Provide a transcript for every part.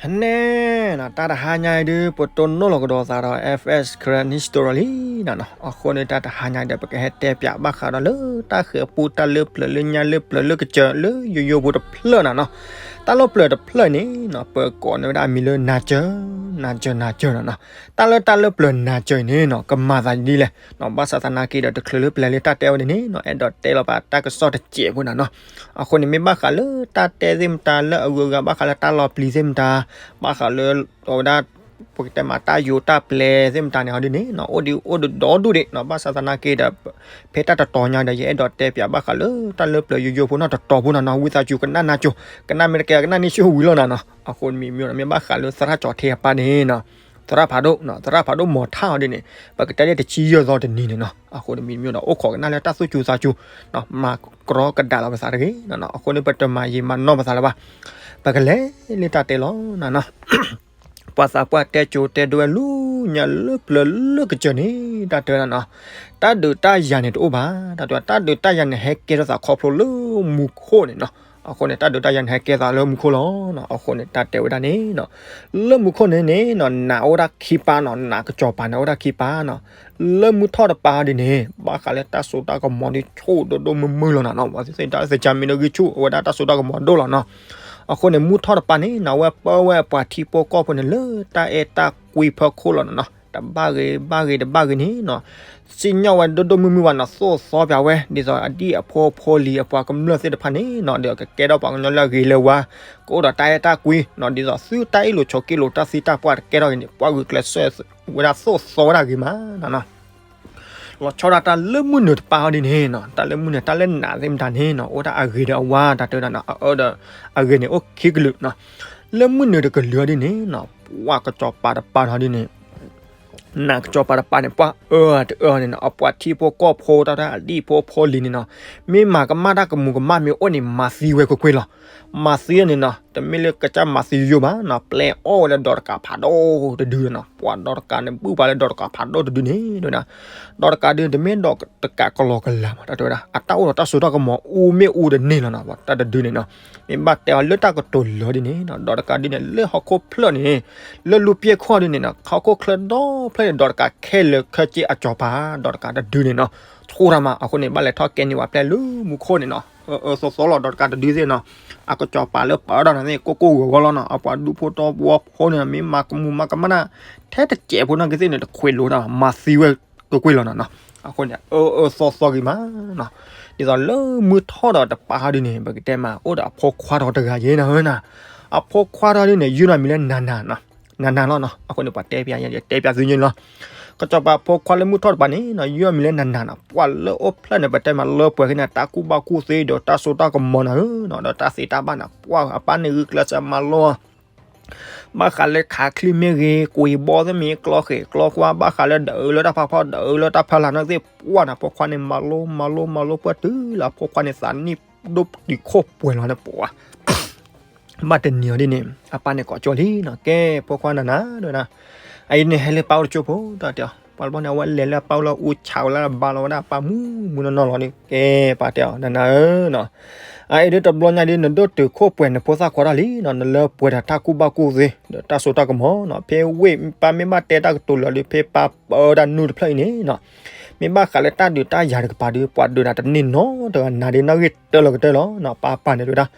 ဟဲန့ၣ်နီၤ တၢ်တဟါညါအံၤဒုး ပတိၢ်နီၣ်လီၤကဒီးသးဒီး F S Karen History လံနီၤနီၤ. အဃိန့ၣ် တၢ်တဟါညါဒီး ပကဟဲတဲပၠးဘၣ်ဃးဒီးလၢ တၢ်ဃဲၤပူတၢ်လၢပျၢၤလၢညါလၢပျၢၤလၢကစၢၤလၢယိယိဖိတဖျၢၣ်နီၤနီၤ. တၢ်လၢပျၢၤတဖျၢၣ်န့ၣ်နီၤ ပကိးန့ၢ်ဝဲဒၣ်အမံၤလၢ နၤစၢၤ နၤစၢၤ နၤစၢၤနီၤနီၤ. တၢ်လၢတၢ်လၢပျၢၤနၤစၢၤအံၤန့ၣ်နီၤ ကမၤသးဒ်လဲၣ်နီၤ. ဘၣ်ဆၣ်သနာ်က့ဒီး တချုးလၢပလဲၤလၢတၢ်တဲဝဲန့ၣ်န့ၣ်နီၤ အဲၣ်ဒိးတဲလီၤပာ်တၢ်ကစီၣ်တစဲးဖိနီၤနီၤ. အဃိန့ၣ် မ့ၢ်ဘၣ်ဃးလၢတၢ်တဲသ့ၣ်မတၤ လၢအဂုၤအဂၤဘၣ်ဃးလၢတၢ်လီၤပျံၤသ့ၣ်မတၤ ဘၣ်ဃးလၢအဝဲဒၣ် ပကတဲမးတၢ်ယိၤတၢ်ပျဲသ့ၣ်မတၤန့ၣ် ဟီဒ်န့ၣ်နီၤ အိၣ်ဒံးအိၣ်ဒံးဒီဒူၣ်ဒံးနီၤ. ဘၣ်ဆၣ်သနာ်က့ဒီး ဖဲတၢ်တတီၤညါဒီး ယအဲၣ်ဒိးတဲပၠးဘၣ်ဃးလၢ တၢ်လၢပျၢၤယိယိဖိနီၤ တတီၤဖိနီၤနီၤ. ဝံသးစူၤကနၣ်နၤစၢၤ ကနၣ်မ့ၢ်တကဲ ကနၣ်န့ၢ်ဆူၣ်ဝံၤလီၤနီၤနီၤ. အဃိန့ၣ်မ့ၢ်မ့ၢ် မ့ၢ်ဘၣ်ဃးလၢသရၣ်ကၠီၤထံအပၢ်န့ၣ်နီၤ သရၣ်ဖးဒိၣ်နီၤ သရၣ်ဖးဒိၣ်မီၤထၣ်ဟီဒ်န့ၣ် ပကတဲလၢတဆံယဲၢ်သီတနံၤန့ၣ်နီၤ. အဃိန့ၣ်မ့ၢ်မ့ၢ်ဒီး အိၣ်ခိးကနၣ်လၢတၢ်သူၣ်စူၤသးစူၤ မၤကြီကဒါလီၤပသးတဂ့ၤနီၤနီၤ. အဃိန့ၣ် ပတမၤယံာ်မၤနီၢ်ပသးလၢၤဘၣ်. ပကလဲၤလၢတၢ်တဲလီၤနီၤနီၤ. ပှၤသးပှၢ်တဲကၠိတဲဒိဝဲလၢညါလၢပျၢၤလၢကစၢၤန့ၣ် တၢ်တဲဝဲဒၣ်နီၤ တၢ်ဒုးတၢ်ယၤန့ၣ်တအိၣ်ဘၣ်. တၢ်တဲဝဲ တၢ်ဒုးတၢ်ယၤန့ၣ် ဟဲကဲထီၣ်သးခီဖျိလၢမူခိၣ်န့ၣ်နီၤ. အဃိန့ၣ် တၢ်ဒုးတၢ်ယၤန့ၣ် ဟဲကဲသးလၢမူခိၣ်လီၤနီၤ. အဃိန့ၣ် တၢ်တဲဝဲဒၣ်န့ၣ်နီၤ လၢမူခိၣ်န့ၣ်န့ၣ်နီၤ နးအိၣ်ဒၣ်ခံပၢ်နီၤ နးကစီၤပၤန့ၣ်အိၣ်ဒၣ်ခံပၢ်နီၤ. လၢမုၢ်ထီၣ်တပၤဒ်န့ၣ် ဘၣ်ဃးလၢတၢ်စိတၢ်ကမီၤဒ်ဆူၣ်ဒိၣ်ဒိၣ်မုၢ်မုၢ်လီၤနီၤနီၤ. ပှၤသ့ၣ်သ့ၣ်တၢ်သ့ၣ်ကါမံၤဒိၣ်ဂံၢ်ဆူၣ် အဝဲဒၣ်တၢ်စိတၢ်ကမီၤဒိၣ်လီၤနီၤ. အဃိန့ၣ် မုၢ်ထီၣ်တပၤန့ၣ်နီၤ အဝဲပၢဝဲအပှၤထံဖိကီၢ်ဖိန့ၣ် လၢတၢ်အဲၣ်တၢ်ကွံဖီခိၣ်လီၤနီၤနီၤ. တဘၣ်ဂ့ၤဘၣ်ဂ့ၤတဘၣ်ဂ့ၤန့ၣ်နီၤ စံၣ်ညီၣ်ဝဲဒိၣ်ဒိၣ်မုၢ်မုၢ်ဘၣ်နီၤ သိၣ်သီပၠးဝဲ ဒ်သိးအဒံၣ်အဖိအဖိလံၤအပှၤကမျၢၢ်သ့ၣ်တဖၣ်န့ၣ်နီၤ ဒီးကကဲထီၣ်ပှၤကညီလၢအဂ့ၤလၢဝါ ကအိၣ်ဒီးတၢ်အဲၣ်တၢ်ကွံနီၤ ဒ်သိးသုတၢ်အ့ၣ်လိာ်ဆိးက့လိာ်တၢ်သံတၢ်ပှၢ်တကဲထီၣ်ဂ့ၤန့ၣ် ပှၤဂုာ်ကျဲးစၢးဝဲဒၣ်သိၣ်သီဝဲဒၣ်ဂ့ၤမးနီၤနီၤ. လီၤဆီဒၣ်တၢ်လၢမုၢ်နုာ်တပၤအီၤဒ်န့ၣ်နီၤ တၢ်လၢမုၢ်နုာ် တၢ်လၢနးသ့ၣ်မတၤန့ၣ်နီၤ အိၣ်ဒၣ်အဂ့ၤဒီးအဝါ တၢ်တဲဝဲဒၣ်နီၤ အအၢဒီးအဂ့ၤန့ၣ် အိၣ်ခံကလုာ်နီၤ. လၢမုၢ်နုာ်တကလုာ်အီၤဒ်န့ၣ်နီၤ ပှၤကစီၤပၤတပၤနီၤဒ်န့ၣ် နးကစီၤပၤတပၤန့ၣ် ပှၤအၢတအၢန့ၣ်နီၤ အပှၤထံဖိကီၢ်ဖိ တၢ်ဒ်အဒံၣ်ဖိအဖိလံၤန့ၣ်နီၤ မ့ၢ်မၤကမၣ်တၢ်ကမူးကမၣ်မ့ၢ်အိၣ်န့ၣ် မၤသံဝဲကွ့ၢ်ကွ့ၢ်လီၤ. မၤသံန့ၣ်နီၤ တမ့ၢ်လၢကစၢ်မၤသံယိယိဘၣ်နီၤ ပျဲအီၣ်ဝဲလၢဒီးတကးဖးဒိၣ်တဒုနီၤ ပှၤဒီးတကးန့ၣ် ဘုၣ်ပှၤလၢဒီးတကးဖးဒိၣ်တဒုန့ၣ် ဒီး ဒီးတကးဒုန့ၣ် တမ့ၢ်ဒီးတကးကလီကလးမး တၢ်တဲဝဲဒၣ် အတၢ်အိၣ်ဒီးတၢ်စိတၢ်ကမီၤအူမ့ၢ်အူတန့ၢ်လီၤနီၤ တၢ်တဒုန့ၣ်နီၤ. မ့ၢ်ဘၣ်တဲအီၤလၢတၢ်ကတိၤလၢာ်ဒ်န့ၣ်နီၤ ဒီးတကးဒုန့ၣ် လၢဟီၣ်ခိၣ်ဖျၢၣ်န့ၣ် လၢလူပျဲၢ်ခီၣ်ဒ်န့ၣ်နီၤ ဟီၣ်ခိၣ်ချၢဒီဖျၢၣ်န့ၣ် ဒီးတကးခဲလၢာ်ခဲဆ့အစီၤပၤ ဒီးတကးတဒုန့ၣ်နီၤ ဆိတၢ်မး အဃိန့ၣ် ဘၣ်လဲၤထီၣ်ကဲန့ၢ်ဝဲ ပျဲလၢမူခိၣ်န့ၣ်နီၤ အၢအၢသီသီလီၤ ဒီးတကးတဒုသ့ၣ်နီၤ အကစီၤပၤလၢပၢတၢ်န့ၣ်သ့ၣ် ကိၢ်ကိၢ်ဂီၤဂီၤလီၤနီၤ အပှၤဒူဖိတီဖိဖိန့ၣ် မ့ၢ်မၤကမူးမၤကမၣ်တၢ် ထဲတစဲးဖိနီၣ်က့သ့ၣ်န့ၣ် တခွဲးလိာ်တၢ် မၤသံဝဲကွ့ၢ်ကွ့ၢ်လီၤနီၤနီၤ. အဃိန့ၣ် အၢအၢသီသီဂ့ၤမးနီၤ ဒ်သိးလၢမုၢ်ထီၣ်ဒီးတပၤဟီဒ်န့ၣ် ပကတဲမး အိၣ်ဒီးအဖိခွါဒီးတဂၤယဲနီၤနီၤ အဖိခွါဒီးဒ်န့ၣ် ယုၢ်နီၢ်မံၤလၢနၤနၤနီၤ နၤနၤလီၤနီၤ. အဃိန့ၣ် ပှၤတဲပၠးယဲ တဲပၠးသုညါလီၤ ကစီၤပၤဖိခွါလၢမုၢ်ထီၣ်တပၤန့ၣ်နီၤ ယုၢ်နီၢ်မံၤလၢနၤနၤနီၤ ပှၤလၢအိၣ်ဖျဲၣ်န့ၣ် ပတဲမးလၢပှဲၤက့ၤန့ၣ် တၢ်ကူၣ်ဘၣ်ကူၣ်သ့ဒီးတၢ်စိတၢ်ကမီၤနီၤဧၢနီၤ ဒီးတၢ်သ့တၢ်ဘၣ်န့ၣ် ပှၤအပၢ်န့ၣ်ဂုာ်ကျဲးစၢးမၤလိ ဘၣ်ဃးလၢခးချံမ့ၢ်ဂ့ၤ ကွံာ်ဘီသ့ၣ်မ့ၢ် ကျီဃဲၤကျီကွၢ် ဘၣ်ဃးလၢဒၢးလၢတၢ်ဖးဖီ ဒၢးလၢတၢ်ဖီလာ်နီၣ်သ့ၣ် ပှၤန့ၣ် ဖိခွါန့ၣ် မၤလိမၤလိမၤလိပှၢ်တုၤလၢအဖိခွါန့ၣ် သးနံၣ်ဒိၣ်တုာ်ခိၣ်ပှဲၤလီၤန့ၣ် ပှၤ ဘၣ်တနံၤအီၤဒ်န့ၣ် အပၢ်န့ၣ်ကိးကၠီလံနီၤ ကဲ ဖိခွါနၤနၤ တဲဝဲဒၣ် အအံၤန့ၣ် ဟဲလၢပၢ်အိၣ်တကၠိဖိ တၢ်တဲအီၤ ပှၤတဘျီန့ၣ် အဝဲလဲၤလၢအပၢ်အိၣ်လၢအူဆးဝဲလၢအဘါလီၤဝဲဒၣ်အပၢ်မူးမူးနီၢ်နီၢ်လီၤန့ၣ် ကဲ ပၢ်တဲအီၤ နၤနၤဧၢနီၤ အအံၤဒ်တဘျီညါဒ် နဒိၣ်တုာ်ခိၣ်ပှဲၤ နဖိသၣ်ခွါတၢ်လံနီၤ နလၢပှဲၤဒီးတၢ်ကူၣ်ဘၣ်ကူၣ်သ့ ဒီးတၢ်စိတၢ်ကမီၤနီၤ ဖဲဝ့ၢ်ပၢ်မ့ၢ်ဘၣ်တဲတၢ်ကတိၤလၢာ်ဒီး ဖဲပၢ်ပၢဒၣ်နုၢ်တဖျၢၣ်အံၤန့ၣ်နီၤ မ့ၢ်ဘၣ်ဃးလၢတၢ်ဒုးတၢ်ယၤတကပၤဒီး ပှၤဒုးနၤတန့ၢ်နီတဂၤ နၤဒ်နီၣ်ဂံၢ်တၢလီၤကတၢၢ်လီၤနီၤ ပၢ်ပၢ်န့ၣ်တဲဝဲဒၣ်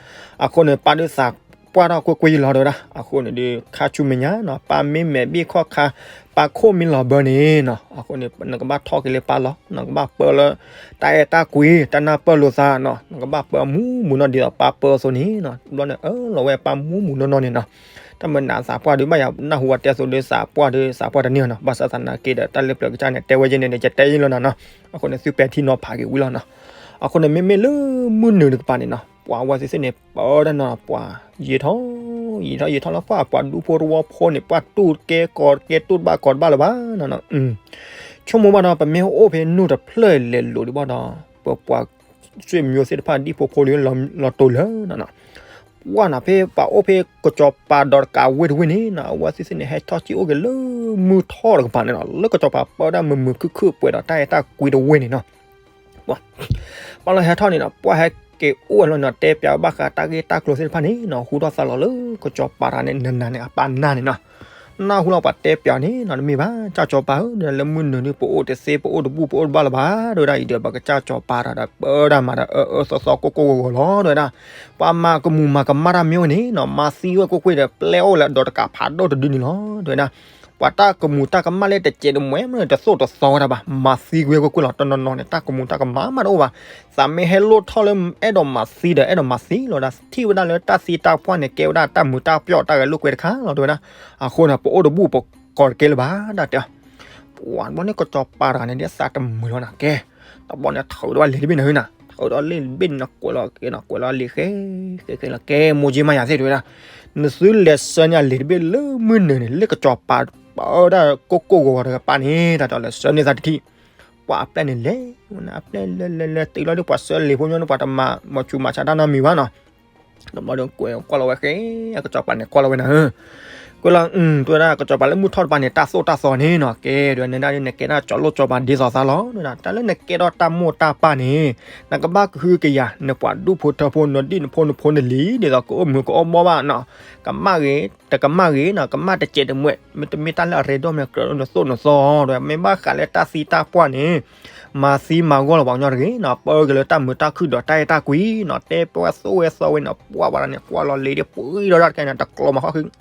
အဃိန့ၣ် ပၢ်ဒုးသးပှၢ်ထီၣ်ကွ့ၢ်ကွ့ၢ်လီၤတဲဝဲဒၣ် အဃိန့ၣ်ဒီး ခါဆူမဲာ်ညါနီၤ ပၢ်မ့ၢ်မဲာ်ဘ့ၣ်ခီၣ်ခါ ပၢ်ခိၣ်မ့ၢ်လီၤဘၢန့ၣ်နီၤ အဃိန့ၣ် နကဘၣ်ထီၣ်က့ၤလၢပၢ်လီၤ နကဘၣ်ပၢလၢ တၢ်အဲၣ်တၢ်ကွံ တၢ်နၢ်ပၢၢ်လိာ်သးနီၤ နကဘၣ်ပၢမူးမူးနီၢ်ဒ်သိးပၢ်ပၢအသိးန့ၣ်နီၤ တဘျီန့ၣ် အၢၣ်လီၤဝဲပၢ်မူးမူးနီၢ်နီၢ်န့ၣ်နီၤ တၢ်မနုၤသးပှၢ်ဒုးဘၣ်ယၤ နၢ်ဟူဝဲတဲအသိးဒီး သးပှၢ်ဒီး သးပှၢ်တန့ၢ်နီၤ ဘၣ်ဆၣ်သနာ်က့ဒီး တၢ်လၢပျၢၤကစၢ်န့ၣ် တဲဝဲယဲန့ၣ်ဒီး ယတဲယဲလီၤနီၤနီၤ အဃိန့ၣ် သုပဲာ်ထံနီၤဖးက့ၤဝံၤလီၤနီၤ အဃိန့ၣ် မ့မ့ၢ်လၢမုၢ်နုာ်တကပၤန့ၣ်နီၤ ပှၤဝဲသ့ၣ်သ့ၣ်န့ၣ် ပၢတၢ်နီၤ ပှၤ ယံာ်ထီၣ် ယံာ်ထီၣ်ယံာ်ထီၣ်လၢပှၤ ပှၤဒူဖိတဝီဖိန့ၣ် ပှၤတူၢ်ကဲကီးကဲတူၢ်တဘၣ်ကီးတဘၣ်လၢၤဘၣ်နီၤနီၤ ဆိကမိၣ်ဘၣ်ဒီး ပမ့ၢ်အိၣ်ဖဲနုၢ်တဖျၢၣ်လဲၤလိာ်ဒံးဘၣ်ဒီး ပပှၤ ဆွေမျိုးသ့ၣ်တဖၣ်ဒ်ဖိဖိလံ လီၤတိာ်လၢနီၤနီၤ ပှၤနီၤ ဖဲပှၤအိၣ်ဖဲကစီၤပၤဒီးတကးဝ့ၢ်တဝ့ၢ်န့ၣ်နီၤ အဝဲသ့ၣ်သ့ၣ်န့ၣ် ဟဲထီၣ်က့ၤအိၣ်က့ၤလၢမုၢ်ထီၣ်တကပၤန့ၣ်နီၤ လၢကစီၤပၤပၢဒၣ်မုာ်မုာ်ခုၣ်ခုၣ်ပှဲၤဒီးတၢ်အဲၣ်တၢ်ကွံတဝ့ၢ်န့ၣ်နီၤ ပှၤလၢဟဲထီၣ်န့ၣ်နီၤ ပှၤဟဲ က့ၤအိၣ်ဝဲလီၤန့ၣ် တဲပၠးဘၣ်ဃးတၢ်ဂ့ၢ်တၢ်ကျိၤသ့ၣ်တဖၣ်န့ၣ်နီၤ ဟူထီၣ်သါလီၤလၢကစီၤပၤတဂၤန့ၣ် နၤနၤန့ၣ် အပၢ်နၢ်န့ၣ်နီၤ. နၢ်ဟူလီၤပှၤတဲပၠးန့ၣ်နီၤ တမ့ၢ်ဘၣ် ကၠၢ်ကစီၤပၤဧၢ လၢမုၢ်နုာ်ဒုး ပအိၣ်တသ့ ပအိၣ်တဘူၣ် ပအိၣ်တဘၣ်လၢၤဘၣ် တဲဝဲဒၣ်အံၤဒီး ပကစၢ်ကစီၤပၤတဂၤဒီး ပၢတၢ်မၤဒီး အၢအၢသီသီကိၢ်ကိၢ်ဂီၤဂီၤလီၤ တဲဝဲဒၣ်. ပှၤမၤကမူၤမၤကမၣ်တၢ်မ့ၢ်ဝဲန့ၣ်နီၤ မၤသံဝဲကွ့ၢ်ကွ့ၢ်ဒီး ပျဲအီၣ်ဝဲလၢအဒိးတကးဖးဒိၣ်တဒုန့ၣ်လီၤ တဲဝဲဒၣ်. ပှၤတၢ်ကမူၤတၢ်ကမၣ်လၢတစဲးတမှဲၤမ့ၢ်တသိၣ်တသီဝဲဒၣ်ဘၣ် မၤသံကွ့ၢ်ကွ့ၢ်လီၤ တနီၤနီၤန့ၣ် တၢ်ကမူၤတၢ်ကမၣ်မးတအိၣ်ဘၣ်. သးမ့ၢ်ဟဲလိၣ်ထီၣ်လၢအဲၣ်ဒိးမၤသံဒီး အဲၣ်ဒိးမၤသံလီၤဒီး ထံၣ်ဝဲဒၣ်လၢတၢ်သံတၢ်ပှၢ်န့ၣ် ကဲဝဲဒၣ်တၢ်မုာ်တၢ်ပျီၣ်တၢ်ဂဲၤလိာ်ကွဲတခါလီၤ တဲဝဲဒၣ်. အဃိန့ၣ် ပအိၣ်တဘူၣ်ပကီၢ်တကဲလၢၤဘၣ် တၢ်တဲအီၤ. ပှၤတဘျီန့ၣ် ကစီၤပၤတဂၤန့ၣ် ဒ်သးတမုာ်လီၤနၤကဲ တဘျီန့ၣ် ထုးဒီးဝဲလံာ်တဘ့ၣ်န့ၣ်ဟၢနၤ ထုးဒီးလံာ်တဘ့ၣ်န့ၣ် ကွဲးလီၤက့ၤနီၤ ကွဲးလီၤလံာ်ဃဲ ဃဲဃဲလီၤ ကဲ မိၢ်ကၠ့မါယၤသ့ၣ် တဲဝဲဒၣ်. နသုလဲၤဆှၢန့ၢ်အလံာ်တဘ့ၣ်လၢမုၢ်နုာ်န့ၣ် လၢကစီၤပၤပၢဒၣ်ကိၢ်ကိၢ်ဂီၤဂီၤတကပၤန့ၣ် တၢ်တဲအီၤ လဲၤဆှၢန့ၢ်သးတထံၣ်. ပှၤအပျဲၢ်န့ၣ်လဲၤ အပျဲၢ်လဲၤလဲၤလဲၤတုၤလီၤဒီး ပှၤဆှၢလံာ်ဖိညီန့ၣ် ပှၤတမၤမၤဆူးမၤဆါတၢ်နီတမံၤဘၣ်နီၤ. တဘျီဒီးကွဲးကွၢ်လီၤဝဲဃဲ ကစီၤပၤန့ၣ်ကွၢ်လီၤဝဲနၤ ကွဲးလီၤ တဲဝဲဒၣ် ကစီၤပၤလၢမုၢ်ထီၣ်တပၤန့ၣ် တၢ်သိၣ်တၢ်သီန့ၣ်နီၤ ကဲ တဲဝဲ နဒၣ်ဒ်နကဲဒၣ်ကၠီၤလိၣ်ကစီၤပၤဒ်သိးသးလီၤ တဲဝဲဒၣ် တၢ်လၢနကဲထီၣ်တၢ်မိၢ်တၢ်ပၢ်န့ၣ် နကဘၣ်ကဟုကယာ် နပှၤဒူၣ်ဖိထၢဖိ နဒံၣ်နဖိနဖိနလံၤ ဒ်သိးကအိၣ်မုာ်ကအိၣ်ဘှီၣ်ဘၣ်နီၤ ကမၣ်ဂ့ၤ တကမၣ်ဂ့ၤနီၤ ကမၣ်တစဲးတမှဲၤ မ့တမ့ၢ်တၢ်လၢအရ့ဒိၣ်မ့ၢ်ကြၢးလၢနသိၣ်နသီ တဲဝဲ မ့ၢ်ဘၣ်ဃးလၢတၢ်သံတၢ်ပှၢ်န့ၣ် မၤသံမၤဂီၢ်လီၤပှၤကညီတဂ့ၤနီၤ ပၢက့ၤလၢတၢ်မုာ်တၢ်ခုၣ်ဒီးတၢ်အဲၣ်တၢ်ကွံနီၤ တဲပဝဲသိၣ်ဝဲသီဝဲန့ၣ် ပှၤဝဲဒၣ်န့ၣ် ကွၢ်လီၤလံာ်ဒီး ပှံၤဒီးတၢ်တကဲန့ၣ် တကျီမၤခီၣ်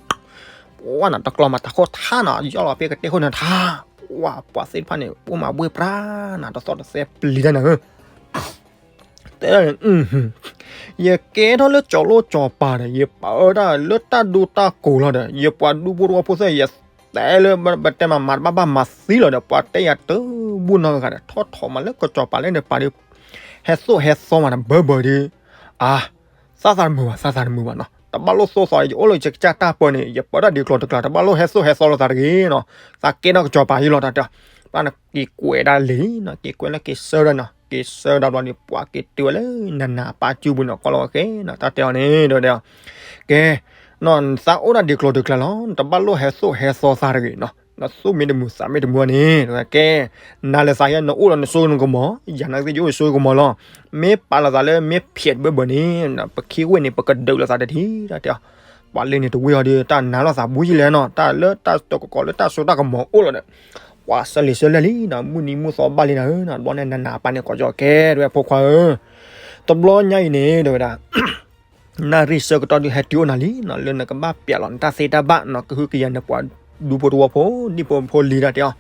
ဃု ပှၤနီၤ တကျီမၤတၢ်ခိၣ်ထါနီၤ ယီၢ်လီၤဖဲကတဲခိၣ်န့ၣ်ထါ ပှၤသ့ၣ်တဖၣ်န့ၣ် အိၣ်မၤဘှ့ၣ်ပြါနီၤ တသီၣ်တသဲပျံၤတၢ်နၤဧၢ တဲဒၣ်န့ၣ် ယကဲထီၣ်လၢကၠီၤလိၣ်ကစီၤပၤဒီး ယပၢတၢ်လၢတၢ်ဒိတၢ်ကိးလီၤဒီး ယပှၤဒူဖိတဝီဖိသ့ၣ် ယတဲလၢပတဲမၤမၤတဘၣ်ဘၣ်မၤသံလီၤဒီး ပှၤတဲယၤတဘူၣ်နီတဂၤဒီး ထီၣ်ထီၣ်မးလၢကစီၤပၤလၢနပၤဒီး ဟဲသိၣ်ဟဲသီမးတဘၢဘၢဒီး အါ သးသးတမုာ်ဘၣ် သးသးတမုာ်ဘၣ်နီၤ တဘၣ်လိၣ်သိၣ်သီ ယအိၣ်လၢယကစၢ်တၢ်ပၢန့ၣ် ယပၢတၢ်ဒ်ကျိၤတကျါ တဘၣ်လိၣ်ဟဲသိၣ်ဟဲသီလိာ်သးတဂ့ၤနီၤ သးကဲထီၣ်ကစီၤပၤယံလီၤတၢ်တဲ ဘၣ်နက့ၤကွဲးဒၣ်လံနီၤ က့ၤကွဲးလၢက့ၤဆၢဒၣ်နီၤ က့ၤဆၢဒၣ်ဘျီန့ၣ် ပှၤက့ၤတုၤဝဲလၢနၤနၤအပၢ်စုပူၤနီၤ ကွၢ်လီၤဝဲဃဲနီၤ တၢ်တဲအီၤန့ၣ် တဲဝဲဒၣ် ကဲ နသးအိၣ်ဒၣ်ဒ်ကျိၤဒ်ကျါလီၤ နတဘၣ်လိၣ်ဟဲသိၣ်ဟဲသီသးတဂ့ၤနီၤ နသူၣ်မ့ၢ်တမုာ်သးမ့ၢ်တမုာ်န့ၣ် ကဲ နၤလၢသးယဲ နအိၣ်လီၤနစိနကမီၤ ယၤနာ်က့ယအိၣ်ယစိကမီၤလီၤ မ့ၢ်ပာ်လီၤသးလၢမ့ၢ်ဖျဲးတဘၢဘၢန့ၣ် ပခံဝ့ၢ်န့ၣ် ပကဒုးလိာ်သးတထံၣ် တၢ်တဲအီၤ ပှၤလၢန့ၣ်တဝ့ၢ်အီၤဒီး တၢ်နာ်လိာ်သးဘူးယံလဲၣ်နီၤ တၢ်လၢတၢ်တကီးလၢတၢ်စိတၢ်ကမီၤအိၣ်လီၤဒီး ပှၤဆၢလံာ်ဆၢလဲၢ်လံနီၤ မုၢ်နံၤမုၢ်သီဘၣ်လံနၤဧၢနီၤ တဘျီန့ၣ်နၤနၤအပၢ်န့ၣ်ကိးကၠီၤကဲ တဲဝဲဖိခွါဧၢ တဘျီညါအံၤန့ၣ် တဲဝဲဒၣ် နၣ်ရံၣ်ဆၢကတီၢ်ဒုးဟဲတုၤအိၣ်နၤလံနီၤ လၢနကဘၣ်ပျဲလီၤနတၢ်သ့တၢ်ဘၣ်နီၤ ကဟုကယာ်နပှၤဒူဖိတဝီဖိ ဒံၣ်ဖိဖိလံၤတၢ်တဲအီၤ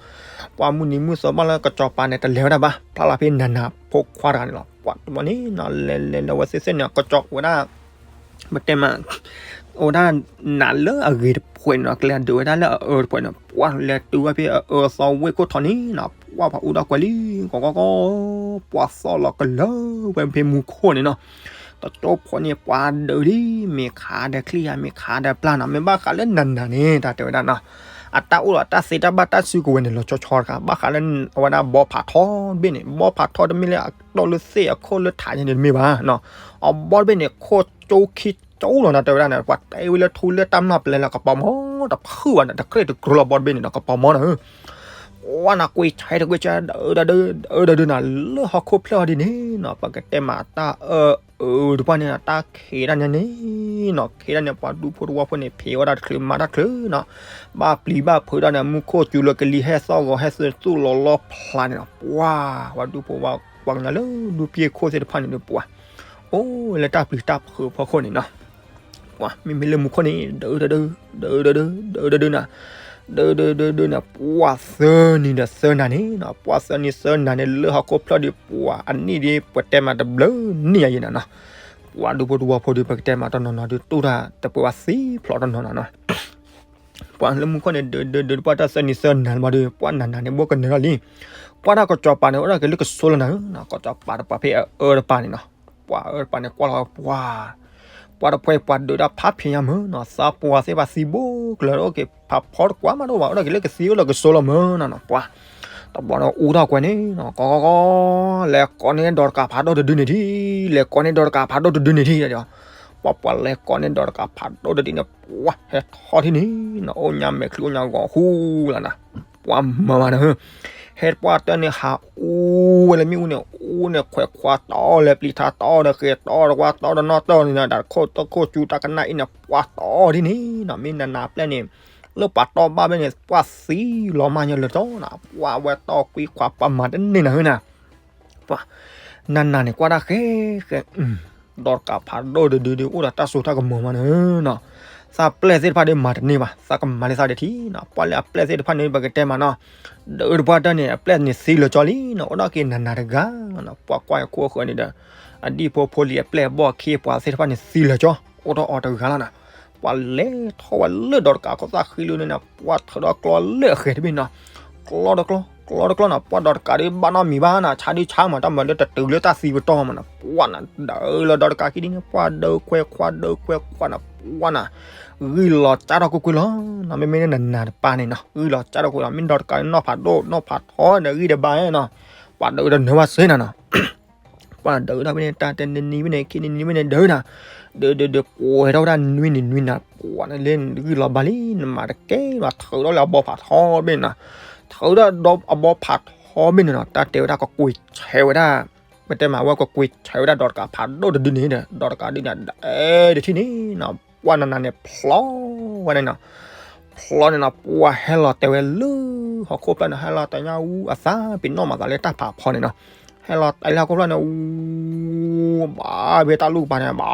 ပှၤမုၢ်နံၤမုၢ်သီဘၣ်လၢကစီၤပၤန့ၣ် တလဲၤဝဲဒၣ်ဘၣ် ဖျါလီၤဖဲနၤနၤဖိခွါတဂၤန့ၣ်လီၤ ပှၤတဘျီန့ၣ်နီၤ လဲၤလဲၤလဲၤဝဲသ့ၣ်သ့ၣ်န့ၣ် ကစီၤဝဲဒၣ် ပတဲမး အဝဲဒၣ်နးလၢအဂ့ၤတဖှဲးန့ၣ်နီၤ ကျဲအဒုးဝဲဒၣ်လၢအအၢတဖှဲးန့ၣ် ပှၤလဲၤတုၤဝဲဖဲအအၢသီဝ့ၢ်ခိၣ်ထီၣ်န့ၣ်နီၤ ပှၤပှၤအူဒၣ်ကွဲးလံ ကီကီကီ ပှၤသီၣ်လီၤကလၢာ်ဝဲဖဲမူခိၣ်န့ၣ်နီၤ တကၠိဖိန့ၣ် ပှၤဒုးဒ် မ့ၢ်ခးဒီးချံယၤ မ့ၢ်ခးဒီးပျၢ်နီၤ မ့ၢ်ဘၣ်ဃးလၢနၤနၤန့ၣ် တၢ်တဲဝဲဒၣ်နီၤ အတၢ်အိၣ်ဒီးတၢ်သ့တၢ်ဘၣ်တၢ်စုကဝဲၤန့ၣ် လီၤဆီဆီတခါ ဘၣ်ဃးလၢအဝဲဒၣ်ဘီဖးထီတဘ့ၣ်န့ၣ် ဘီဖးထီတမ့ၢ်လၢအတီၢ်လၢသ့ၣ်အခိၣ်လၢထးန့ၣ်တမ့ၢ်ဘၣ်နီၤ အဘီတဘ့ၣ်န့ၣ် ခိၣ်ကၠိခံကၠိလီၤနီၤ တဲဝဲဒၣ်န့ၣ် ပှၤတဲဝဲလၢထူလၢတၢ်မျၢ်ပျဲလၢကပီၤမီၤ တဖုဘၣ်န့ၣ် တကြၢးတကြၢးလီၤဘီတဘ့ၣ်န့ၣ်ဒီးကပီၤမီၤနီၤ ပှၤနကွံာ်ဆဲးတကွံာ်ဆဲး ဒၢဒၢဒၢဒၢဒၢဒၢနၤ လၢဟီၣ်ခိၣ်ဖျၢၣ်အီၤဒ်န့ၣ်နီၤ ပကတဲမးတၢ်အၢအၢတပှၢ်န့ၣ် တၢ်ခံးတၢ်န့ၣ်န့ၣ်နီၤ ခံးတၢ်န့ၣ် ပှၤဒူဖိတဝီဖိန့ၣ် ဖံးဝဲဒၣ်တချုးမၤတၢ်ချုးနီၤ ဘၣ်ပျံၤဘၣ်ဖုးတၢ်န့ၣ် မူခိၣ်စူၤလီၤကလံၤ ဟဲသီၣ်ဂီၤဟဲသီၣ်သူၣ်လီၤလီဖျးန့ၣ်နီၤ ပှၤ ပှၤဒူဖိဝဲ ပှၤကညီလၢဒူပှ့ၤခိၣ်သ့ၣ်တဖၣ်န့ၣ်ဒီးပှၤ အိၣ်လၢတၢ်ပျံၤတၢ်ဖုးဖီခိၣ်န့ၣ်နီၤ ပှၤမ့မ့ၢ်လၢမူခိၣ်န့ၣ် ဒၢဒၢဒၢ ဒၢဒၢဒၢ ဒၢဒၢဒၢဒၢနၤ ဒၢဒၢဒၢဒၢနၤ ပှၤသၢနံၤဒီးသၢနၤန့ၣ်နီၤ ပှၤသၢနံၤသၢနၤန့ၣ် လၢဟီၣ်ခိၣ်ဖျၢၣ်ဒီးပှၤအနံၣ်ဒီး ပတဲမးတဘျုးနံၣ်ယၤယံၤနၤနီၤ ပှၤဒူဖိတဝီဖိဒီး ပကတဲမးတနီၤနီၤဒီး တူၢ်တၢ်တပှဲၤဝဲသံဖျိးတနီၤနီၤနီၤ ပှၤလၢမူခိၣ်န့ၣ် ဒၢဒၢဒၢ ပှၤတၢ်သၢနံၤသၢနၤဘၣ်ဒီး ပှၤနၤနၤန့ၣ် ဘိကနၢၤထီၣ်လံ ပှၤတၢ်ကစီၤပၤန့ၣ် အိၣ်ဒၣ်က့ၤလၢကဆိလီၤနၤဧၢနီၤ ကစီၤပၤတပှၤဖဲအအၢတပၤန့ၣ်နီၤ ပှၤအၢတပၤန့ၣ် ကွၢ်လီၤပှၤ ပှၤတဖှဲပှၤဒုးတၢ်ဖးဖံးညါမၢ်နီၤ သးပှၢ်သ့ၣ်တဖၣ်သံဘိကလၢာ် အိၣ်က့ၤဖးဖီတကွၢ်မးတအိၣ်ဘၣ် အိၣ်ဒၣ်က့ၤလၢကသံအိၣ်လၢကဆိလီၤမၢ်နီၤနီၤ ပှၤ တဘျီဒီးအူထီၣ်ကွဲးန့ၣ်နီၤ ကီကီကီ လဲၤကိးန့ၢ်ဒီးတကးဖးဒိၣ်တဒုန့ၣ်ထံၣ် လဲၤကိးန့ၢ်ဒီးတကးဖးဒိၣ်တဒုန့ၣ်ထံၣ် ပှၤပှၤလဲၤကိးန့ၢ်ဒီးတကးဖးဒိၣ်တဒုန့ၣ် ပှၤဟဲထီၣ်ထံၣ်န့ၣ်နီၤ အိၣ်ညါမဲာ်ချံအိၣ်ညါဂီၤဟူလီၤနၤ ပှၤမၤမၤနၤဧၢ ဖဲပှၢ်တၢၢ်န့ၣ် ဟးအူဝဲလၢမ့ၣ်အူန့ၣ် အူန့ၣ်ခွဲးခွါတီဒီးပျံၤထါတီဒီးဃဲၤတီဒီးကွၢ်တီဒီးနီၣ်တီန့ၣ်ဒီး တခိၣ်တခိၣ်စူတၢ်ကနၣ်အံၤန့ၣ် ပှၢ်တီဒ်န့ၣ်နီၤ မ့ၢ်နနၤပျဲၢ်န့ၣ် လၢပှၤတီဘၣ်ဘၣ်န့ၣ် ပှၢ်သံလီၤမၢ်ညါလၢာ်တီနီၤ ပှၢ်ဝဲတီကွံခွါပှၢ်မၤတန့ၢ်နၤဧၢနၤ ပှၢ် နနၤန့ၣ် ကွၢ်ဒၣ်ဃဲဃဲ ဒီးတကးဖးဒိၣ်တဒုဒု အိၣ်ဒီးတၢ်စိတၢ်ကမီၤမးန့ၣ်နီၤ, သးပျဲၢ်သ့ၣ်တဖၣ်ဒုးမၤတန့ၢ်ဘၣ်, သးကမၤလၢသးဒံးထံနီၤ, ပှၢ်လၢအပျဲၢ်သ့ၣ်တဖၣ်န့ၣ် ပကတဲမးနီၤ, ဒုးတပှၢ်တၢၢ်န့ၣ် အပျဲၢ်န့ၣ်သံလၢာ်ကၠီလံနီၤ, အိၣ်ဒၣ်က့ၤနးနးတဂၤနီၤ, ပှၢ်ကွၢ်အခိၣ်အဃၢၤန့ၣ်ဒီး အဒံၣ်ဖိဖိလံၤအပျဲၢ်အဘီၣ်အခ့အပှၤသ့ၣ်တဖၣ်န့ၣ်သံလၢာ်ကၠီ, အိၣ်ထီၣ်အီၤတဂၤလီၤနီၤ, ပှၢ်လဲၤထီၣ်ဝဲလၢဒီးတကးခိၣ်သၣ်ဃံလၢန့ၣ်နီၤ, ပှၢ်ထုးဒီးကျီလၢအဃဲၤတဘ့ၣ်နီၤ, ကျီတကျီ, ကျီတကျီနီၤ, ပှၢ်ဒီးတကးဒုးဘၣ်နီတမံၤဘၣ်နီၤ, ဆါဒုးဆါမး တၢ်မၤလၢတတုၤလၢတၢ်သံပတီၢ်မးနီၤ, ပှၢ်နၤ ဒုးလၢဒီးတကးခံဒ်န့ၣ် ပှၢ်ဒုးခွဲးခွါ ဒုးခွဲးခွါနီၤ, ပှၢ်နၤ ဂံၢ်လီၤစၢ်ထီၣ်ကွ့ၢ်ကွ့ၢ်လီၤနီၤ, မ့မ့ၢ်လၢနနၤတပၢ်န့ၣ်နီၤ ဂံၢ်လီၤစၢ်ထီၣ်ကွ့ၢ်လီၤ, မ့ၢ်ဒီးတကးနီၣ်ဖးဒိၣ်နီၣ်ဖးထီဒီးဂံၢ်တဘၣ်နီၤ, ပှၢ်ဒုးတနၢၤဘၣ်စ့နၤနီၤ ပှၢ်ဒုးဒၣ်ဖဲန့ၣ် တၢ်တနံၤဖဲန့ၣ် ခံနံၤနံၤဖဲန့ၣ်ဒုးနၤ, ဒုးဒုးဒုး ကွဲးထီၣ်ဝဲဒၣ်နွံနံၤနွံနၤ ပှၢ်နၤလၢဂံၢ်လီၤဘၣ်လံ နမၤတကဲဘၣ် ထုးထီၣ်လၢအဘီဖးထီဘ့ၣ်နၤ, ထုးထီၣ်ဒီးအဘီဖးထီဘ့ၣ်န့ၣ်နီၤ, တၢ်တဲဝဲဒၣ်ကကွံာ်ဆဲးဝဲဒၣ်, ပတဲမးဝဲကကွံာ်ဆဲးဝဲဒၣ်ဒီးတကးဖးဒိၣ်တဒုန့ၣ်ဒီး ဒီးတကးဒုးနၤ ဒဲးတထံၣ်န့ၣ်နီၤ, ပှၢ်နနၤန့ၣ်ဖျီဝဲန့ၣ်နီၤ ဖျီန့ၣ်နီၤ ပှၢ်ဟဲလီၤတဲာ်ဝဲလၢ ဟီၣ်ခိၣ်ဖျၢၣ်န့ၣ် ဟဲလီၤတဲာ်ညါအူအသး ပ့ၤနီၣ်မၤသးလၢတၢ်ဖးဖီန့ၣ်နီၤ, ဟဲလီၤတဲာ်လၢဟီၣ်ခိၣ်ဖျၢၣ်န့ၣ် အူ ဘၣ်ဖဲတၢ်လူၢ်ကပၤန့ၣ် ဘၣ်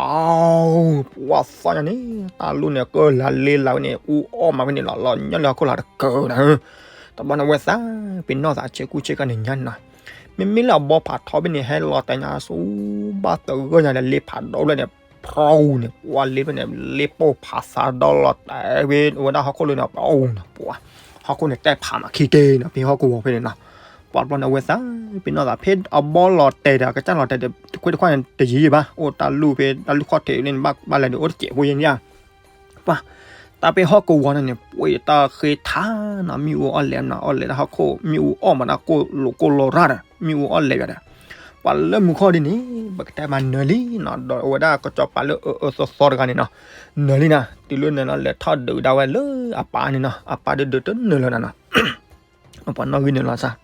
ပှၢ်သီၣ်ညါန့ၣ် တၢ်လူၢ်န့ၣ် ကလၤလ့လၤဝဲန့ၣ် အူအီၣ်မးဖဲန့ၣ်လီၤ လီၤညီလၢဟီၣ်ခိၣ်လာ်တကၢၤနၤ, တဘျီန့ၣ်ဝဲသး ပ့ၤနီၣ်သးဆ့ကူဆ့ကၤန့ၣ်ညါန့ၣ်နီၤ, မ့မ့ၢ်လၢအဘီဖးထီဘ့ၣ်န့ၣ် ဟဲလီၤတဲာ်ညါဆူ ဘၣ်သဂၢၢ်ညါဒီးလ့ဖးဒိၣ်ဖျၢၣ်န့ၣ် ဖျီအူန့ၣ် ပှၢ်လ့ဖဲန့ၣ် လ့ပိၢ်ဖးသးဒီလီၤတဲာ်ဝဲ ဝဲဒၣ်ဟီၣ်ခိၣ်လၢန့ၣ် ပှၢ်အူန့ၣ် ပှၢ် ဟီၣ်ခိၣ်န့ၣ်တဲဖးမးခံက့ၤနီၤ ဖဲဟီၣ်ကဝီၤဖဲန့ၣ်နီၤ, ပှၢ်တဘျီန့ၣ်ဝဲသး ပ့ၤနီၣ်သး ဖဲအဘီလီၤတဲာ်ဒီး အကစၢ်လီၤတဲာ်ဒီး တခွ့တခွါန့ၣ် တယံာ်ယံာ်ဘၣ် အိၣ်တၢ်လူၢ်ဖဲတၢ်လူၢ်ခီၣ်ထံးန့ၣ် ဘၣ်ဘၣ်လဲၤဒီး အိၣ်တစဲးဖိယဲၢ်န့ၣ် ပှၢ် တၢ်ဖဲဟီၣ်ကဝီၤန့ၣ်န့ၣ် ပှ့ၤတၢ်ဃ့ထါနီၤ မ့ၣ်အူအီၣ်လဲၤနီၤ အီၣ်လဲၤတၢ်ဟီၣ်ခိၣ် မ့ၣ်အူအီၣ်မးတၢ်ကိၢ်လိာ်ကိၢ်လီၤရၣ်ဒီး မ့ၣ်အူအီၣ်လဲၤယၤဒီး ပှၤလၢမူခီၣ်ဒ်န့ၣ် ပကတဲမးနၢၤလံနီၤ ဒီးအဝဲဒၣ်ကစီၤပၤလၢအအၢအၢသီသီတဂၤန့ၣ်နီၤ နၢၤလံနီၤ တုၤလၢနၢၤလီၤလဲၤထီၣ်ဒုးဒၣ်ဝဲလၢအပၢ်န့ၣ်နီၤ အပၢ်ဒုးဒုးတနၢၤလၢၤနီၤ ပှၤနီၣ်ဂံၢ်နုာ်လီၤစၢ်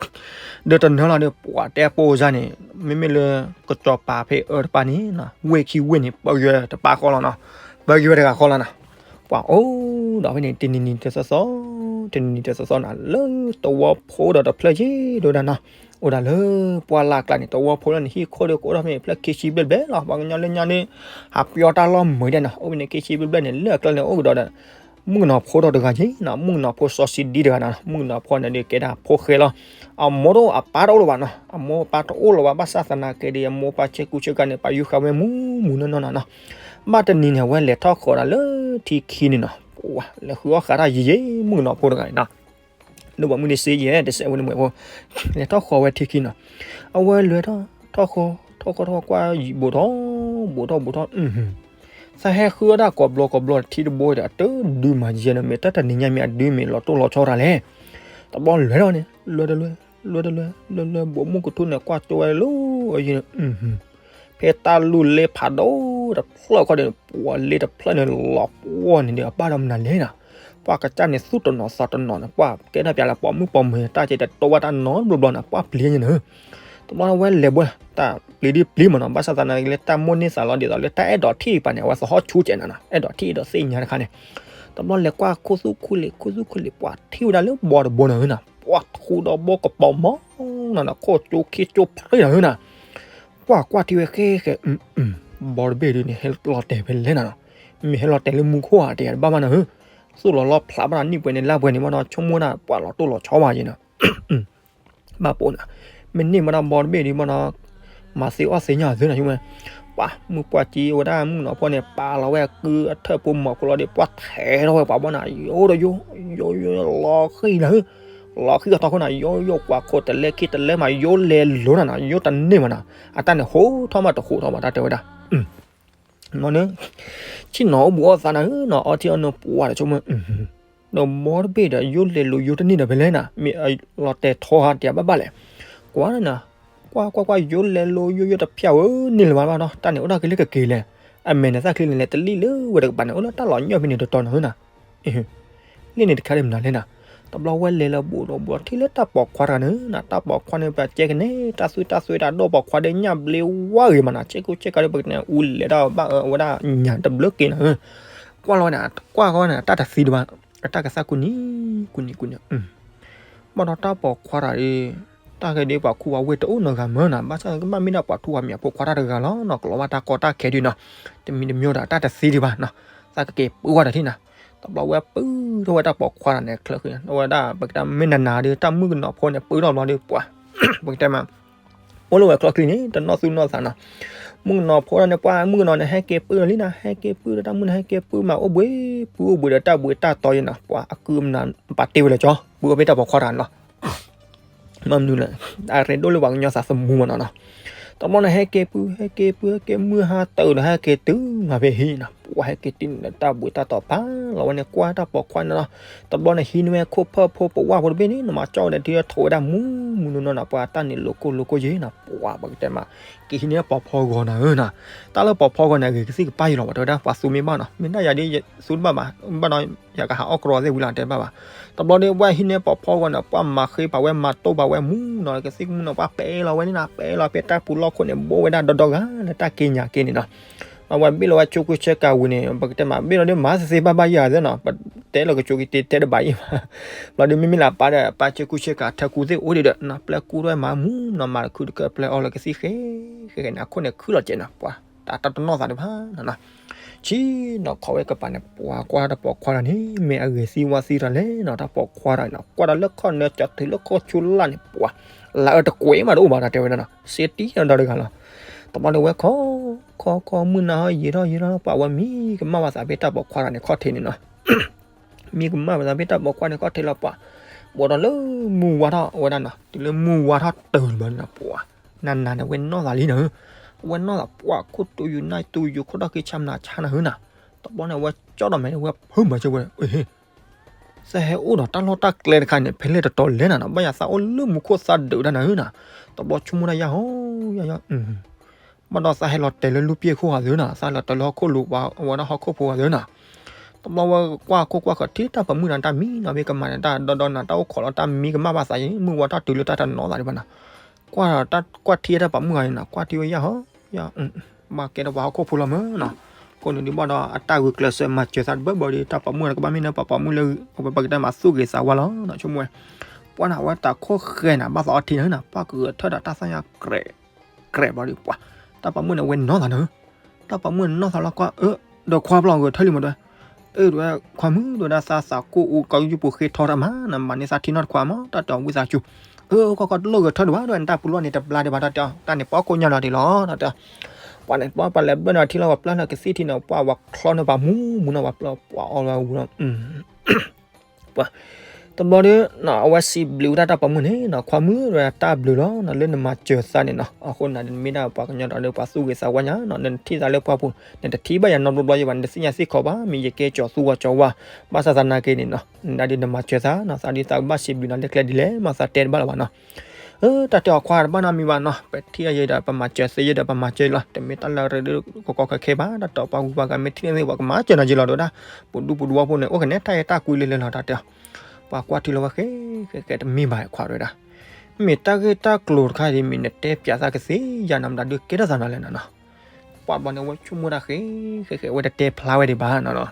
ဒီးတနၢၤလီၤဒီး ပှၤတဲအပိၢ်စၢ်န့ၣ် မ့မ့ၢ်လၢ ကစီၤပၤဖဲအၢတပၢ်န့ၣ် ဝ့ၢ်ခံဝ့ၢ်န့ၣ် ပၢယွဲတပၢ်ဃီလီၤနီၤ ပၢယွဲတဂၤဃီလီၤနီၤ ပှၤအိၣ်ဒီးဖဲန့ၣ် တနံၤနံၤတသီသီ တနံၤနံၤတသီသီနီၤ လၢသဝီဖိဒီးတဖျၢၣ်ယ့ၢ်ဒိၣ်ဒၣ်နီၤ အိၣ်ဒၣ်လၢပှၢ်လၢ်ကျါန့ၣ် သဝီဖိလၢန့ၣ် ဟံၣ်ခိၣ်ဒီးကအိၣ်ထီၣ်ဖဲန့ၣ် ဖျၢၣ်ခံဆံဘျဲၣ်ဘျဲၣ်လီၤ ပှၤကညီလၢညါန့ၣ် ဟးပျီတၢ်လီၢ်မုာ်ဒဲးနီၤ အိၣ်ဖဲန့ၣ် ခံဆံဘျဲၣ်ဘျဲၣ်န့ၣ် လၢအကျါန့ၣ် အိၣ်ကဒီးဒီး မုၣ်ကနီၤဖိထီၣ်တဂၤက့နီၤ မုၣ်ကနီၤဖိစီၤစံဒံတဂၤနီၤ မုၣ်ကနီၤဖိန့ၣ်ဒုးကဲဒၣ်ဖိဃဲလီၤ အမိၢ်တအိၣ်အပၢ်တအိၣ်လၢၤဘၣ်နီၤ အမိၢ်အပၢ်တအိၣ်လၢၤဘၣ် ဘၣ်ဆၣ်သနာ်က့ဒီး အမိၢ်အပၢ်ဆ့ကူဆ့ကၤန့ၣ် ပာ်ယုၢ်ဃာ်ဝဲမူမူနီၢ်နီၢ်နီၤနီၤ ဘၣ်တနံၤန့ၣ် အဝဲလဲၤထီၣ်ဃီၤဒၣ်လၢထံခံန့ၣ်နီၤ ပှၤလဲၤဃုအီၣ်ဃာ်တၢ်ယံာ်ယံာ် မုၣ်ကနီၤဖိတဂၤန့ၣ်နီၤ လၢပှၤမုၢ်နံၤစ့ယဲၢ် တစဲးဝဲန့ၣ်မ့ၢ်ဖိ လဲၤထီၣ်ဃီၤဝဲထံခံနီၤ အဝဲလဲၤထီၣ်ထီၣ်ဃီၤ ထီၣ်ဃီၤထီၣ်ကွၢ်ယံာ်ဘူးထီၣ် ဘူးထီၣ်ဘူးထီၣ် သးဟဲဃုအီၣ်တၢ်ကိးဘျီကိးဘျီထံတဘိဒီး အတဒုမၤယဲၢ်နီၤ မ့ၢ်တၢ်တနံၤညါမ့ၢ်အဒုမ့ၢ်လီၤတိၢ်လီၤဆီတၢ်လဲၣ် တဘျီလဲၤထီၣ်န့ၣ် လဲၤတလဲၤ လဲၤတလဲၤ လဲၤလဲၤ ဘိးမုၢ်ကထူန့ၣ် ကွၢ်ကၠိဝဲလၢအယံၤန့ၣ် ဖဲတၢ်လူၢ်လ့ဖးဒိၣ်တဖျၢၣ်ခီဒီး ပှၤလ့တဖျၢၣ်န့ၣ် လီၤပှီၢ်န့ၣ်ဒီး အဘၣ်ဒီးမနုၤလဲၣ်နီၤ ပှၤကစၢ်န့ၣ် သူၣ်တနီၤသးတနီၤန့ၣ် ပှၤကဲထီၣ်ပျးလၢပိာ်မုၣ်ပိာ်မၢၤ တၢ်ကဲတတီဝဲတၢ်နီတဘျီဘျီန့ၣ် ပှၤပျံၤညါန့ၣ် တဘျီဝဲလဲၤဘှဲ တၢ်ပျံၤဒ်ပျံၤမးနီၤ ဘၣ်ဆၣ်သနာ်က့ လၢတၢ်မိၣ်န့ၢ်သးလီၤဒ်သိးလၢတၢ်အဲၣ်ဒိးထံၣ်ပှၤန့ၣ် အဝဲသဟီၣ်ဆူၣ်ကဲးနၤနီၤ အဲၣ်ဒိးထံၣ်အဲၣ်ဒိးသ့ၣ်ညါတခါန့ၣ် တဘျီလဲၤကွၢ်ခိၣ်သူၣ်ခိၣ်လံၤ ခိၣ်သူၣ်ခိၣ်လံၤ ပှၤထံၣ်ဝဲဒၣ်လၢဘီတဘိန့ၣ်နီၤ ပှၤထူဒီးဘီကပီၤမီၤနီၤ ခိၣ်ကၠိခံကၠိဖျၢၣ်နၤနီၤ ကွၢ်ကွၢ်ထံၣ်ဝဲဃဲဃဲ ဘီတဘ့ၣ်ဒ်န့ၣ် ဟဲလီၤတဲာ်ဖဲလဲၣ်နၤနီၤ မ့ၢ်ဟဲလီၤတဲာ်လၢမူခိၣ်ဧါ တဲယၤတဘၣ်ဘၣ်နၤဧၢ သိၣ်လီၤလီဖျးဘၣ်နၤ နံၣ်ပှဲၤန့ၣ် လါပှဲၤန့ၣ်ဘၣ်နီၤ ဆိကမိၣ်ဒၣ် ပှၤလီၤတိၢ်လီၤဆီဘၣ်ယဲၢ်နီၤ ဘၣ်ပိာ်နၤ မ့ၢ်န့ၢ်မးဒၣ်ဘီတဘ့ၣ်ဒ်ဘၣ်နီၤ မၤသ့အီၣ်သ့ညါအီၤသ့နၤဆိကမိၣ် ပှၤမုၢ်ပှၢ်ကံဝဲဒၣ်မုၣ်ကနီၤဖိန့ၣ် ပာ်လီၤဝဲအကုအထၢၣ်ဖိမီၤဖိလီၤဒီး ပှၤထဲးထီၣ်ဝဲပှၤဘီနၤ ယိဒီးယိ ယိယိလီၤဃံၤနၤဧၢ လီၤဃံၤအီၤထီၣ်ခိၣ်နၤ ယိယိကွၢ်ခိၣ်တလဲခံတလဲမး ယိလဲၤလိၤနၤနီၤ ယိတန့ၢ်မးနီၤ အတၢ်န့ၣ်ဟိထီၣ်မးတဟိထီၣ်မး တၢ်တဲဝဲဒၣ် နီၢ်နၢ ဆ့ၣ်နီၤအိၣ်ဘူးအီၣ်သးနၤဧၢနီၤ အီထံအီနိပှၤဒီးဆိကမိၣ် ဒီးဘီတဘ့ၣ်ဒီး ယိလဲၤလိၤယိတန့ၢ်ဒီးဖဲလဲၣ်နၤ မ့ၢ်အလီၤတဲာ်ထီဟးတယၤဘၣ်ဘၣ်လဲၣ် ကွၢ်နၤ ကွၢ်ကွၢ်ကွၢ် ယိလဲၤလိၤယိယိတဖျါဧၢ န့ၢ်လၢၤဘၣ်ဘၣ်ဒီး တၢ်န့ၣ်အိၣ်ဒၣ်က့ၤလၢကက့ၤလဲၣ် အမဲာ်နသၣ်ချံန့ၣ်လဲၤတလံၣ်လၢဝဲတကပၤန့ၣ် အိၣ်လၢတၢ်လီၤညီဖဲန့ၣ်တတီၤနၤဧၢနၤ လ့ၣ်န့ၣ်တခါဒ်မနုၤလဲၣ်နၤ တဘျီဝဲလဲၤလၢဘူးဒီးဘူးထံၣ်လၢတၢ်ပိာ်ခွါတဂၤန့ၣ်နီၤ, တၢ်ပိာ်ခွါန့ၣ် ပကဲကန့ၣ် တၢ်သွံၣ်တၢ်သွဲတၢ်ဒိၣ်ပိာ်ခွါဒီးညၣ်ဘျ့ဝါဂ့ၤမးနီၤ, ဆဲးကူဆဲးကၤဒီး ပကတဲန့ၣ် အူလဲၤဒၣ်ဘၣ်အဝဲဒၣ်ညၣ်တဘျုးက့ၤနီၤ, ကွၢ်လီၤဝဲန့ၣ် ကွၢ်ဃီန့ၣ် တၢ်တသံတဘၣ်, အတၢ်ကသၣ်ကူနံၤ ကူနံၤ ကူနံၤ ဘၣ်ဒီးတၢ်ပိာ်ခွါတဂၤဒီး တၢ်ဂ့ၢ်ဒ်ပှၤခူပှၤဝ့ၢ်တအိၣ်နီတဂၤမးနီၤ, ဘၣ်ဆၣ်ကဘၣ်မ့ၢ်ဒၣ်ပှၤထူပှၤမံၤအဖိခွါတၢ်တဂၤလီၤနီၤ, ကလီၤဘၣ်တၢ်ကီတၢ်ခဲဒုးနီၤ, တမံၤတမံၤဒီးတၢ်တသံဒံးဘၣ်နီၤ, သးကက့ၤပုၢ်ဝဲဒီးထံၣ်နီၤ, တဘျီဝဲပုၢ်ထီၣ်ဝဲတၢ်ပိာ်ခွါတဂၤန့ၣ် ချၢဃံန့ၣ် အဝဲဒၣ် ပကတဲမ့ၢ်နၤနၤဒီး တၢ်မုၣ်ကနီၤဖိန့ၣ် ပုၢ်ထီၣ်ဘျီဒီးပှၤ ပကတဲမး အိၣ်လၢဝဲချီချံန့ၣ် တနီၣ်သူၣ်နီၣ်သးနီၤ, မုၣ်ကနီၤဖိဒၣ်န့ၣ် ပှၤမုၣ်ကနီၤန့ၣ် ဟဲက့ၤပုၢ်လီၤလံနီၤ, ဟဲက့ၤပုၢ်ဒီးတၢ်မုၣ်န့ၣ် ဟဲက့ၤပုၢ်မး အိၣ်ဘှံးပုၢ်အိၣ်ဘှံးဒီးတၢ်ဘှံးတၢ်တီယဲနီၤ, ပှၤအကုမနၤပာ်တ့ၢ်ဝဲလၢကၠီ ပုၢ်အိၣ်ဖဲတၢ်ပိာ်ခွါတဂၤန့ၣ်လီၤ. မ့ၢ်မနုၤလဲၣ်, အရ့ဒိၣ်လၢပှၤကညီသးသမူမးနီၤနီၤ, တဘျီန့ၣ် ဟဲက့ၤပုၢ် ဟဲက့ၤပုၢ် ဟဲက့ၤမုၢ်ဟါတၢၢ်ဒီး ဟဲက့ၤတုၤမးဖဲဟံၣ်နီၤ, ပှၤဟဲက့ၤတုၤန့ၣ်ဒီး တၢ်ဘှံးတၢ်တီပာ်လီၤဝဲန့ၣ် ကွၢ်တၢ်ပိာ်ခွါန့ၣ်လီၤ, တဘျီန့ၣ် ဟံးန့ၢ်ဝဲခိၣ်ဖၢၣ်ဖိပဝၣ်ဖိတဘ့ၣ်န့ၣ် နမၤကၠီဝဲဒီး ထံထီၣ်ဝဲဒၣ်မူမူနီၢ်နီၢ်နီၤ, ပှၤတၢ်န့ၣ်လိၤကိၢ်လိၤကိၢ်ယဲနီၤ, ပှၤပကတဲမး က့ၤဟံးန့ၢ်ပိာ်ဖီဂီၤနီၤဧၢနီၤ, တၢ်လၢပိာ်ဖီဂီၤန့ၣ် အဂ့ၤကသံၣ်ကပၢ်ယဲလီၤ, ပှၤတဲဝဲဒၣ် ပှၤသူမ့ၢ်ဘၣ်နီၤ, မ့ၢ်ဒၣ်ယၤဒ်ယသူတဘၣ်ဘၣ်, ဘၣ်ဒီးယကဟးအီၣ်ကရီသ့ၣ်ဝံၤလီၤ တဲဘၣ်ဘၣ်, တဘျီဒီး ပှၤဟံးန့ၢ်ပိာ်ဖီဂီၤန့ၣ် ပှၤမၤဃ့ပာ်ဝဲ မၤတိၢ်ပာ်ဝဲမူနီၤ, ကသံၣ်ကမူနီၤ ပှၤပဲလီၤဝဲန့ၣ်နီၤ, ပဲလီၤဖဲတၢ်ပူၤလီၢ်ခိၣ်န့ၣ် ဘိဝဲဒၣ်ဒီဒီဂၤလၢတၢ်က့ညါက့န့ၣ်နီၤ, အဝဲဘ့ၣ်လီၤဝဲဆိကူဆဲကၤဝံၤန့ၣ် ပကတဲမး ဘ့ၣ်လီၤဒီးမၤသ့သ့ဘၣ်ဘၣ်ယၤသ့နီၤ, ပတဲလီၤကဆိးက့ၤတ့တဲတဘၣ်အံၤဘၣ်, ဘျီဒီးမ့မ့ၢ်လၢပၢ်ဒီး ပၢ်ဆိကူဆဲကၤထၢကူသ့ၣ်အိၣ်ဒံးဒီးနီၤ, ပျဲကူထီၣ်မၤမူနီၤ, မၤတခုတကၢၢ်ပျဲအီၤလၢကသံၣ်ဃဲဃဲဃဲန့ၣ် အခိၣ်န့ၣ်ခုၣ်လီၤကဲနီၤ, ပှၤတၢ်တနီၣ်သးတဖၣ်နီၤနီၤ, ဆံးနီၤ ခိးဝဲကပၤန့ၣ် ပှၤကွၢ်တၢ်ပိာ်ခွါတဂၤန့ၣ် မ့ၢ်အဂ့ၤသံဝါသံတၢ်လဲၣ်နီၤ, တၢ်ပိာ်ခွါတဂၤန့ၣ် ကွၢ်တၢ်လၢခီၣ်နၢကၠီထုးလၢခီၣ်ဆူလၢ်န့ၣ် ပှၤ လၢအတကွဲးမးတအိၣ်ဘၣ် တၢ်တဲဝဲဒၣ်နီၤ, စ့တံၢ်ဒီတဂၤလီၤ, တဘျီန့ၣ်ဝဲခိး ခိး ခိး မုၢ်နၤဟီယံာ်ထီၣ်ယံာ်ထီၣ် ပှၤဝဲမံကမၣ်ဘၣ်သးဖဲတၢ်ပိာ်ခွါတဂၤန့ၣ်ခီၣ်ထံးန့ၣ်နီၤ မံကမၣ်ဘၣ်သးဖဲတၢ်ပိာ်ခွါန့ၣ်ခီၣ်ထံးလီၤပှၤ, ဘၣ်ဒီးလၢမုၢ်ဝါထီၣ်ဝဲဒၣ်နီၤ, တုၤလၢမုၢ်ဝါထီၣ်တၢၢ်လံဘျီန့ၣ်နီၤ ပှၤ နၤနၤန့ၣ် ဝဲနီၢ်သးလံနီၤဧၢ, ဝဲနီၢ်သးပှၤခိၣ်တူယူၤနၢ်တူယူၤ ခိၣ်ထီၣ်က့ၤဆၣ်မနၤဆါနၤဧၢနီၤ, တဘျီန့ၣ် ဝဲကၠီဒီးမဲာ်ဝဲဖုမၤစၢၤဝဲ သးဟဲအိၣ်ဒီးတၢ်လီၢ်တၢ်ကျဲတခါန့ၣ် ဖဲလဲၣ်တတီၤလဲၣ်နၤနီၤ, ဘၣ်ယၤသးအိၣ်လၢမူခိၣ်သးဒုးဒၣ်နၤဧၢနီၤ, တဘျီဆိကမိၣ်ဒၣ်ယၤဟီ ယၤယၤ ဘၣ်ဒီးသးဟဲလီၤတဲာ်လၢလူၢ်ပျဲၢ်ခိၣ်ဂၤသ့နီၤ, သးလီၤတဲာ်လၢဟီၣ်ခိၣ်လိၤပှၤဝဲဒၣ်ဟီၣ်ခိၣ်ဖိဂၤသ့နီၤ, တဘျီဝဲကွၢ်ခိၣ်ကွၢ်ဃၢၤထံၣ်တၢ်ပိာ်မုၣ်န့ၣ် တၢ်မံနီၤ, မ့ၢ်ကမၤန့ၣ်တၢ်ဒီဒီနၤ တၢ်အိၣ်ခိးလီၤတၢ်မံကမၣ်ဘၣ်သးယံၤ မုၢ်ဝါထီၣ်တုၤလၢတၢ်တနီၣ်သးဒံးဘၣ်နီၤ, ကွၢ်တၢ်ကွၢ်ထံၣ်တၢ်ပိာ်မုၣ်ဂၤန့ၣ်နီၤ, ကွၢ်ထံၣ်ဝဲယၤဟီ ယၤ ဘၣ်ကဲထီၣ်ပှၤဟီၣ်ခိၣ်ဖိလီၤမးနီၤ, အဃိန့ၣ်ဒုးဘၣ်ဒီးအတၢ်ဂုာ်ကျဲးစၢးမၤစၢၤသးတဘၣ်ဘၣ်ဒီး တၢ်ပိာ်မုၣ်န့ၣ် ကဘၣ်မ့ၢ်လၢပှၤပိာ်မုၣ်လၢ အဝဲပကတဲမးသူၣ်ဂ့ၤသးဝါလီၤနီၤ, ဆိကမိၣ်ဝဲ ပှၤန့ၣ် အဝဲတၢ်ခိၣ်ဃဲန့ၣ် ဘၣ်သးအီထံန့ၣ်နီၤ, ပှၤကဂဲၤထၢၣ်ဒီးတၢ်သၣ်ညါ ကြဲး ကြဲးဘျီဒီးပှၤ တၢ်ပိာ်မုၣ်န့ၣ် ဝဲနီၢ်သးနီၤ, တၢ်ပိာ်မုၣ်န့ၣ်နီၢ်သးလီၤကွၢ် အၢ ဒီးခွါဘျီဂဲၤထၢၣ်လံမးတဲဝဲ, အၢ တဲဝဲ ခွါမုၣ် တဲဝဲဒၣ် သးသးကိၢ်အူ ကီယူပူၤဃ့ထီတၢ်မး နမၤန့ၢ်သးထံနီတခွးမး တၢ်တဲအီၤ ဝံသးစူၤ, အၢ ကွၢ်ကွၢ် တလိၣ်ဂဲၤထၢၣ်ဒံးဘၣ် တဲဝဲ နတၢ်ပူၤလီၢ်န့ၣ် တဘျါဒံးဘၣ် တၢ်တဲအီၤ တၢ်န့ၣ် ပှၤကိးညါလီၤဒံးလီၤ တၢ်တဲအီၤ, ပှၤန့ၣ် ပှၤပှၤလဲၤဘျၢၣ်န့ၢ်ထံလီၤ ပှၤပျၢ်န့ၢ်ကသံၣ်ထံန့ၣ် ပှၤဝဲချီန့ၢ်ပှၤမူမူနီၤ ပှၤပျၢ်ပှၤအီလီၤဝံၤလီၤ ပှၤ တဘျီဒီး အဝဲစံးဘျုးဝဲဒၣ်တၢ်ပိာ်မုၣ်န့ၣ်နီၤ ခွါမုၣ် တဲဝဲ တၢ်ဘျုးလီၤနီၤ လၢနမၤစၢၤသးန့ၣ်နီၤ, အဃိနၤဒ်နမ့ၢ်ဒၣ်ပှၤကညီဒီးပှၤသူၣ်ဂ့ၤသးဝါညါနီၤ နထံၣ်သးလၢပှၢ်ပူၤ နတထံၣ်ဘၣ်ယၤနီတဘျီဘျီယဲဘၣ် နတသ့ၣ်ညါသ့ၣ်ခီဘၣ် မ့ၢ်ယကဲကၠီၤသူဝါကၠီၤဝါ ဘၣ်ဆၣ်သနာ်က့န့ၣ်နီၤ နၤဒ်နမၤစၢၤသးနီၤ သးဒ်သးကဘၣ်စံးဘျုးနၤလၢကျဲဒ်လဲၣ်မး သးတဲတဘၣ်လၢၤဘၣ်နီၤ အၢ တၢ်တဲအီၤခွါတဘၣ်နီတမံၤဘၣ်နီၤ ပထံၣ်အယဲဒီး ပမၤစၢၤသ့ယဲဒီး ပမၤစၢၤလီၤ တမ့ၢ်တၢ်လၢအရ့ဒိၣ်ကီကီခဲခဲဘၣ် တၢ်တဲအီၤပှၤဂုၤပှၤဂၤမ့ၢ်ထံၣ်န့ၣ်သ့ၣ် ပှၤကမၤစၢၤနၤက့ၤလီၤ တဲဝဲဒၣ် ပဒူပဒူအဖိန့ၣ် အိၣ်ကနဲတၢ်အဲၣ်တၢ်ကွံလၢလၢလီၤ တၢ်တဲအီၤ ပှၤကွၢ်ထံလီၤဝဲဃဲဃဲဃဲတမ့ၢ်ဘၣ်ခွါတဲဝဲဒၣ် မ့ၢ်တၢ်ဂ့ၢ်တၢ်ကျိၤတခါဒ်မ့ၢ် နတဲပျးသးကသ့ယၤနီၤ မတၤဒုးကဲထီၣ်သးနီၤလဲၣ်နီၤ ပှၤဘျီန့ၣ် အဝဲဆိကမိၣ်တၢ်ဃဲဃဲဃဲ အဝဲတတဲဖျါဝဲဒံးဘၣ်နီၤ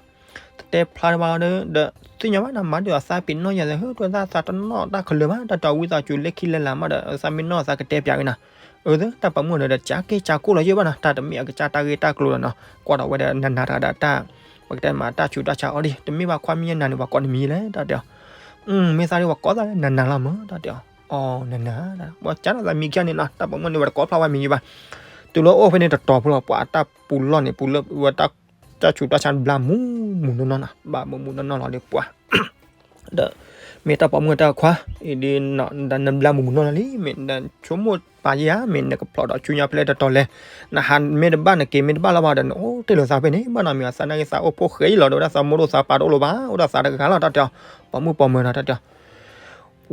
တတဲဖျါဒံးဘၣ်ဒီး သ့ၣ်ညါဘၣ်နီၤ မၤဒုးအသးပ့ၤနီၣ်ယၤသ့ ဟၢ တဲဝဲသးတနီၣ်တၢ်ကလၢၤဘၣ် တၢ်တဲအီၤ ဝံသးစူၤလၢခံလဲၤလၢမးဒီး သးမ့ၢ်နီၣ်သးကတဲပျးက့ၤနီၤ အၢ သ့ တၢ်ပိာ်မုၣ်န့ၣ်ဒီး ကၠးက့ၢ်ကၠးကိၢ်လီၤယဲၢ်ဘၣ်နီၤ တၢ်တမ့ၢ်အကစၢ်တၢ်ဂ့ၢ်တၢ်ကျိၤလီၤနီၤ ကွၢ်ဒီးဝဲဒီးနၤနၤတဂၤဒီးတၢ် ပကတဲမးတၢ်ဆူးတၢ်ဆါအီၤဒံး တမ့ၢ်ဘၣ်ခွါမံၤယဲနၤန့ၣ် ပှၤကိးနမံၤလဲၣ် တၢ်တဲအီၤ မ့ၢ်သးဒ်ပှၤကိးသးလၢနၤနၤလီၤမး တၢ်တဲအီၤ အီၤနၤနၤ ပှၤကၠးဒီးသးမံၤခံဂၤန့ၣ်နီၤ တၢ်ပိာ်မုၣ်န့ၣ် ဝဲတကိးဖျါဝဲမံၤယဲဘၣ် တုၤလၢအိၣ်ဖဲန့ၣ်တတီၤဖိလီၤ ပှၤအတၢ်ပူၤလီၢ်န့ၣ် ပူၤလၢဝဲတၢ် တၢ်ဆူးတၢ်ဆါဘျါမူးမူးနီၢ်နီၢ်နီၤ ဘၣ်မူးမူးနီၢ်နီၢ်လီၤဒီးပှၤ ဒီး မ့ၢ်တၢ်ပိာ်မုၣ်တၢ်ခွါ အံၤဒ် နဘျါမူးမူးနီၢ်နီၢ်လံ မ့ၢ်နဆိကမိၣ်ပာ်ယဲဧါ မ့ၢ်နကဖျိးဒီးဆူညါဖဲလဲၣ်တတီၤလဲၣ် နဟးမ့ၢ်တဘၣ်နက့ၤမ့ၢ်တဘၣ်လၢၤဘၣ်ဒီး နအိၣ်တ့ၢ်လိာ်သးဖဲန့ၣ် ဘၣ်နီၢ်မံၤသးနာ်က့သးအိၣ်ဖိဃဲအံၤလီၤ ဒီးဝဲဒၣ်သးမိၢ်ဒိၣ်သးပၢ်တအိၣ်လၢၤဘၣ် အိၣ်ဒီးသးတဂၤလီၤ တၢ်တဲအီၤ ပိာ်မုၣ်ပိာ်မၢၤနီၤ တၢ်တဲအီၤ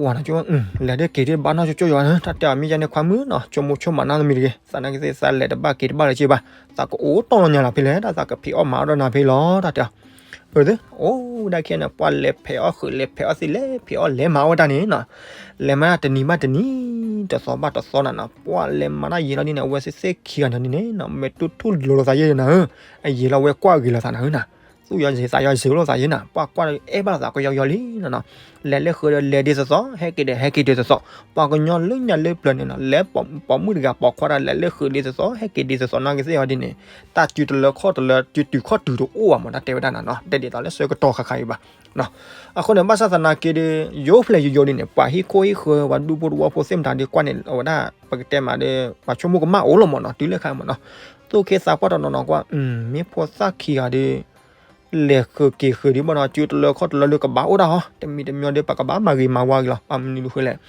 ဝၤနီၤ လဲၤဒ်က့ၤဒ်ဘၣ်နီၢ်ကၠိကၠိယွၤန့ၣ် တၢ်တဲအီၤ မ့ၢ်ယဲန့ၣ်ခွါမုၣ်နီၤ ဆိကမိၣ်ဆိကမးနီတမံၤတဂ့ၤ သးနာ်က့သးလဲၤတဘၣ်က့ၤတဘၣ်လၢၤက့ၤဘၣ် သးကအိၣ်တီၢ်လီၤညါလီၤဖဲလဲၣ် တၢ်သးကဖံးအီၣ်မၤအီၣ်ဒီးနၤဖဲလီၤ တၢ်တဲအီၤ အၢ အိၣ်ဝဲဒၣ်ခံဂၤန့ၣ် ပှၤလဲၤဖဲးအီၣ်ဃုာ် လဲၤဖဲးအီၣ်သံး လဲၤဖဲးအီၣ်လဲၤမၤအီၣ်ဝဲဒၣ်န့ၣ်နီၤ, လဲၤမၤတနံၤဘၣ်တနံၤ တသီဘၣ်တသီနၤနီၤ, ပှၤလဲၤမၤတၢ်ယံာ်လီၤဒ်န့ၣ် အဝဲသ့ၣ်သ့ၣ်ခံဂၤန့ၣ်ဒ်န့ၣ်နီၤ မ့ၢ်တူၢ်ထူၣ်လိၤလိာ်သးယဲနၤဧၢ, အယံာ်လီၤဝဲကွၢ်ဂ့ၤလိာ်သးနၤဧၢနီၤ, သူၣ်ယီၤစ့ၤသးယီၤစ့ၤလိာ်သးယဲနၤ, ပှၤကွၢ်ဒီးအဲၣ်ဘၣ်လိာ်သးကယီကယီလံနီၤနီၤ, လဲၤလၢဃုာ်ဒီးလဲၤဒ်သိးသိး ဟဲက့ၤဒီးဟဲက့ၤဒ်သိးသိး, ပှၤကညီလၢညါလၢပျၢၤန့ၣ်နီၤ လဲၤပိာ်မုၣ်တဂၤပိာ်ခွါတဂၤ လဲၤလၢဃုာ်ဒ်သိးသိး ဟဲက့ၤဒ်သိးသိးနီၤ ကသ့ၣ်အီၤဒ်န့ၣ် တၢ်စုတလၢခီၣ်တလၢ စုတုၤခီၣ်တုၤတအိၣ်ဘၣ်မး တၢ်တဲဝဲဒၣ်နၤနီၤ တဒ်သိးလၢဆၢကတီၢ်ခါခါအံၤဘၣ်. အဃိန့ၣ် ဘၣ်ဆၣ်သနာ်က့ဒီး ယိဖျဲၣ်ယိယိဒ်န့ၣ် ပှၤဟံၣ်ခိၣ်ဟံၣ်ဃၢၤ ပှၤဒူဖိတဝီဖိသ့ၣ်မတၤဒီးကွၢ်န့ၣ် အဝဲဒၣ် ပကတဲမးဒီး ပှၤဆိကမိၣ်ကမၣ်အိၣ်လီၤမးနီၤ တုၤလၢခါမးနီၤ, သူၣ်က့သးပှၢ်တနီၤနီၤကွၢ် မ့ၢ်ဖိသၣ်ခံဂၤဒီး လဲၤဃုာ်က့ၤဃုာ်ဒ်ဘၣ်ဒီး စုတလၢခီၣ်တလၢဒီးကဘၣ်အိၣ်ဒၣ်ဟီ တမံၤတမံၤဒီး ပကဘၣ်မၤဂ့ၤမၤဝါက့ၤလီၤ ဘၣ်မနုၤဃိလဲၣ်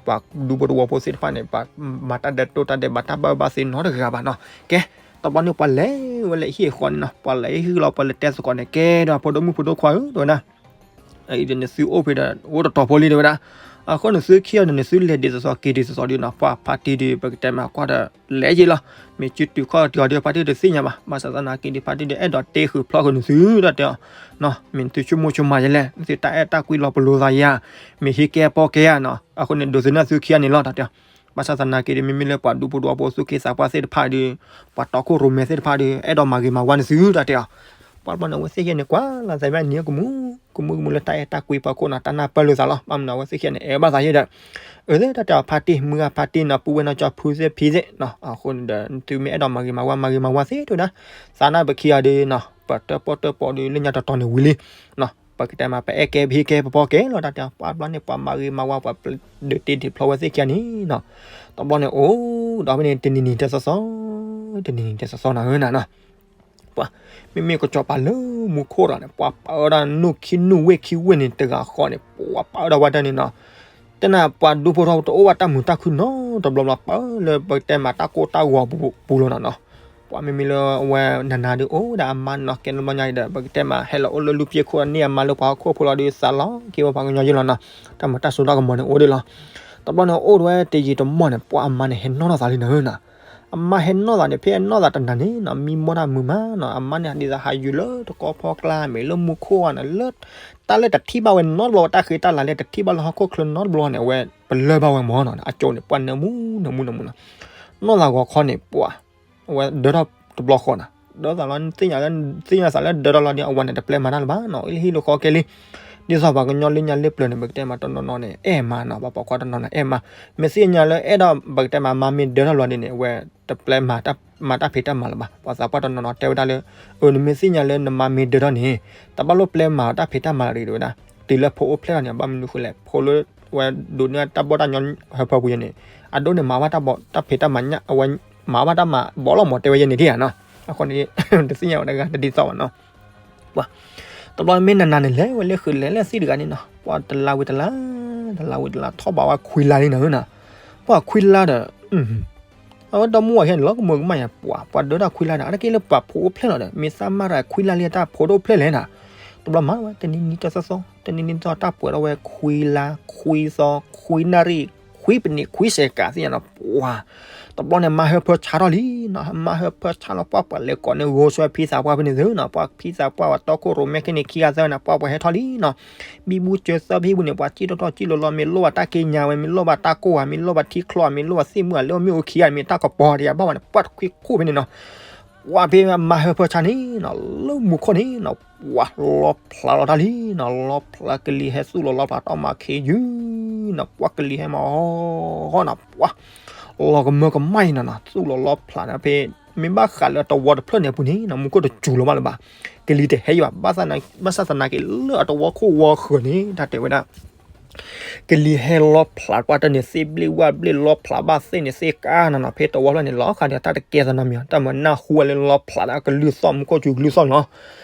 ပှၤဒူဖိတဝီဖိသ့ၣ်တဖၣ်န့ၣ် ပှၤမၤတၢ်ဒဲးတိၢ်တၢ်ဒဲးဘးတၢ်ဘၣ်ဘၣ်သ့နီတဂၤဘၣ်နီၤ. ကဲ တဘျီန့ၣ်ပှၤလဲၤဝဲလၢဟံၣ်အဃီန့ၣ်နီၤ ပှၤလဲၤဟံၣ်လီၤ ပှၤလဲၤတဲသကိးန့ၣ် ကဲဒီးဖိဒိၣ်မုၣ်ဖိဒိၣ်ခွါဧၢ တဲဝဲဒၣ် အံၤဒီးနသုအိၣ်ဖဲဒီး အိၣ်တတီၤဖိလံ တဲဝဲဒၣ်. အဃိန့ၣ်သုခံဂၤဒီး နသုလဲၤဒ်သိးသိး က့ၤဒ်သိးသိးဒ်နီၤ ပှၤဖါတံၢ်ဒီး ပကတဲမးကွၢ်ဒီး လဲၤယ့ၢ်လီၤ. မ့ၢ်စုတုၤခီၣ်တုၤအီၤဒီး ဖါတံၢ်တသ့ၣ်ညါဘၣ်. ဘၣ်ဆၣ်သနာ်က့ဒီး ဖါတံၢ်ဒီး အဲၣ်ဒိးတ့ဃုာ်ဖျီဃုာ်နသု တၢ်တဲအီၤ မ့ၢ်နသုဆိကမိၣ်ဆိကမးယဲလဲၣ် နသုတၢ်အဲၣ်တၢ်ကွံလီၤပလိာ်သးယၤ မ့ၢ်ဟံးကဲအပီၢ်ကဲဧါနီၤ အဃိန့ၣ် ဒိးသန့ၤသုခံဂၤန့ၣ်လီၤ တၢ်တဲအီၤ. ဘၣ်ဆၣ်သနာ်က့ဒီး မ့မ့ၢ်လၢပှၤဒူဖိတဝီဖိ သူၣ်က့သးပှၢ်သ့ၣ်တဖၣ်ဒီး ပှၤတီခိၣ်ရိၣ်မဲသ့ၣ်တဖၣ်ဒီး အဲၣ်ဒိးမၤဂ့ၤမၤဝါနသု တၢ်တဲအီၤ. ပှၤတဘျီန့ၣ် အဝဲသ့ၣ်ယဲန့ၣ် ကွၢ်လီၤသးဘၣ်နံၤကမူၣ် ကမူၣ်ကမူၣ်လၢတၢ်အဲၣ်တၢ်ကွံပှၤခိၣ်နီၤ တၢ်နၢ်ပၢၢ်လိာ်သးလီၤ. ဘၣ်မနုၤအဝဲသ့ၣ်ခံဂၤန့ၣ် အဲၣ်ဘၣ်သးယဲဒီး အၢ တၢ်တဲအီၤ ဖါတံၢ် မုၢ်ဂၤဖါတံၢ်နီၤ ပုၢ်ဝဲၢ်နီၢ်ကၠီဖုသ့ၣ်ဖံသ့ၣ်နီၤ အဃိန့ၣ်ဒီး နသုမ့ၢ်အဲၣ်ဒိးမၤဂ့ၤမၤဝါ မၤဂ့ၤမၤဝါသ့ တဲဝဲဒၣ်. သးနၢ်ပခံဂၤဒီးနီၤ ပတၢၣ်ပီၣ်တၢၣ်ပီဒီး လၢညါတီၤတီၤန့ၣ်ဝံၤလံနီၤ ပကတဲမး ပအဲၣ်ကဲ ပဟံးကဲ ပပီၢ်ကဲလီၤ တၢ်တဲအီၤ. ပှၤတဘျီန့ၣ် ပှၤမၤဂ့ၤမၤဝါ ပှၤဒုးတ့ဒုးဖျီဝဲသ့ၣ်ခံဂၤန့ၣ်နီၤ တဘျီန့ၣ် အိၣ်ဒီးဖဲန့ၣ် တနံၤနံၤတသီသီ တနံၤနံၤတသီသီနၤဧၢနၤနီၤ ပှၤ မ့မ့ၢ်ကစီၤပၤလၢမူခိၣ်ဒီးန့ၣ် ပှၤပာ်ဝဲဒၣ်နူၢ်ခံနူၢ်ဝ့ၢ်ခံဝ့ၢ်န့ၣ်တဂၤဃီန့ၣ် ပှၤပာ်ဝဲဒၣ်ဝဲတၢ်န့ၣ်နီၤ တဲနၤ ပှၤဒူဖိထီတအိၣ်ဘၣ်တၢ်မုာ်တၢ်ခုၣ်နီတဘျီဘျီ ပာ်လၢပကတဲမးတၢ်ကိၢ်တၢ်ဂီၤပူၤလီၤနီၤနီၤ ပှၤမ့မ့ၢ်လၢအဝဲနၤနၤဒီး အိၣ်ဝဲဒၣ်အမါနီၤ ကဲနဘျီညါအံၤဒီး ပကတဲမး ဟဲလီၤအိၣ်လၢလူၢ်ပျဲခိၣ်န့ၢ်အမါလၢပှၤဟီၣ်ခိၣ်ဖိလီၤဒီး သးလီၤက့ၤဝဲပှၤကညီယဲလီၤနီၤ တၢ်မုာ်တၢ်စူၤတၢ်ကမီၤန့ၣ်အိၣ်ဒၣ်လီၤ တဘျီန့ၣ်အိၣ်ဝဲတယံာ်တမီၢ်န့ၣ် ပှၤအမါန့ၣ် ဟဲနီၣ်ထီၣ်သးလံနၤဧၢနီၤ အမါဟဲနီၣ်သးန့ၣ် ဖဲအနီၣ်သးတနၤန့ၣ်နီၤ မံမီၢ်တၢ်မုာ်မးနီၤ အမါန့ၣ် ဒ်သိးဟးယုာ်လၢတကီၢ်ဖီကျါ မ့ၢ်လၢမူခိၣ်ဧါန့ၣ် လၢ တၢ်လၢတထံၣ်ဘၣ်ဝဲနီတဘျီ တၢ်ဃ့တၢ်လၤလၢတထံၣ်ဘၣ်လၢဟီၣ်ခိၣ်ချၢနီတဘျီန့ၣ် အဝဲပလၢၢ်ဘၣ်ဝဲမၢ်နီၤ အကၠိန့ၣ် ပှၤနၢမူနၢမူနၢမူနီၤ နီၢ်သးဂီၤခီန့ၣ် ပှၤ အဝဲဒၢထီၣ်တဘျီဃီနီၤ ဒၢသးလီၤ သ့ၣ်ညါလၢ သ့ၣ်ညါသးလၢဒၢထီၣ်လီၤဒီး အဝဲန့ၣ်တပျဲမၤတၢ်လၢၤဘၣ်နီၤ အ့ၣ်လၢဟံၣ်လၢဃီကဲလံ ဒ်သိးပှၤကညီလၢညါလၢပျၢၤန့ၣ် ပကတဲမးတနီၤနီၤန့ၣ် အဲၣ်မးနီၤ ပှၤပိာ်ခွါတနီၤနီၤ အဲၣ်မး မ့ၢ်သ့ၣ်ညါလၢအဲၣ်ဒိး ပကတဲမး မါမ့ၢ်ဒၢထီၣ်လီၤဒ်န့ၣ် အဝဲတပျဲမၤတၢ် မၤတၢ်ဖံးတၢ်မၤလၢၤဘၣ် ပှၤသးပှၢ်တနီၤနီၤတဲဝဲဒၣ်လၢ အၢ နမ့ၢ်သ့ၣ်ညါလၢနမါမ့ၢ်ဒၢထီၣ်န့ၣ် တဘၣ်လိၣ်ပျဲမၤတၢ်ဖံးတၢ်မၤတဂ့ၤ တဲဝဲဒၣ် တုၤလၢဖိအိၣ်ဖျဲၣ်လီၤန့ၣ် ဘၣ်မနုၤဃိလဲၣ် ဖိလၢ ဝဲဒိးန့ၢ်တၢ်ဘီၣ်တၢ်ညီဟၢဖၢပူၤယဲန့ၣ် အဒိန့ၣ် မၤဘၣ်တၢ်ဘီၣ်တၢ်ဖံးတၢ်မၤညၣ် အဝဲမၤဘၣ်တၢ်မၤဘီၣ်လီၤမၢ် တဲဝဲယဲန့ၣ်ဒ်ဧါနီၤ အဃိန့ၣ် တသ့ၣ်ညါဝဲတဂၤတဒ်သိးဘၣ်နီၤ ပှၤ တဘျီမ့ၢ်နၤနၤန့ၣ် လဲၤဝဲလၢဃုာ်လဲၤလၢသံၣ်တဂၤန့ၣ်နီၤ ပှၤတလါဝံၤတလါ တလါဝံၤတလါ ထီၣ်ဘးဝဲခွံလါလံနၤဧၢနီၤ ပှၤခွံလါဒီး အဝဲဒီမါဝၤခံဂၤန့ၣ် လီၤကမၢကမၣ်ယါ ပှၤ ပှၤဒၢတၢ်ခွံလါဒီး အါတက့ၢ်လၢပှၤဖိအိၣ်ဖျဲၣ်လီၤဒီး မ့ၢ်သးမါတဂၤခွံလါလံ တၢ်ဖိတအိၣ်ဖျဲၣ်လဲၣ်နၤ တဘျီမၤဝဲ တနံၤနံၤတသီသီ တနံၤနံၤတသီ တၢ်ပှဲၤထီၣ်ဝဲခွံလါ ခွံသီ ခွံနၣ်ရံၣ် ခွံပနံး ခွံစဲးကးသ့ၣ်ညါနီၤ ပှၤ တဘျီန့ၣ် မါဟၢဖၢဆါထီၣ်လံနီၤ မါဟၢဖၢဆါလီၤ ပှၤပှၤလဲၤကိးန့ၢ်ဂိၢ်ဆွဲဖံသးပှၢ်ဖဲန့ၣ်သုနီၤ ပှၤဖံသးပှၢ် ပှၤတီခိၣ်ရိၣ်မဲခဲန့ၣ် ခံဂၤသၢဂၤန့ၣ် ပှၤပှၤဟဲထီၣ်လံနီၤ ဘံဘူစၢၤသၢဘံဘူန့ၣ် ပှၤစံၣ်ထီၣ်ထီၣ်စံၣ်လီၤလီၤ မ့ၢ်လိၣ်ဘၣ်တၢ်က့ညါဝဲ မ့ၢ်လိၣ်ဘၣ်တၢ်ကိၢ်ဧါ မ့ၢ်လိၣ်ဘၣ်ထံချီဧါ မ့ၢ်လိၣ်ဘၣ်သ့ၣ်မုၢ်ဧါ လၢမ့ၢ်အိၣ်ခံဂၤ မ့ၢ်တၢ်ကပီၤတယၤဘၣ်ဝဲန့ၣ် ပှၤတခွံခိၣ်ဖဲန့ၣ်နီၤ ပှၤဖဲမါဟၢဖၢဆါန့ၣ်နီၤ လၢမူခိၣ်န့ၣ်နီၤ ပှၤလီၤဖျးလီၤတၢ်လံနီၤ လီၤဖျးကလံၤဟဲသူၣ်လီၤလီၤဖျးတီၢ်မၤခ့ယုၢ်နီၤ ပှၤကလံၤဟဲမၤဟီၣ်နီၤ ပှၤ လီၤကမၢကမၣ်အံၤနီၤနီၤ သူၣ်လီၤလီၤဖျးန့ၣ်ဖဲ မ့ၢ်ဘၣ်ဃးလၢအတဝီတဖျၢၣ်န့ၣ်အပူၤန့ၣ်နီၤ မူခိၣ်တစူၤလီၤဘၣ်လၢၤဘၣ် ကလံၤတဟဲယံၤဘၣ် ဘၣ်ဆၣ်သနာ်က့လၢအတဝီခိၣ်ဝီဃၢၤန့ၣ် တၢ်တဲဝဲဒၣ် ကလံၤဟဲလီၤဖျးကွၢ်တၢ်န့ၣ် သ့ၣ်ဘျ့ၣ်ဝၣ်ဘျ့ၣ်လီၤဖျးဘၣ်သ့ၣ်န့ၣ် သ့ၣ်ကါနီၤနီၤ ဖဲတဝီဖျၢၣ်န့ၣ် လီၤဃာ်ဒီးတၢ်တကဲသနီၤမံၤ တၢ်မၤနၢ်ဟူဝဲလၢလီၤဖျးလၢအကလုၢ်သီၣ် မူခိၣ်စူၤကလုၢ်သီၣ်န့ၣ်လီၤ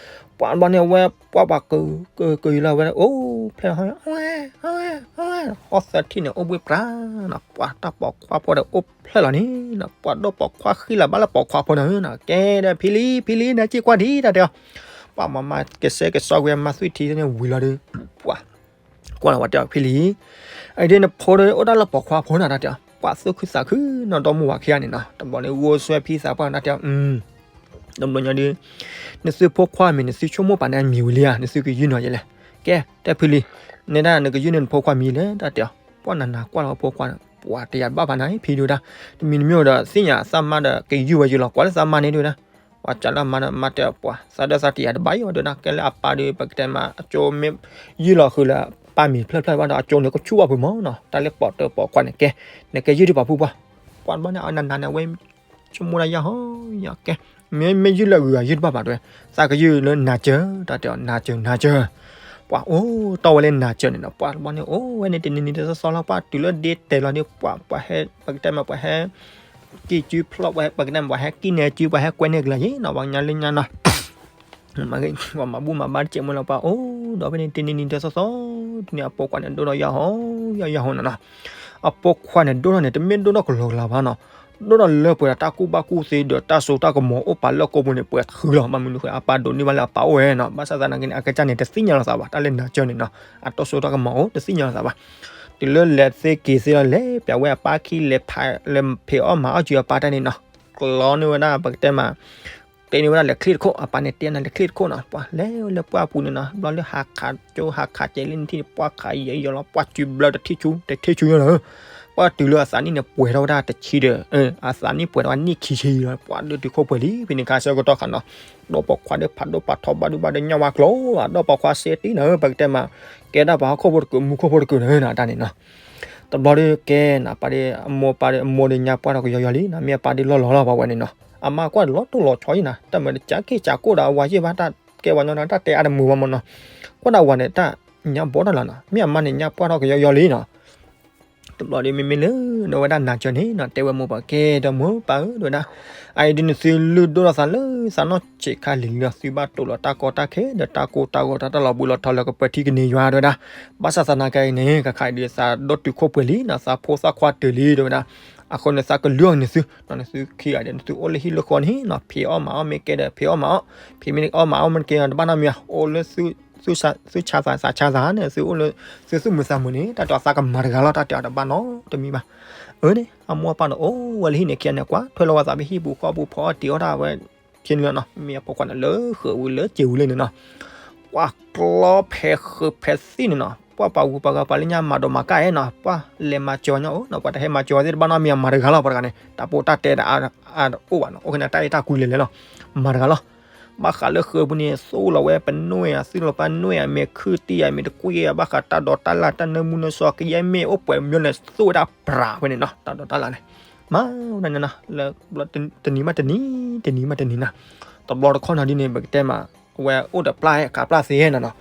ပှၤဘျီန့ၣ် အဝဲပှၤပှၤက ကကယံၤလီၤဝဲ အိၣ်ဖျဲၣ်လီၤ အဝဲ အဝဲ အဝဲ ဟီၣ်သၢထံၣ်န့ၣ် အိၣ်ဘှ့ၣ်ပြးနီၤ ပှၤတၢ်ပိာ်ခွါဖိဒီးအိၣ်ဖျဲၣ်လီၤန့ၣ်နီၤ ပှၤဒိၣ်ပိာ်ခွါဃံလၤဘၣ်လၢပိာ်ခွါဖိန့ၣ်နီၤ ကဲဒီးဖံလံ ဖံလံ နက့ၤကွၢ်ဒံးတၢ်တဲအီၤ ပှၤမၤမၤကစဲကစီကွံာ်အမါသွံၣ်ထံန့ၣ်ဝံၤလီၤဒီး ပှၤ ကွၢ်လီၤဝဲတဲအီၤဖံလံ အံၤဒ်နဖိဒီးအိၣ်ဒၣ်လၢပိာ်ခွါဖိန့ၣ်တၢ်တဲအီၤ ပှၤသူၣ်ခုသးခုနီၤ ဒီမါဝၤခံဂၤန့ၣ်နီၤ တဘျီန့ၣ် ဂိၢ်ဆွဲဖံသးပှၢ်တၢ်တဲအီၤ အ တဘျီညါဒုး နသုဖိခွါမ့ၢ် နသုဆိကမိၣ်ပာ်န့ၣ်အမံၤဝံၤလံဧါ, နသုကယုၢ်နီၤယဲလဲၣ်. ကဲ တဲဖုလံ, နဲဒၣ်နကယုၢ်န့ၢ်နဖိခွါမံၤလဲၣ် တၢ်တဲအီၤ. ပှၢ်နၤနၤကွၢ်လီၤဖိခွါန့ၣ် ပှၤတယာ်တဘၣ်ဘၣ်နၤ ဖံဒုဝဲဒၣ်, တမံၤတမံၤဒီး သ့ၣ်ညါသးမါဒီး ကယုၢ်ဝဲယုၢ်လီၤ ကွၢ်လၢသးမါန့ၣ်ဒုဝဲဒၣ်. ပှၤကးလၢအမါဒီး မါတဲအီၤ ပှၤ သးဒၢသးတယာ်တဘၣ်အံၤဒုဝဲဒၣ်, ကဲလၢအပၢ်ဒုး ပကတဲမး အကၠိမ့ၢ်ယုၢ်လီၤဃုာ်လၢပၢ်မံၤဖျၢၣ်ဖျၢၣ်ဘၣ်ဒီး အကၠိန့ၣ်ကဆူၣ်ဘၣ်ဖုးမးနီၤ, တၢ်လၢပိာ်တၢၢ်ပိာ်ခွါန့ၣ် ကဲ နကယုၢ်ဒုးပာ်ဖုပှၢ်. ပှၢ်တဘျီန့ၣ် အနၤနၤန့ၣ် အဝဲ ဆိကမိၣ်ဒၣ်ယၢ်ဟီယၢ်ကဲ, မ့ၢ်မ့ၢ်ယုၢ်လၢအဂုၤအဂၤယုၢ်တဘၣ်ဘၣ်တဲဝဲ, သးကယုၢ်လၢနၤစၢၤ တၢ်တဲအီၤ နၤစၢၤ နၤစၢၤ. ပှၤအိၣ်တီၢ်ဝဲလၢနၤစၢၤန့ၣ်နီၤ, ပှၢ်တဘျီန့ၣ် အိၣ်ဝဲန့ၣ်တနံၤနံၤတသီသီလီၤ, ပှၢ်တုၤလၢဒ့တဲာ်လီၤဒီး ပှၤ ပှၤဟဲ ပကတဲမး ပှၤဟဲ ကံၢ်စုဖျီၣ် ပှၤ ပကတဲမး ပှၤဟဲကံၢ်န့ၢ်စု ပှၤဟဲကွဲန့ၢ်ကလၤယ့နီၤ, ပှၤကညီလၢညါနီၤ ပှၤမၤဘူၣ်မၤဘါတစဲးမုၢ်လီၤ ပှၤအိၣ်ဒီးဖဲန့ၣ်တနံၤနံၤတသီသီ, တနံၤအပိာ်ခွါန့ၣ်ဒိၣ်ထီၣ်ယၢ်ဟီယၢ်ယၢ်ဟီနီၤနီၤ. အပိာ်ခွါန့ၣ်ဒိၣ်ထီၣ်န့ၣ် တမ့ၢ်ဒိၣ်ထီၣ်ကလီကလီဘၣ်နီၤ, ဒိၣ်ထီၣ်လၢပှဲၤဒီးတၢ်ကူၣ်ဘၣ်ကူၣ်သ့ဒီးတၢ်စိတၢ်ကမီၤအိၣ်ပာ်လၢအကိာ်ပူၤန့ၣ် ပှဲၤဃုလီၤ, ဘၣ်မနုၤဃိအပၢ်ဒိးန့ၢ်ဘၣ်လၢအပၢ်အိၣ်ဝဲနီၤ, ဘၣ်ဆၣ်သနာ်က့န့ၣ် အကစၢ်န့ၣ် တသ့ၣ်ညါလီၤသးဘၣ်, တၢ်လၢနၤစၢၤန့၁ီၤ အတၢ်စိတၢ်ကမီၤအိၣ် တသ့ၣ်ညါလီၤသးဘၣ်. တုၤလၢလဲၤသ့က့ၤသ့လီၤ လဲၤပၠးဝဲအပၢ်ခံ လဲၤဖး လဲၤဖံးအီၣ်မၤအီၣ်စုအပၢ်တၢ်န့ၣ်နီၤ, ကျီန့ၢ်ဝဲဒၣ် ပကတဲမး တဲန့ၢ်ဝဲဒၣ်လဲၤချ့ၣ်တခိၣ်, အပၢ်န့ၣ်တဲနၤလဲၤချ့ၣ်တခိၣ်နီၤ, ပှၤလဲၤလၢပှၢ်ပူၤန့ၣ်နီၤ, ဘျီလၢဟးခးကၠိဟးခးကဲလၢနထံၣ်န့ၣ် ပှၢ်ခးယဲယီၤလီၤ, ပှၢ်စုဘျၢတထံၣ်ဆူ တထံၣ်ဆူယီၤလီၤ, ပှၢ်တုၤလၢအသးနံၣ်န့ၣ်ပှဲၤထီၣ်ဝဲဒၣ်တဆံဒီး အသးနံၣ်ပှဲၤထီၣ်ဝဲနံၣ်ခံဆံလီၤ, ပှၢ်ဒိၣ်တုာ်ခိၣ်ပှဲၤလံ ဖဲန့ၣ်ခါဆၢကတီၢ်ခါနီၤ, ဒီးပိာ်ခွါဒီးဖးဒိၣ်ဖးထီဘၣ်ဒုဘၣ်ဒီးညၣ်ဝါကျိၤဘၣ်, ဒီးပိာ်ခွါစ့တံၢ်နီၤ ပကတဲမး, ကဲဒၣ်ပှၤဟီၣ်ခိၣ်ဖိတကုး မူခိၣ်ဖိတကုးနီၤ တၢ်န့ၣ်နီၤ. တဘျီဒီးကဲနီၤ ပၢ်ဒီးအမိၢ်ပၢ်ဒီး အမိၢ်ဒီးညါပှၢ်ထီၣ်ကယီယီလံနီၤ, မ့ၢ်အပၢ်ဒုးလီၢ်လီၤလီၤ ပှၤဝဲန့ၣ်နီၤ, အမါကွၢ်လီၤတိၢ်လီၤဆီယံၤနီၤ, တၢ်မၤတကးက့ၢ်ကးကိၣ်ဒီးအဝၤယ့ၢ်ဘၣ် တၢ်ကဲပှၤညီနီၤ တၢ်တဲအါတမုာ်ဘၣ်မနီၤ, ကွၢ်ဒၣ်ဝၤန့ၣ် တၢ်ညါဘီတၢ်လီၤနီၤ, မ့ၢ်အမါန့ၣ်ညါပှၢ်ထီၣ်ကယီယီလံနီၤ. တဘျီဒီးမ့မ့ၢ်လၢ နဝဲဒၣ်နၤစၢၤန့ၣ်နီၤ တဲဝဲမိၢ်ပၢ်ကဲဒီးမိၢ်ပၢ်ဧၢ တဝဲဒၣ်, အအံၤဒုးနသုလုၢ်ဒိၣ်ထီၣ်သးလၢသးနီၢ်ဆံးခါလံၤလံၤလီၤ, သုဘၣ်တိာ်လီၤတၢ်ကီတၢ်ခဲ ဒီးတၢ်ကိၢ်တၢ်ဂီၤတၢ်လီၤဘှံးလီၤတီၤလၢကပၢၤထံကန့ၢ်ယွၤ တဝဲဒၣ်, ဘၣ်ဆၣ်သနာ်က့န့ၣ် ကခါအံၤဒုးသးဒိၣ်တုာ်ခိၣ်ပှဲၤလံနီၤ, သးဖိသၣ်ခွါတ့ၢ်လံ တဝဲဒၣ်, အဃိန့ၣ်သးကလုၢ်အီၤန့ၣ်သု, နသုခံဂၤဒီး နသုအိၣ်လၢဟံၣ်လၢဃီန့ၣ်နီၤ, ဖံးအီၣ်မၤအီၣ်မ့ၢ်ကဲဒီး ဖံးအီၣ်မၤအီၣ်, ဖံးမ့ၢ်အီၣ်မၤအီၣ်မ့ၢ်ကဲဒီး တဘၣ်နီတမံၤ, အိၣ်လၢ သုဆါသးဆါသးန့ၣ် သုအိၣ်လၢ သုသူၣ်မုာ်သးမုာ်န့ၣ် တၢ်တဲအီၤသးကမၤတဂၤလီၤ, တၢ်တဲအီၤတဘၣ်နီတမံၤဘၣ်. အၢန့ၣ် အမိၢ်အပၢ်န့ၣ် အိၣ်ဝဲလၢဟံၣ်န့ၣ်ခံဂၤန့ၣ် ကွၢ်ထွဲလီၤဝဲသးဖဲဟံၣ်ပူၤဃီပူၤ ဖီအီၣ်တ့ၤအီၣ်တၢ်ဝဲခံန့ၣ်လီၤနီၤ, မ့ၢ်အပိာ်ခွါန့ၣ် လၢဃုာ်ဝံၤလၢစ့ၤဝံၤလၢန့ၣ်နီၤ, ကွၢ်ကျီဖဲးဃုာ်ဖဲးသံၣ်န့ၣ်နီၤ, ပှၢ်ပှၤဂုၤပှၤဂၤပှၤလၢညါမၤဒိးမၤကၣ်အဲၣ်နီၤ, ပှၢ်လဲၤမၤစၢၤဝဲညါအိၣ်နီၤ, ပှၤတဟဲမၤစၢၤဝဲသ့ၣ်တဘၣ်နီတမံၤ မၤတဂၤလီၤ ပှၤတဂၤန့ၣ် တၢ်ပိာ်တၢ်တဲဒီးအအိၣ်ဘၣ်နီၤ, အိၣ်က့ၤန့ၣ် တၢ်အဲၣ်တၢ်ကွံလဲၤလဲၤလီၤ, မၤတဂၤလီၤ. ဘၣ်ဃးလၢဃုာ်ပူၤန့ၣ် သူၣ်လီၤဝဲပနွဲၣ်ဧါ သူၣ်လီၤပနွဲၣ်ဧါ မ့ၢ်ခုၣ်တံၢ်ဧါ မ့ၢ်တကွံဧါ ဘၣ်ဃးတၢ်ဒိးတၢ်လၣ် တၢ်နၢမူနၢဆှီ ကယဲၢ်မ့ၢ်အိၣ်ပှဲၤမ့ၢ်န့ၣ် သူၣ်ဝဲဒၣ်ပြးဖဲန့ၣ်နီၤ, တၢ်ဒိးတၢ်လၣ်န့ၣ် မၤဝဲဒၣ်န့ၣ်နီၤ, လၢတနံၤမးတနံၤ တနံၤမးတနံၤနီၤ, တဘျီတခီၣ်နီၤဒ်န့ၣ် ပကတဲမး အဝဲအိၣ်ဒီးပျၢ်ဟဲ ခးပျၢ်သ့နီၤနီၤ,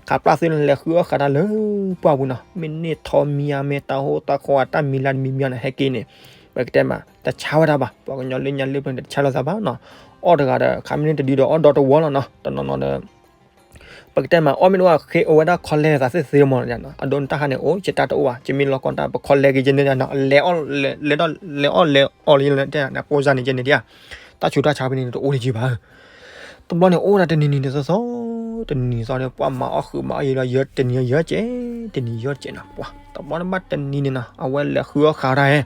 ခးပျၢ်သ့န့ၣ် လဲၤဃုအီၣ်ဃာ်တၢ်လၢပှၢ်ပူၤနီၤ, မ့ၢ်န့ၢ်ထီမံၤဧါ မ့ၢ်တၢ်ဟိတၢ်ဃီဧါ တၢ်မံၤလၢတမံၤမံၤန့ၣ် ဟဲက့ၤန့ၣ် ပကတဲမး တဆါဝဲဒၣ်ဘၣ်, ပှၤကညီလၢညါလၢပျၢၤန့ၣ် တဆါလိာ်သးဘၣ်နီၤ, အီၣ်တဂၤဒီး ခါမ့ၢ်န့ၢ်တဒုဒီး အီၣ်ဒီတဝီလီၤနီၤ, တနီၤနီၤဒီး ပကတဲမး အီၣ်မ့ၢ်တအိၣ်ဃ့အဝဲဒၣ်ခီလဲသးသ့သ့မီၤ, အဒိန့ၣ်တၢ်ခါန့ၣ် အိၣ်ယတၢ်တအိၣ်ဘၣ်, ယမ့ၢ်လီၤကီတၢ် ပခီလဲက့ၤယဲန့ၣ်နီၤ, လဲၤအီၣ်လဲၤအီၣ်လဲၤအီၣ်လၢယဲန့ၣ် ပိစါန့ၣ်ယဲန့ၣ်ဒၣ်, တၢ်ဆူးတၢ်ဆါဖဲန့ၣ်တအိၣ်လၢယဘၣ် တဘျီန့ၣ် အိၣ်ဒၣ်တနံၤနံၤတသီသီ, တနံၤနံၤသီန့ၣ် ပှၤမၤအီၣ်ဃုာ်မၤအီၣ်ယဲလီၤ, ယဲတနံၤယဲကဲ, တနံၤယဲကဲနီၤ, ပှၤ တဘျီန့ၣ်ဘၣ်တနံၤန့ၣ်နီၤ အဝဲလဲၤဃုအီၣ်ဃာ်တၢ်ဟဲ,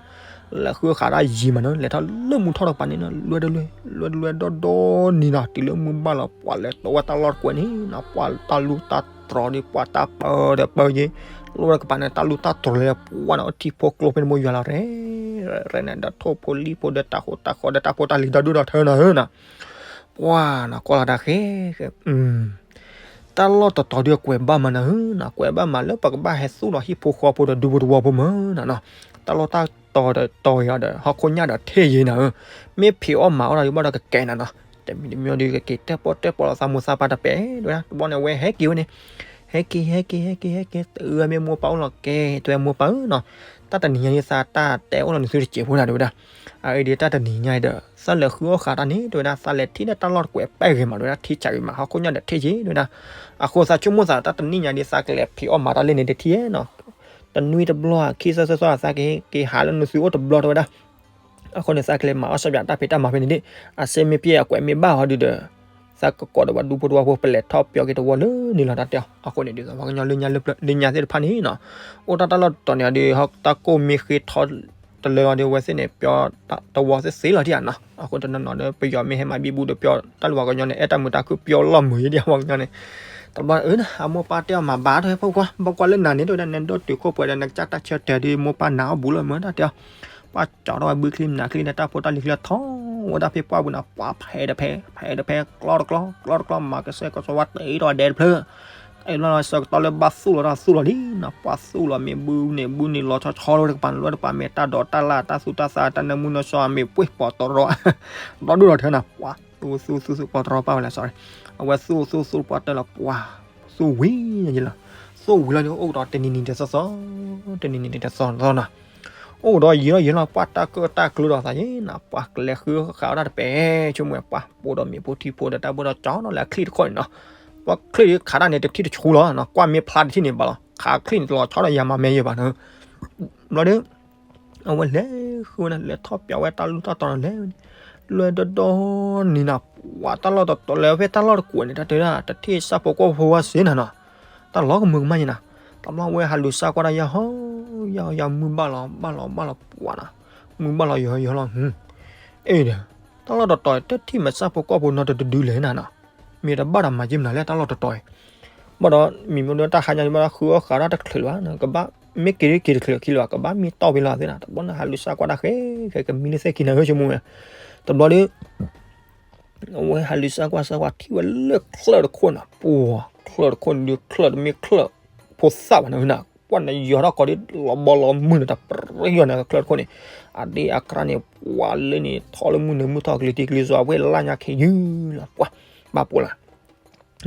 လဲၤဃုအီၣ်ဃာ်တၢ်ယံာ်မးနီၤ, လဲၤထီၣ်လၢမုၢ်ထီၣ်တကပၤန့ၣ်နီၤ လွဲတလွဲ လွဲတလွဲဒီဒီနံၤနီၤ, တုၤလၢမုၢ်ဘၣ်လီၤ ပှၤလဲၤတိဝဲတၢ်လီၢ်တကွဲးန့ၣ်နီၤ, ပှၤတၢ်လူၢ်တၢ်တြီၤဒီး ပှၤတၢ်ပၢဒီးပၢက့ၤ, လီၢ်ဝဲတကပၤန့ၣ် တၢ်လူၢ်တၢ်တြီၤလၢပှၤန့ၣ် အထံဖိကျိဖဲန့ၣ်မိၢ်ယွၤလီၤ ရဲၣ်ရဲၣ်န့ၣ် ဒီးထိၣ်ဖိလံၣ်ဖိဒီးတၢ်ဟိတၢ်ဃီဒီးတၢ်ဖိတၢ်လံၤဒီဒူၣ်ဒီထၢနီၤနီၤ ပှၤနီၤ ကွၢ်လီၤတၢ်ဃဲ တၢ်လီၢ်တတီၤဒုးကွဲးဘၣ်မးနၤဧၢနီၤ, ကွဲးဘၣ်မးလၢပကဘၣ်ဟဲသူၣ်လီၤဟံၣ်ဖိဃီဖိဒီးဒူဖိတဝီဖိမးနီၤနီၤ, တၢ်လီၢ်တတီၤဒီးတီၤယၤဒီး ဟီၣ်ခိၣ်ညၣ်ဒီးထ့ၣ်ယဲနၤဧၢ, မ့ၢ်ဖံးအီၣ်မၤအီၣ်တၢ်ဒုးဘၣ်ဒီးကကဲနၤနီၤ, တမံၤတမံၤဒုးကက့ၤတၢၣ်ပီၣ်တၢၣ်ပီလီၤသးမိၢ်သးပၢ်တပဲာ်ဒၣ်, တဘျီန့ၣ် အဝဲဟဲက့ၤဝဲန့ၣ်, ဟဲက့ၤ ဟဲက့ၤ ဟဲက့ၤ ဟဲက့ၤ တအၢမ့ၢ်မိၢ်ပၢ်အိၣ်လီၤကဲ, တဲဝဲမိၢ်ပၢ်ဧၢနီၤ, တၢ်တနံၤညါအံၤသးတၢ်တဲအိၣ်လီၤနသုတစဲးဖိဒၣ်တဲဝဲဒၣ် အအံၤဒုးတၢ်တနံၤညါအံၤဒီး သးလဲၤဃုအီၣ်ဃာ်တၢ်န့ၣ် တဲဝဲဒၣ် သးလဲၤထံၣ်လၢတၢ်လီၢ်တကွဲးပဲၢ်ဂ့ၤမး တဲဝဲဒၣ် ထံဆးဂ့ၤမး ဟီၣ်ခိၣ်ညၣ်ဒီးထ့ၣ်က့ၤ တဲဝဲဒၣ်, အဃိသးဆိကမိၣ်သးတၢ်တနံၤညါဒုး သးကလဲၤဖံးအီၣ်မၤတၢ်လၢန့ၣ်တထံၣ်နီၤ, တနွံတဘျီ ခံသၢသၢသီ သးကဟဲက့ၤဟးလၢနသုအိၣ်တဘျီတဲဝဲဒၣ်, အဃိန့ၣ် သးကလဲၤမၤအီၣ်စၢဘၣ်တၢ်ဖံးတၢ်မၤဖဲန့ၣ်ဒၣ်, အစ့မ့ၢ်ပျဲအကွဲးမ့ၢ်ဘၣ်ဟီဒုးဒီး သးကကိးဒီးပှၤဒူဖိတဝီဖိ ပလဲၤထီၣ်ပျီက့ၤတဝီလၢန့ၣ်လီၤတၢ်တဲအီၤ, အဃိန့ၣ်ဒုး ပှၤကညီလၢညါလၢပျၢၤလၢညါသ့ၣ်တဖၣ်န့ၣ်နီၤ, အိၣ်တၢ်တၢ်လီၢ်တတီၤန့ၣ်ဒီး တၢ်ကိၢ်မ့ၢ်ဃ့ထီတလၢလီၤဒီး အဝဲသ့ၣ်န့ၣ် ပျီတဝီသ့ၣ်သ့လီၤဒံးဧါနီၤ အဃိတနီၤနီၤဒီး ပယီၤမ့ၢ်ဟဲမၤဘံဘူဒီး ပျီတၢ်လၢပှၤကညီန့ၣ် အဲၣ်တၢ်မုာ်တၢ်ခုၣ်ပျီလီၢ်မုာ်ယဲဒၣ်ပှၤကညီန့ၣ်, တဘျီအၢ အမိၢ်ပၢ်တဲအီၤမၤဘၣ်ထီၣ်ဟဲဖိခွါ ဘၣ်ကွၢ်လၢနၤန့ၣ် တဲဝဲဒၣ် နဒိၣ်တုာ်ခိၣ်ပှဲၤဒီး နကစၢ်တၢ်ဆၢတဲာ်ဒီး မိၢ်ပၢ်နာ်အီၣ်ဘူးလီၤမၢ်တၢ်တဲအီၤ, ပှၤကၠီထီၣ်ဝဲဘုချံမနၤချံဒီး တၢ်ဖိတၢ်လံၤချံထီၣ်ဝဲဒၣ်ဖဲပှၢ်ပူၤန့ၣ် ပှၤဖဲးတဖဲ ဖဲးတဖဲ ကျီတကျီ ကျီတကျီ မၤကစဲၢ်ကစီဝါတ့ထီၣ်ဒဲတဖျၢၣ် အဲၣ်ဘျီလီၤဆၢကတီၢ်လၢဘၣ်သူၣ်လီၤတၢ်သူၣ်လီၤလံနီၤ ပှၤသူၣ်လီၤမ့ၢ်ဘုန့ၣ် ဘုန့ၣ်လီၤဆီဆီလၢတကပၤ လၢတကပၤမ့ၢ်တၢ်ဒိးတၢ်လၢ် တၢ်သူတၢ်သၣ် တၢ်နၢမူနၢဆှီ မ့ၢ်ပှ့ၤပီၤတရီ ဒီဒူၣ်ဒီထၢနီၤ ပှၤသူသူသူသူပီၤတရီပၢ်ဝဲလဲၣ် sorry အဝဲသူသူသူပှၤတၢၢ်လီၤ ပှၤသူဝံၤယလီၤ သူဝံၤလီၤန့ၣ် အိၣ်ကဒီးတနံၤနံၤတသီသီ တနံၤနံၤတသီသီနီၤ အိၣ်ကဒီးယံာ်လီၤယံာ်လီၤ ပှၤတၢ်ကၢၣ်တၢ်ကျၢၤဒီးသးယဲနီၤ ပှၤကလဲၤဃုဃာ်ဝဲဒၣ်တပဲ ဆိကမိၣ်ဝဲပှၤ ပိာ်ဒီးမ့ၣ်ပိၢ်ထံဖိဒီးတၢ်ဘၣ်ဒီးကၠီနီၤ လဲၤချံၣ်တခီန့ၣ်နီၤ ပှၤချံၣ်ခးတၢ်န့ၣ် တထံၣ်တဆူလီၤနီၤ ကွၢ်မ့ၢ်ဖျါတထံၣ်န့ၣ်ဘၣ်လီၤ ခးချံၣ်န့ၣ်တလီၤဆီဒီးယၤမၤမဲာ်ယဲဘၣ်နီၤ ဘျီဒီး အဝဲလဲၤဃုဝဲဒၣ် လဲၤထီၣ်ပၠးဝဲတၢ်လူၢ်တၢ်တီၤလဲၤ လဲၤဒီဒီနံၤနၤ ပှၤတၢ်လီၢ်တတီၤလဲၤဖဲတၢ်လီၢ်တကွီၢ်န့ၣ် တၢ်တဲဒၣ် တထံၣ်ဆၣ်ဖိကီၢ်ဖိဝဲစ့နၤနီၤ တၢ်လီၤကမုာ်ကမၣ်ယဲနၤ တဘျီဝဲဟးလူၤစၢ်ကွၢ်တၢ်ယဲဟီ ယဲယဲမုၢ်ဘၣ်လီၤ ဘၣ်လီၤ ဘၣ်လီၤ ပှၤနီၤ မုၢ်ဘၣ်လီၤယီၤယီၤလီၤ အ့ဒီး တၢ်လီၢ်တတီၤ တထံၣ်မးဆၣ်ဖိကီၢ်ဖိနီတဒုဒုလဲၣ်နၤနီၤ မ့ၢ်တဘၣ်ဒီးမၤက့မနုၤလဲၣ် တၢ်လီၢ်တတီၤအံၤ ဘၣ်ဒီး မံၤမ့ၢ်ဒၣ်တၢ်ဟါညါန့ၣ် ဘၣ်ဒီးဃုအီၣ်ဃးတၢ်တချုးလၢၤဘၣ် ကဘၣ် မ့ၢ်က့ၤက့ၤတချုးခံလၢၤဘၣ် ကဘၣ်မ့ၢ်တီၢ်ဖဲလီၤသ့နၤ တဘျီန့ၣ် ဟးလူၤစၢ်ကွၢ်တၢ်ဃဲ ဃဲကမံလၢသ့ၣ်ကံနၤဧၢ ဆိကမိၣ်ဝဲ တဘျီဒီး အဝဲဟးလူၤစၢ်ကွၢ်စၢ်ကွၢ်ထံၣ်ဝဲလၢချၢၣ်တခိၣ်နီၤ ပှၤ ချၢၣ်တခိၣ်န့ၣ်ဒုး ချၢၣ်တမ့ၢ်ချၢၣ်ဖိသၣ်ဘၣ်န့ၣ်နၤ ကွၢ်န့ၣ်ယီၤထီၣ်ကီးဒ် လီၤဘီလီၤမုၢ်န့ၣ် တၢ်ပြံယီၤန့ၣ် ချၢၣ်တခိၣ်န့ၣ် အဒ့အကြါန့ၣ် ပှၤလၢန့ၣ် ထီၣ်လၢမုၢ်နုာ်မုၢ်ထီၣ်ကလံၤထံးကလံၤစိး အဝဲလၢညါခဲယုၢ်လီၤ ပှၤ ဘၣ်ပိာ်လီၤ နီ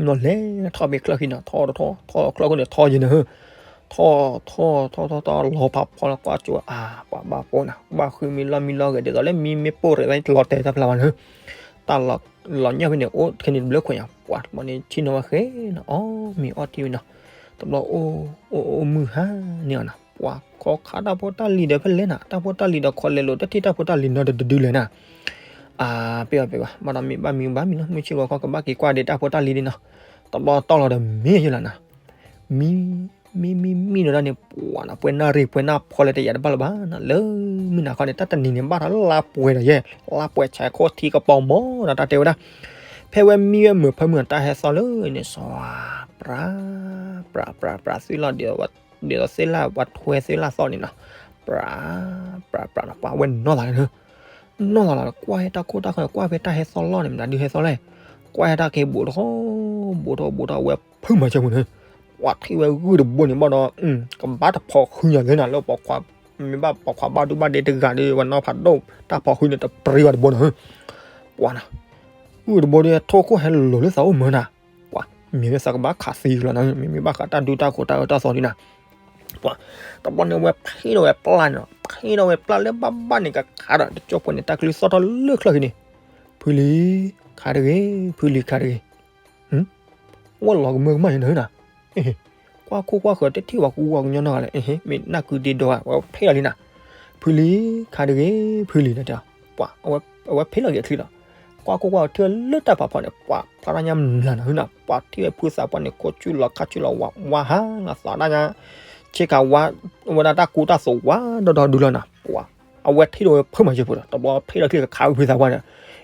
ၤလဲၤထီၣ်ဖဲချၢၣ်ခံနီၤ ထီၣ်တထီၣ် ထီၣ်ချၢၣ်ခိၣ်န့ၣ် ထီၣ်ယဲန့ၣ် ထီၣ် ထီၣ် ထီၣ် ထီၣ် ထီၣ် လီၤဖးဖီလီၤကွၢ်ကၠိ အါ ပှၤဘၣ်ပိာ်နၤ ဘၣ်ဃုမံၤလီၢ်မံၤလီၢ်ဂဲၤ ဒ်သိးလၢမံမ့ၢ်ပိၢ်ရဲၣ်သး လီၤတဲာ်တဖျါဘၣ်န့ၣ် တၢ်လီၤညၣ်ဖဲန့ၣ် အိၣ်ခဲန့ၣ်တဘျုးခွဲးညါ ပှၤတဘျီန့ၣ် ဆ့ၣ်နီၤဝဲဃဲနီၤ အီၣ်မ့ၤအီၣ်ထံဝဲနီၤ တဘျီအိၣ် အိၣ် အိၣ်မုၢ်ဟါန့ၢ်အီၤနီၤ ပှၤခီခါတၢ်ဖိတၢ်လံၤဒီးဖဲလဲၣ်နၤ တၢ်ဖိတၢ်လံၤဒီးခီလဲၤလိာ် တထံၣ်တၢ်ဖိတၢ်လံၤနီတဒုဒုလဲၣ်နၤ အါ ပ့ၢ်အီၤပ့ၢ်ဘၣ် ဘၣ်ဒီးမ့ၢ်ဘၣ်မံၤဘၣ်မံၤလီၤ မုၢ်ဆ့ၣ်ဂီၤခီကဘၣ်က့ၤကွၢ်ဒံးတၢ်ဖိတၢ်လံၤဒံးနီၤ တဘျီတီၢ်လီၤဒီးမ့ၢ်ယဲလီၤနၤ မံ မံ မံ မံဒီးဒၣ်န့ၣ် ပှၤနီၤ ပှဲၤနၣ်ရံၣ် ပှဲၤနၣ်ဖီလဲၣ်တယာ်တဘၣ်လၢၤဘၣ်နီၤ လၢမုၢ်နၤခီန့ၣ် တၢ်တနံၤန့ၣ် ဘၣ်ထီၣ်လၢလါပှဲၤဒီးယဲ လါပှဲၤဆဲးခိၣ်ထံကပီၤမီၤနီၤ တၢ်တဲဝဲဒၣ် ဖဲဝဲမံဝဲမုာ်ဖၢမုာ် တၢ်ဟဲသီလၢန့ၣ် စီၤ ပြး ပြး ပြး ပြး သွံၣ်လီၤ ဒ်သိး ဒ်သိးသ့ၣ်လၣ် ပှၤထွဲသ့ၣ်လၣ်သီန့ၣ်နီၤ ပြး ပြး ပြး နီၤ ပှၤဝဲနီၢ်သးလၢ နီၢ်သးလီၤ ကွၢ်ဟဲတၢ်ခိၣ်တၢ်ဃၢၤ ကွၢ်ဖဲတၢ်ဟဲသီလီၢ်န့ၣ် မတၤဒုးဟဲသီလဲၣ် ကွၢ်ဟဲတၢ်က့ၤဘူးတဃီ ဘူးတဃီ ဘူးတဃီ ဝဲဖုမၤစၢၤပူၤန့ၣ် ပှၤထံၣ်ဝဲဂုၢ်တဘိန့ၣ် ဘၣ်ဒီး ကဘၣ်တဖိးဃုညါသ့နၤ လၢပှၤ မ့ၢ်ဘၣ်ပှၤခွါဘၣ်ဒူဘၣ်ဒဲတဂၤဒီး ဝဲနီၢ်ဖးဒိၣ် တၢ်ဖိးဃုန့ၣ် တပြံဝဲတဘိနီၤ ပှၤနီၤ ဂုၢ်တဘိဒီး ထိၣ်ခိၣ်ဟဲလိၤလၢသးအိၣ်မၢနၤ ပှၤ မ့ၢ်ဝဲသးကဘၣ်ခးသံလီၤနၤ မ့မ့ၢ်ဘၣ်ဃးတၢ်ဒူတၢ်ဃိးတၢ်အၢတၢ်သီဒံးနၤ ပှၤ တဘျီန့ၣ်ဝဲဖ့ဒီးဝဲပျၢ်န့ၣ်နီၤ ဖ့ဒီးဝဲပျၢ်လၢဘၣ်ဘၣ်န့ၣ် ကခးဒီး တကၠိဖိန့ၣ် တၢ်ကလုၢ်သီၣ်ထီၣ်လၢချၢၣ်ခံန့ၣ် ဖုလံၤ ခးတဂ့ၤ ဖုလံၤ ခးတဂ့ၤ ဝဲလီၤကမၢကမၣ်ယဲနၤနၤ ကွၢ်ခိၣ်ကွၢ်ဃၢၤ တထံၣ်ဝဲကူဝဲကညီနီတဂၤလဲၣ် မ့ၢ်နၢ်ကုဒ့ဒီဂၤ ဝဲဖ့လီၤလံနၤ ဖုလံၤ ခးတဂ့ၤ ဖုလံၤ တၢ်တဲအီၤ ပှၤအဝဲဖ့လီၤက့ၤအချံလီၤ ကွၢ်ခိၣ်ကွၢ်ဃၢၤထံၣ်လၢတၢ်ဖးဖီန့ၣ် ပှၤဖျါတၢ်ညါမျၢ်နၤနၤ ပှၤထံၣ်ဝဲဖုသးပှၢ်န့ၣ် ခိၣ်ဆူၣ်လီၤခါဆူၣ်လီၤဝါ ဝါဟါလီၤသးတၢ်ညါ ဆ့ကၤဝါ ဝဲဒၣ်တၢ်ကူတၢ်သိးဝါဒီဒီဒုလီၤနၤ ပှၤ အဝဲထံၣ်ဒီးဝဲဖုမၤစၢၤဖိဒီး တဘျီဖ့လီၤချံကခးဝဲဖုသးပှၢ်န့ၣ်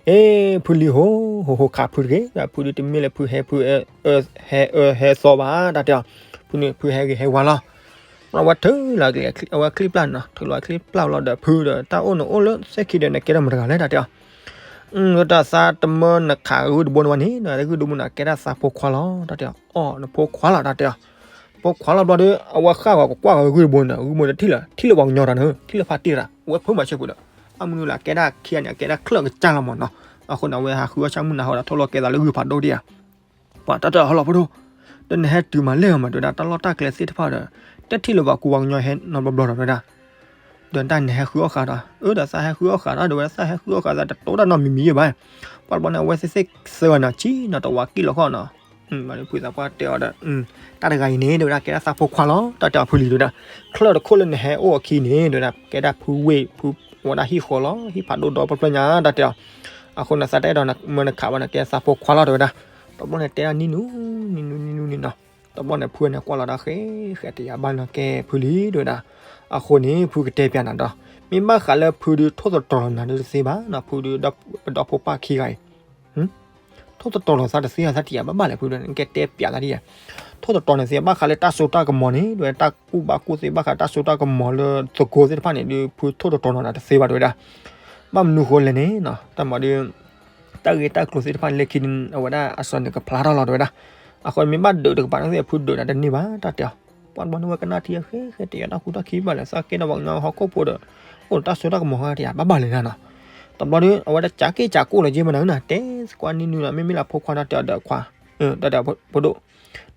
အ့ ဖုလံၤဟိ ဟိဟိခးဖုတဂ့ၤ ဖုဒုးတမ့ၢ်လၢဖုဟဲဖု ဟဲအၢဟဲသီဘၣ် တၢ်တဲအီၤ ဖုန့ၣ်ဖုဟဲဂ့ၤဟဲဝါလီၤ အဝဲထုးလီၤက့ၤ အဝဲချံပျၢ်န့ၣ်နီၤ ထုးလီၤချံပျၢ်လီၤဒီးဖုဒီး တၢ်အိၣ်န့ၣ်အိၣ်လၢသ့ၣ်ခံဒီး နကဲထီၣ်မတၤတဂၤလဲၣ် တၢ်တဲအီၤ တၢ်သးတမၢနခးဂုၢ်တဘိန့ၣ်ဝဲန့ၣ် နဂုၢ်တဘိန့ၣ် ကဲဒၣ်သးဖိခွါလီၤ တၢ်တဲအီၤ အိ နဖိခွါလီၤ တၢ်တဲအီၤ ဖိခွါလီၤဘျီဒီး အဝဲဃၣ်ဂီၤကကွၢ်ဂီၤဂုၢ်တဘိန့ၣ် ဂုၢ်တဘိန့ၣ်ထံၣ်လၢ ထံၣ်လၢပှၤကညီတၢ်န့ၣ် ထံၣ်လၢဖါတံၢ်တၢ် အဝဲဖုမၤစၢၤဖိဒီး အမနုၤလၢကဲဒၣ်ခံဂၤန့ၣ် အကဲဒၣ်ချၢၣ်ကစၢ်လီၤမးနီၤ အဃိန့ၣ် အဝဲဟးဃုအီၣ်ဆၣ်မုၢ်နၤဟီဒီး ထိၣ်လီၤကဲသးလၢဂုၢ်ဖးဒိၣ်ဒံးဧါ ပှၤတၢ်တဲအီၤဟီလီၤဖိဒိၣ် ဒီးနဟဲတုၤမးလဲၣ်မး တဲဝဲဒၣ် တၢ်လီၢ်တၢ်ကျဲသ့ၣ်တဖၣ်ဒီး တထံၣ်လၢပှၤကူပှၤကညီဟဲနီတဘျီဘျီဒီး တဲဝဲဒၣ် ဒီးတၢ်နဟဲဃုအီၣ်ဃးဒီး အၢ ဒီးသးဟဲဃုအီၣ်ဃးဒီး ဒီးဝဲဒၣ်သးဟဲဃုအီၣ်ဃးဒီး တတိၤတၢ်နီတမံၤမံၤယဲၢ်ဘၣ် ပှၤတဘျီန့ၣ် အဝဲသ့ၣ်သ့ၣ်သၢဂၤန့ၣ် ဆံးနီၤတဝးကံၣ်လီၤဃီနီၤ ဖုသးပှၢ်တဲအီၤဒီး တၢ်တဂၤအံၤန့ၣ် တဲဝဲဒၣ် ကဲဒၣ်သးဖိခွါလီၤ တၢ်တဲအီၤဖုလံၤတဲဝဲဒၣ် ချၢၣ်တခိၣ်လၢနဟဲအိၣ်အခံန့ၣ် တဲဝဲဒၣ် ကဲဒၣ်ဖုဝ့ၢ် ဖုဝဲဒၣ်ဟံၣ်ဃီလီၤ ဟံၣ်ဖးဒိၣ်ဒီဖျၢၣ်ညါ တၢ်တဲအီၤ အဃိန့ၣ် သးတအဲၣ်ဒိးမၢနခးဘၣ်န့ၣ် ကဲသးဖိခွါလီၤ တဲဝဲဒၣ် တဘျီန့ၣ်တဲဒၣ်နံၣ်နူ နံၣ်နူ နံၣ်နူ နံၣ်နူ နံၣ်နူ တဘျီန့ၣ် ဖုန့ၣ်ကွၢ်လီၤတၢ်ဃဲ ဃဲတယၤဘၣ်နီၤ ကဲဖုလံၤ တဲဝဲဒၣ် အဃိန့ၣ် ဖုကတဲပျးနၤဒီး မ့ၢ်ဘၣ်ဃးလၢဖုဒုးထိၣ်သတြီၤလီၤနၤဒုးတသ့ဘၣ်နီၤ, ဖုဒုးပဒီဖိပၢ်ခံဂၤအံၤ ထိၣ်သတြီၤလီၤသးတသ့အသးတယာ်ဘၣ်ဘၣ်လဲၣ် ဖုဒုး နကဲတဲပျးသးတယာ် ထိၣ်သတြီၤန့ၣ်သ့ဘၣ်ဃးလၢတၢ်စိတၢ်ကမီၤန့ၣ် တဝဲတၢ်ကူၣ်ဘၣ်ကူၣ်သ့ဘၣ်ဃးတၢ်စိတၢ်ကမီၤလၢသကိးသ့ၣ်တဖၣ်န့ၣ်ဒုး ဖုထိၣ်သတြီၤလီၤနၤတသ့ဘၣ်တဝဲဒၣ်. ဘၣ်မနုၤဃိလဲၣ်န့ၣ်နီၤ တၢ်မၤဒုး တၢ်ဂ့ၢ်တၢ်ကျိၤသ့ၣ်တဖၣ်လၢခံန့ၣ် အဝဲဒၣ်အစီၤန့ၣ်ကဖျါထီၣ်လီၤတဝဲဒၣ်. အဃိမ့ၢ်ဘၣ်ဒုးတကပၤန့ၣ်သ့ၣ် ဖုဒုးနၤတန့ၢ်ဘၣ်တၢ်တဲအီၤ, ပှၤဘၣ်နဝဲကနၣ်ထံအဃဲဃဲတယီတၢ်ဃူတၢ်ခံဘၣ်လဲၣ် သးကဲဒီးပှၤကညီဟီၣ်ခိၣ်ဖိဒီး အိၣ်ဒီးတၢ်စိတၢ်ကမီၤဃါတယာ်ဘၣ်ဘၣ်လဲၣ်နၤနီၤ. တဘျီဒုး အဝဲဒၣ်ကးက့ၢ်ကးကိၣ်လီၤက့မနုၤနၤ တဲသကွၢ်နံၣ်နုၤနီၤ မ့မ့ၢ်လၢဖိခွါတၢ်တဲအီၤဒီးခွါ တၢ်တဲအီၤဖိဒိၣ်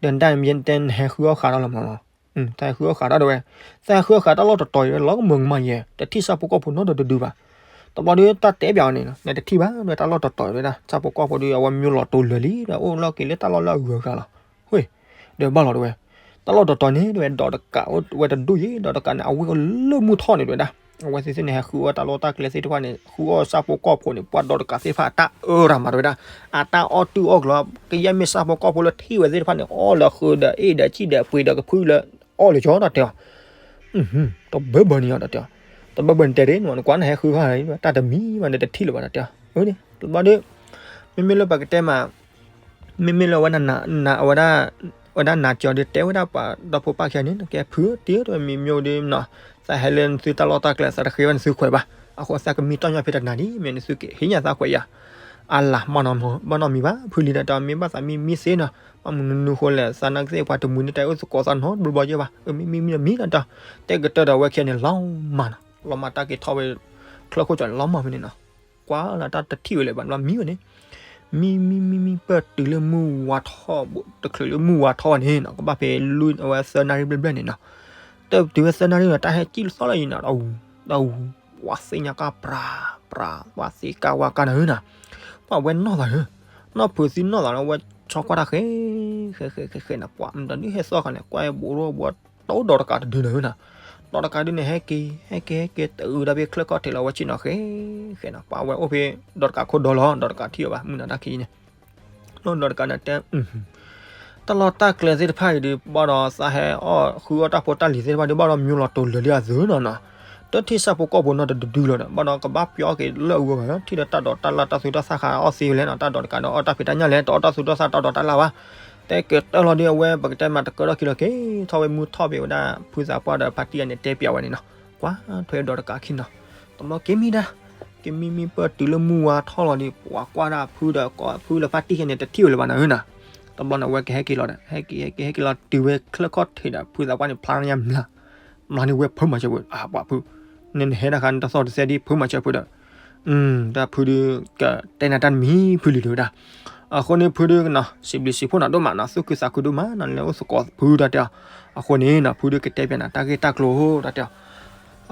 ဒီးနတၢ်မ့ၢ်တဲနဟဲဃုအီၣ်ဃးဒီးလီၤမးလီၤ. သးဟဲဃုအီၣ်ဃးဒီးဝဲ, သးဟဲဃုအီၣ်ဃးတၢ်လီၢ်တတီၤအံၤဝဲလီၤကမၢကမၣ်ယဲ တထံၣ်ဆၣ်ဖိကီၢ်ဖိနီတဒုဒုဘၣ်. တဘျီဒုးတၢ်တဲပျးအီၤန့ၣ် နတထံၣ်ဘၣ် တၢ်လီၢ်တတီၤဝဲဒၣ် ဆၣ်ဖိကီၢ်ဖိဒုး အဝဲမၠိလီၤတိၤလၢာ်လံဒီး အိၣ်လီၤက့ၤလၢတၢ်လီၢ်လၢအဂုၤအဂၤလီၤ. ဝ့ၢ် ဒီးဘၣ်လီၤတဝဲ, တၢ်လီၢ်တတီၤန့ၣ်တဝဲ ဒီးတကးအိၣ်ဝဲတဒူၣ်ယဲ ဒီးတကးန့ၣ် အဝဲအိၣ်လၢမုၢ်ထီၣ်န့ၣ်တဝဲဒၣ်. အဝဲသ့ၣ်သ့ၣ်န့ၣ် ဟဲဃုအီၣ်တၢ်လီၢ်တၢ်ကျဲသ့ၣ်တဖၣ်န့ၣ် ဃုအီၣ်ဆၣ်ဖိကီၢ်ဖိန့ၣ် ပှၤဒီးတကးသ့ၣ်တဖၣ်အတၢ်အၢရၤမးတဝဲဒၣ်. အတၢ်အီၣ်တုၢ်အီၣ်ကျီၤ ကယဲၢ်မ့ၢ်ဆၣ်ဖိကီၢ်ဖိလၢထံၣ်ဝဲသ့ၣ်တဖၣ်န့ၣ် အီၣ်လၢဃုာ်ဒီးအ့ၣ်ဒီးစံၣ်ဒီးပှ့ၤဒီးကဖုလၢအီၣ်လၢကီတၢ်တဲအီၤ တဘၢဘၢန့ၣ်အီၤတၢ်တဲအီၤ, တဘၢဘၢန့ၣ်တဲဒ်န့ၣ် နကွၢ်နဟဲဃုဃါ တၢ်တမံၤဘၣ် နတထံၣ်လၢၤဘၣ်တၢ်တဲအီၤ. တဘျီဒီး မ့မ့ၢ်လၢပကတဲမး မ့မ့ၢ်လၢဝဲဒၣ် ဝဲဒၣ်နၤကၠီဒုးတဲဝဲဒၣ်ပှၤဒီဖိပၢ်ခံဂၤန့ၣ် နကဲဖုတ့ၢ်တမံၤမ့ၢ်ဒုးနီၤ သးဟဲလၢနသုတၢ်လီၢ်တၢ်ကျဲ သးတဃ့ဘၣ်နသုခွဲးဘၣ်. အဃိသးကမံတီၢ်ညီဖဲတနၤဒ်မ့ၢ်နသုကဟ့ၣ်ညါသးခွဲးယၤ အလၤမနီၢ်မံဘၣ်နီတမံၤဘၣ် ဖုလံတၢ်တဲအီၤ မ့ၢ်ဘၣ်သးမံမံသ့နီၤ ဘၣ်မနုၤနုၤဃိလဲၣ် သးနာ်က့သ့ၣ်ပှၤတမှံၤန့ၣ် တၢ်အိၣ်သကိးသးနီတဘျီဘျီယဲဘၣ် မံမံမံတမံၤတၢ်တဲအီၤ တဲကတၢၢ်ဒီးဝဲခံဂၤန့ၣ် လီၤမၢ်နီၤ လီၤမၢ်တၢ်က့ၤထီၣ်ဝဲ ချၢၣ်ခိၣ်ကၠီန့ၣ် လီၤမၢ်ဖဲန့ၣ်နီၤ ကွၢ်လၢတၢ်တထံၣ်ဝဲလၢၤဘၣ် ဘျီမံဝဲန့ၣ် မံမံမံမံ ပၢၢ်တုၤလၢမုၢ်ဝါထီၣ် တချုးလၢမုၢ်ဝါထီၣ်ဘၣ်န့ၣ်နီၤ ကဘၣ်ဖဲလွံၢ်အဝဲသၢနၣ်ရံၣ်ဘျဲၣ်ဘျဲၣ်န့ၣ်နီၤ တၢ်တုၤဝဲသၢနၣ်ရံၣ်နီၤ တၢ်ဟဲကံၣ်လီၤသီလၢအံၤနီၤ တၢ်အူ တၢ်အူ ပှၤသ့ၣ်ညါကၢ်ပြၤ ပြၤ ပှၤသ့ကၢ်ဝါကၢ်နၤဧၢနီၤ ပှၤဝဲနီၢ်သးဧၢ နီၢ်ဖုးသံနီၢ်သးလၢဝဲဆီကွၢ်တၢ်ဃဲ ဃဲဃဲဃဲဃဲနီၤ ပှၤမတၤဒုးဟဲသီၣ်ဃာ်န့ၣ် ကွၢ်ဘိးရိဘိး တအိၣ်ဒီးတကးတဒုနီၤဧၢနီၤ ဒီးတကးဒုးန့ၣ် ဟဲက့ၤ ဟဲက့ၤ ဟဲက့ၤ တအုးဒၣ်ဖဲချၢၣ်ခီၣ်ထံးလီၤဝဲဆ့ၣ်နီၤဃဲ ဃဲနီၤ ပှၤဝဲအိၣ်ဖဲ ဒီးတကးခိၣ်ဒီလီၤ ဒီးတကးထံၣ်အီၤဘၣ် မုၢ်နၤတၢ်ခံန့ၣ် လီၤဒီးတကးန့ၣ်တဲ တၢ်လီၢ်တၢ်ကျဲသ့ၣ်တဖၣ်အံၤဒုး ဘၣ်ဒီးသးဟဲအီၣ်ဃုအီၣ်တၢ်ဖိတၢ်လံၤသ့ၣ်တဖၣ်ဒုး ဘၣ်ဒီးမၠိလီၤတိၤလၢာ်လံအသုနီၤနီၤ တထံၣ်ဆၣ်ဖိကီၢ်ဖိနီတဒုဒုလီၤဒီး ဘၣ်ဒီးကဘၣ်ပျီက့ၤလၢအဂီၢ်ဂၤလီၤ ထံၣ်ဒီးတၢ်ဒိးတၢ်လၣ်တၢ်သူတၢ်သၣ်ဃးအီၣ်သ့ဝဲလဲၣ်နီၤ တၢ်ဒိးတကးဒီးအီၣ်တၢ်ဖံးတၢ်ညၣ်လဲၣ် တအီၣ်တၢ်သူတၢ်သၣ်တၢ်ဒိးတၢ်လၣ်ဘၣ် တဲကတၢၢ်လီၤဒုး အဝဲပကတဲမးတကၢထီၣ်ခံလီၤက့ၤ ထီၣ်ဝဲမုၢ်ထီၣ်ဘၣ်ဝဲဒၣ် ဖုသးပှၢ်ဒီးဖါတံၢ်အန့ၣ်တဲပျးဝဲန့ၣ်နီၤ ကွၢ်ထွဲဒီးတကးခံနီၤ တဘျီက့ၤမံဒၣ် က့ၤမံမံပၢၢ်တုၤလၢမုၢ်ဝါထီၣ်လီၤဒီး ပှၤကွၢ်ဒၣ်ဖုဒီး ဖုလၢဖါတံၢ်ခဲန့ၣ် တထံၣ်ဝဲလၢၤဘၣ်နီၤဧၢနီၤ တဘျီန့ၣ် အဝဲကဟဲက့ၤလီၤဒီး ဟဲက့ၤ ဟဲက့ၤ ဟဲက့ၤလီၤတုၤဝဲချၢၣ်ခီၣ်ထံးဒီး ဖုသးပှၢ်န့ၣ်ဖျါညါမျး မျးန့ၣ်ဝဲဖုမၤစၢၤဖု အပှၤဖု နဟဲဒၣ်ဃါနတသီၣ်တသဲဒ်ဖုမၤစၢၤဖုဒီး တၢ်ဖုဒုး ကတဲနၤတၢ်တမံၤဖုလံၤတဝဲဒၣ် အဃိန့ၣ်ဖုဒုးကနီၤ စံးဘျုးစံးဖှိၣ်နၤဒိၣ်မးနီၤ သူၣ်ခုသးခုဒိၣ်မးနီၤ လၢအိၣ်သကိးဖုတၢ်တဲအီၤ အဃိန့ၣ်နီၤ ဖုဒုးကတဲပျးနၤတၢ်ဂ့ၢ်တၢ်ကျိၤတၢ်တဲအီၤ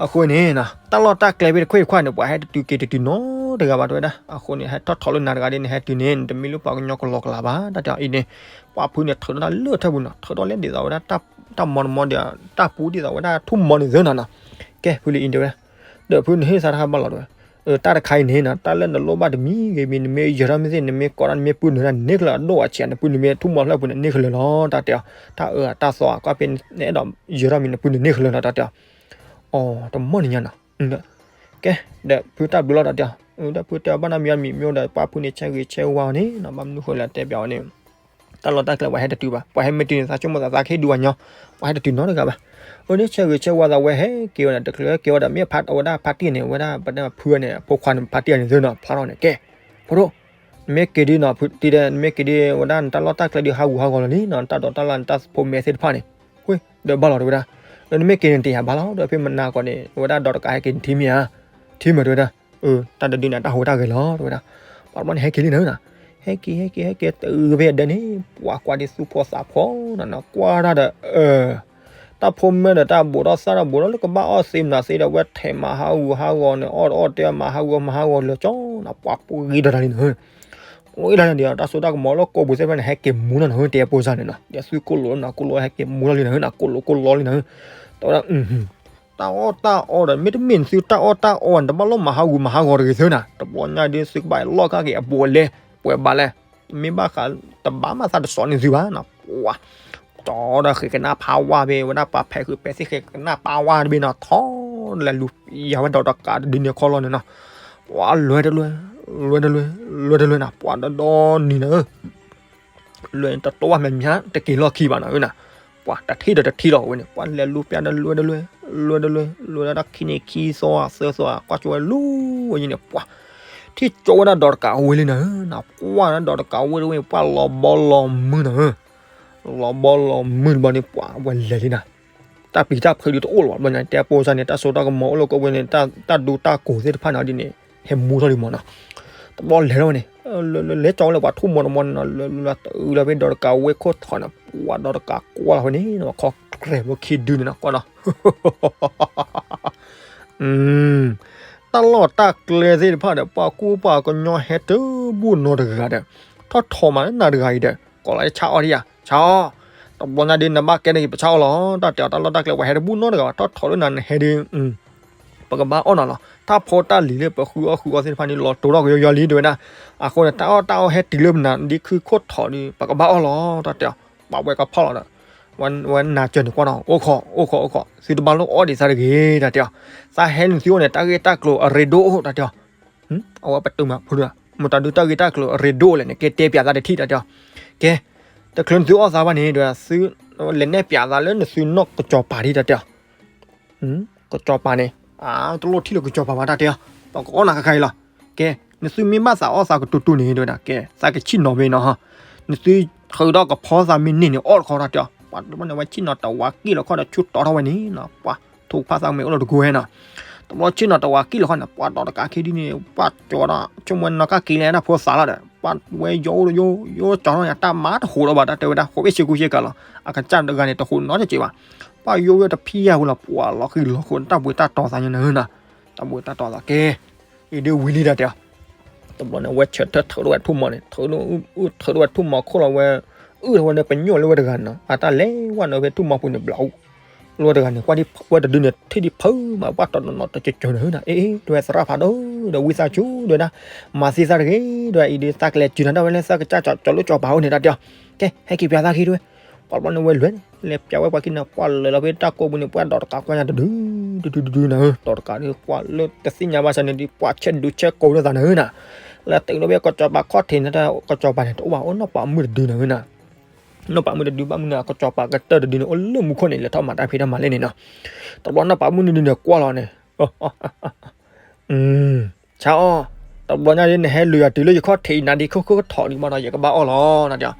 အဃိန့ၣ်နီၤ တၢ်လီၢ်တၢ်ကျဲဖဲတခွ့ၣ်တခွါန့ၣ် ပှၤဟဲတတုၤက့ၤတတုၤနီတဂၤဘၣ်တဝဲဒၣ် အဃိန့ၣ် ဟဲထီၣ်ထီၣ်လၢနၤတဂၤဒ်န့ၣ် ဟဲတုၤန့ၣ် နတမ့ၢ်လၢပှၤကညီကလီကလီဘၣ် တၢ်တဲအီၤအံၤန့ၣ် ပှၤဖုန့ၣ် ထုးထီၣ်တၢ်လၢထၢပူၤနီၤ ထုးထီၣ်လၢဒ်သိးဝဲဒၣ် တၢ်မီနမီဒီး တၢ်ပူဒ်သိးဝဲဒၣ် ထူၣ်မီန့ၣ်သၢနီၤနီၤ ကဲ ဖုလံၤအံၤတဲဝဲဒၣ် ဒီးဖုနဟ့ၣ်သးတခါဘၣ်လီၤတဝဲ တၢ်တခါအံၤန့ၣ်နီၤ တၢ်လၢနလိၣ်ဘၣ်တမံၤဂ့ၤမံၤ နမ့ၢ်ယၢၤထီၣ်မ့ၢ်သ့ၣ် နမ့ၢ်ကိးထီၣ် နမ့ၢ်ပုၢ်နုာ်ဒၣ်န့ၣ် နန့ၢ်ချၢးအဒိၣ်အဆံး နပုၢ်နုာ်မ့ၢ်ထူၣ်မီဖျၢၣ်ပူၤန့ၣ် နန့ၢ်ချၢးလီၤ တၢ်တဲအီၤ တၢ်အၢတၢ်သီ ကွၢ်ဖဲနအဲၣ်ဒိးယၢၤထီၣ်မံၤ နပုၢ်နုာ်န့ၢ်ချၢးလီၤ တၢ်တဲအီၤ အိ တမီၢ်န့ၣ်ညါနီၤ ကဲ ဒီးဖုတၢ်ဘျုးလီၤ တၢ်တဲအီၤ ဒီးဖုတဲအီၤဘၣ်နီတမံၤ မံၤမံၤဒီး ပှၤဖုန့ၣ်ဆဲဂ့ၤဆဲဝါအီၤန့ၣ်နီၤ ဘၣ်မနုၤဃိလဲၣ် တဲပျးအီၤန့ၣ် တၢ်လီၢ်တၢ်ကျဲပှၤဟဲတတုၤဘၣ် ပှၤဟဲမ့ၢ်တုၤန့ၣ် သးဆိကမိၣ်သးသးကဟ့ၣ်ဒုးဝဲညီ ပှၤဟဲတတုၤနီတဂၤဘၣ် အန့ၣ်ဆဲဂ့ၤဆဲဝါသး ဝဲဟဲက့ၤဝဲန့ၣ် တချုးဟဲက့ၤဝဲဒီး မ့ၢ်ဖးအဝဲဒၣ်ဖါတံၢ်န့ၣ် ဝဲဒၣ်ပတဲဖုန့ၣ် အဖိခွါန့ၣ် ဖါတံၢ်န့ၣ်သ့နီၤ ဖျါထီၣ်န့ၣ် ကဲ ဖိဒိၣ် နမ့ၢ်က့ၤဒ်နီၤ ဖုတံၢ်ဒီး နမ့ၢ်က့ၤဒ် ဝဲဒၣ်နတၢ်လီၢ်တၢ်ကျဲဒုးဟးဂူာ်ဟးဂီၤလီၤလံနီၤ နတၢ်ဒိးတၢ်လၣ် နတၢ်ဖိမဲသ့ၣ်တဖၣ်န့ၣ် ဝ့ၢ် ဒီးဘၣ်လီၤတဝဲဒၣ် ဒီးနမ့ၢ်က့ၤန့ၣ် တယာ်ဘၣ်လီၤ ဒီးဖဲမနၤကီးန့ၣ် အဝဲဒၣ်ဒီးတကးဟဲက့ၤန့ၣ်ထံမ့ၢ်ဧါ ထံမ့ၢ်တဝဲဒၣ် အၢ တၢ်တဒုန့ၣ်တၢ်ဟူးတၢ်ဂဲၤလီၤ တဝဲဒၣ် ပှၤတဘျီန့ၣ်ဟဲက့ၤလံနၤနီၤ ဟဲက့ၤ ဟဲက့ၤ ဟဲက့ၤ တုၤဖဲအဒဲန့ၣ် ပှၤကွၢ်ဒ်သူၣ်ဖှီၣ်သးဖှီၣ်နီၤနီၤ ကွၢ်တၢ်ဒီး အၢ တၢ်ဖိမဲဒီးတၢ်ဘူးထီၣ်သၣ်ထီၣ် ဘူးထီၣ်လၢကဘၣ်အီၣ်သ့မနုၤသ့ဒီး ဝဲထဲးမၤဟးဂူာ်ဟးဂီၤန့ၣ် အီၣ်တအီၣ်တဲမၤဟးဂူာ်မၤဟးဂီၤလၢာ်ကၠီနီၤ ပှၤပှ့ၤဂံၢ်ဒီးတၢ်လံနၤ ပှ့ၤဒၣ်န့ၣ်ဒီး တၢ်စိတၢ်ကမီၤလၢကိာ်ပူၤသ့ၣ်တဖၣ်န့ၣ် ဟဲက့ၤမူထီၣ်နၤဧၢ တဲအပူၤစၢ်န့ၣ်နီၤ ဒီးသုကိၣ်လိာ်နီၤ ကိၣ်လိာ်ဟဲက့ၤမူထီၣ်လံနၤဧၢ နၤကိၣ်လိာ်ကိၣ်လိာ်လံနၤဧၢ တဝဲဒၣ် တၢ်အီၣ်တၢ်အီဒီး မ့တမ့ၢ်သုတၢ်အီၣ်တၢ်အီန့ၣ် တဘၣ်လီၢ်မၤဟးဂူာ်မၤဟးဂီၤတဂ့ၤသၢနၤ တဘျီညါဒ်သုကဘၣ်လီၢ်ကက့ၤအဘူးအလဲ ပှဲၤဘၣ်လဲၣ် မ့ၢ်ဘၣ်ဃး တဘၣ်မၤသးတစီၤန့ၢ်သုဘၣ်နီၤ ပှၤ ကၠီဒီးဃဲၤကနၣ်ဖးဝါဘ့ၣ် ဝဲဒၣ်ပှၤဖဲးဃုာ်ပဲာ်သ့ၣ်ဃဲၤကနၣ်ဖးဝါတဘ့ၣ်နီၤ ထီၣ်လဲၤလူၤယၤဝဲဒီးတကးတဒုန့ၣ်ခီလီၤန့ၣ်နီၤ, ပှၤလဲၤတလဲၤ လဲၤတလဲၤ လဲၤတလဲၤနီၤ ပှၤဒီဒီနံၤလၢ လဲၤတတိၢ်ဘၣ်မဲာ်မၠါ တက့ၤလီၢ်ခံဘၣ်နီၤဧၢနီၤ, ပှၤတထံၣ်ဒီးတထံၣ်လီၤဝဲန့ၣ် ပှၤလဲၤလူၤပျၢ်ဒီးလဲၤတလဲၤ လဲၤတလဲၤ လဲၤဒၣ်တၢ်ခံန့ၣ်ခံသီသၢသီ ကွၢ်ကၠီဝဲလူၤဝဲန့ၣ် ပှၤ ထံၣ်ကၠီဝဲဒၣ်ဒီးတကးဝဲလံနီၤဧၢနီၤ, ကွၢ်ဒီးတကးဝဲတဝဲ ပှၤလီၤဘီလီၤမုၢ်နီၤဧၢ လီၤဘီလီၤမုၢ်တဘျီန့ၣ် ပှၤဝဲလဲၤလံနီၤ, တၢ်ပျံၤတၢ်ဖုးဒုးတအိၣ်လၢၤဘၣ်ဘျီညါ တဲပိစၢ်န့ၣ် တၢ်စိတၢ်ကမီၤအိၣ်လၢကဝဲန့ၣ် တၢ်ဒူတၢ်ကိၢ်သ့ၣ်တဖၣ်န့ၣ်ဒ်န့ၣ် ဟဲမူထီၣ်လံမးနီၤ, တဘျီလဲၤထီၣ်ဝဲန့ၣ် လဲၤကၠီဝဲလၢပှၤထူၣ်မီၤတမီၤန့ၣ်နီၤ လၢလၢတုၤလၢဖဲဒီးတကးဝဲခိၣ်ထီၣ်န့ၣ် ပှၤဒီးတကးကွၢ်လီၤဝဲန့ၣ် ခီၣ်ကြဲးဖိခံဒုန့ၣ်နီၤ ကွၢ်နီၤ တၢ်လီၢ်တၢ်ကျဲသ့ၣ်တဖၣ်ဒီး ပှၤကူပှၤကညီဟဲတဘူၣ်နီတဂၤဒီး ထီၣ်ထီၣ်မးလၢနၤတဂၤအံၤဒီး ကိးလီၤဆါအီၣ်ဒံးယၤ ဆါအီၣ်, တဘျီညါဒ်နဘၣ်ကဲန့ၣ် ပဆါအီၣ်လီၤ တၢ်တဲအီၤ တၢ်လီၢ်တၢ်ကျဲပှၤဟဲတဘူၣ်နီတဂၤဘၣ် ထီၣ်ထီၣ်လၢနၤနဟဲဒ် ပကဘၣ်အီၣ်နၤလီၤ တၢ်ဖိတၢ်လံၤလၢပဃုအီၣ်ဃုအီသ့ၣ်တဖၣ်န့ၣ် လီၤတိၤထီၣ်ကယီယီလံ တဲဝဲဒၣ်, အဃိန့ၣ် တၢ်အီၣ်တၢ်အီဟဲတုၤလၢပနၤ ဒ်ခုခိၣ်ထီၣ်ဒီး ပကဘၣ်အီၣ်လီၤ တၢ်တဲအီၤ, ပှၤဝဲကဖီၣ်လီၤဒီး ဝဲနၤစၢၤန့ၣ်ကွၢ်နီၤ အိၣ်ခိး အိၣ်ခိး အိၣ်ခိး သုတဘၣ်လိၣ်အီၣ်ဒံးသးတဂ့ၤ တၢ်တဲအီၤ, သးဟဲနုာ်သုအိၣ်န့ၣ် တၢ်ဂ့ၢ်တၢ်ကျိၤအရ့ဒိၣ်အိၣ် တၢ်တဲအီၤ, အဝဲပတုာ်မးဖိဒၣ်, မတၤဒုတၢ်ဂ့ၢ်တၢ်ကျိၤအရ့ဒိၣ်လဲၣ်န့ၣ် ကဲတဲပၠးသးတထံၣ် တၢ်တဲအီၤ, ကဲ, တချုးနသုအီၣ်သးဘၣ်န့ၣ် တဲဝဲဒၣ်သု, လဲၤနဲၣ်ပၠးသးလၢနသုနီၢ်ကစီၤပၤဒံး တၢ်တဲအီၤ ကစီၤပၤန့ၣ်, တလိၣ်ထံၣ်လၢကစီၤပၤဘၣ် တၢ်တဲအီၤ, ပကအီၣ်နၤခါခါအံၤလီၤ, ကဲ, နသုမ့ၢ်ဘၣ်သးအီၣ်သးကတိၤတိၤန့ၣ် တဲဝဲဒၣ်, ကဲ, သးကဆံၣ်နီၤဝဲနီၤ, နသုထုးဒီးကဖီသးမ့ၢ်န့ၢ်န့ၣ် အီၣ်တခီ တၢ်တဲအီၤ, ပှၤတဘျီန့ၣ် ဝဲဆံၣ်နီၤတဝးက့ၣ်လီၤခီဒီး ဆူတီထီၣ်ဝဲန့ၣ်နီၤ, ပှၤထိၣ်ဖးသးမ့ၢ်အိၣ်လၢတကိးဝဲနီၤ, တဘျီဆံၣ်နီၤတဝးက့ၣ်လီၤခီန့ၣ် ပှၤဒီးတကးခံဒ်န့ၣ် ပှၤကၠီဒီး ဆိကမိၣ်နီၢ်ကၢ်က့ၤလဲၣ် တၢ်ဖိသးလီၤဒီး ပှၤဝဲယိၣ်အိၣ်ယိၣ် ယိၣ်ကၠီထီၣ်န့ၣ် တၢ်မၤတဟူးလီၤဘၣ် တၢ်တဲဝဲဒၣ် ဃိးဘ့ၣ်ဆ့ကူဆ့ကၤလီၤ, အကစၢ်တဂၤန့ၣ် တဟူးနီတစဲးဘၣ်, ပှၤယိၣ်ဝဲတဖံးယၢ်ဝဲလီၤ, ပှၤလီၤဃံၤလီၤဃိး တၢ်ဘှံးတၢ်တီၤသးညါန့ၣ်နီၤ, တၢ်ဘှံးတၢ်တီၤသးကဲ အံၤဒ်ဝံၤလံ တၢ်တဲအီၤ, တဘျီန့ၣ် ဝဲဆၢထၢၣ်ထုးထီၣ်ဝဲထူၣ်မီၤန့ၣ် ထုးထီၣ်ဝဲထူၣ်မီၤခိၣ်လီၤဝဲ, အုၣ်ထီၣ်ဝဲလၢပညိၣ်လၢဝဲတဂၤန့ၣ်နီၤ, အတၢ်လဲၤဝဲန့ၣ်ဖဲထူၣ်မီၤပူၤန့ၣ် ဘျီအူ လၢဝဲတဂၤန့ၣ် ကွၢ်ဒ်ဝဲတဒုန့ၣ် ထံၣ်ဒ်ဖုမး ပှၤတီၤနီၤနီၤတကၠီၤကၠီၤန့ၣ်နီၤ, အ့ အ့ တဲဝဲသရၣ်ဖးဒိၣ်ဒီး ဝံသးစူၤ တဲဝဲဒၣ်, မၤသံသးတဂ့ၤ တဲဝဲဒၣ်, အံၤဒ်သးကလဲၤစူၤနၤဒၣ်ဝဲလၢသးကစၢ်ကၠီၤလၢကၠီၤပၤအိၣ်န့ၣ် တၢ်တဲအီၤ, ကဲ ဟဲက့ၤပၠးသးခံ တဲဝဲ, ပှၤတဘျီန့ၣ်ဝဲလဲၤန့ၣ် လဲၤပၠးဝဲပှၤခံန့ၣ် ပှၤလဲၤလီၤဖဲတၢ်ကိးပူၤန့ၣ် ပှၤဒီးတကးကွၢ်ညါတဒု တဒုတဒုန့ၣ်, ဒီးတကးဒီး ပှၤလၢတသ့ၣ်ညါဘၣ်ဆၣ်န့ၣ်ဒီး ပှၤဆဲးဒုးဆဲးကိးလၢသးန့ၣ်နီၤ, လဲၤတုၤလီၤဖဲကၠီၤပၤခီၣ်ထံးန့ၣ် တၢ်ကၠီၤပၤန့ၣ် တအိၣ်ဘၣ် အိၣ်နီၢ်ပၤမုၣ်တဒုန့ၣ်နီၤ နီၢ်ပၤမုၣ်တဒုဘၣ်မနုၤ ကၠီၤပၤကတၢၢ်တဒုန့ၣ် အိၣ်လၢမူခိၣ်န့ၣ် လဲၤထီၣ်မၤတၢ်ဖံးတၢ်မၤလၢန့ၣ်နီၤ, တဘျီနီၢ်ပၤမုၣ်တဒုန့ၣ် ကွၢ်လီၤန့ၣ်, ဆါအီၣ်, တဘျီညါဒ်နဟဲလူၤယၤတုၤလၢယခီၣ်ထံးအံၤနၤဒ်ခိၣ်ခိၣ်ထီၣ်ဒံးဘၣ်ဒီး ယကဘၣ်အီၣ်လီၤ တၢ်တဲအီၤ,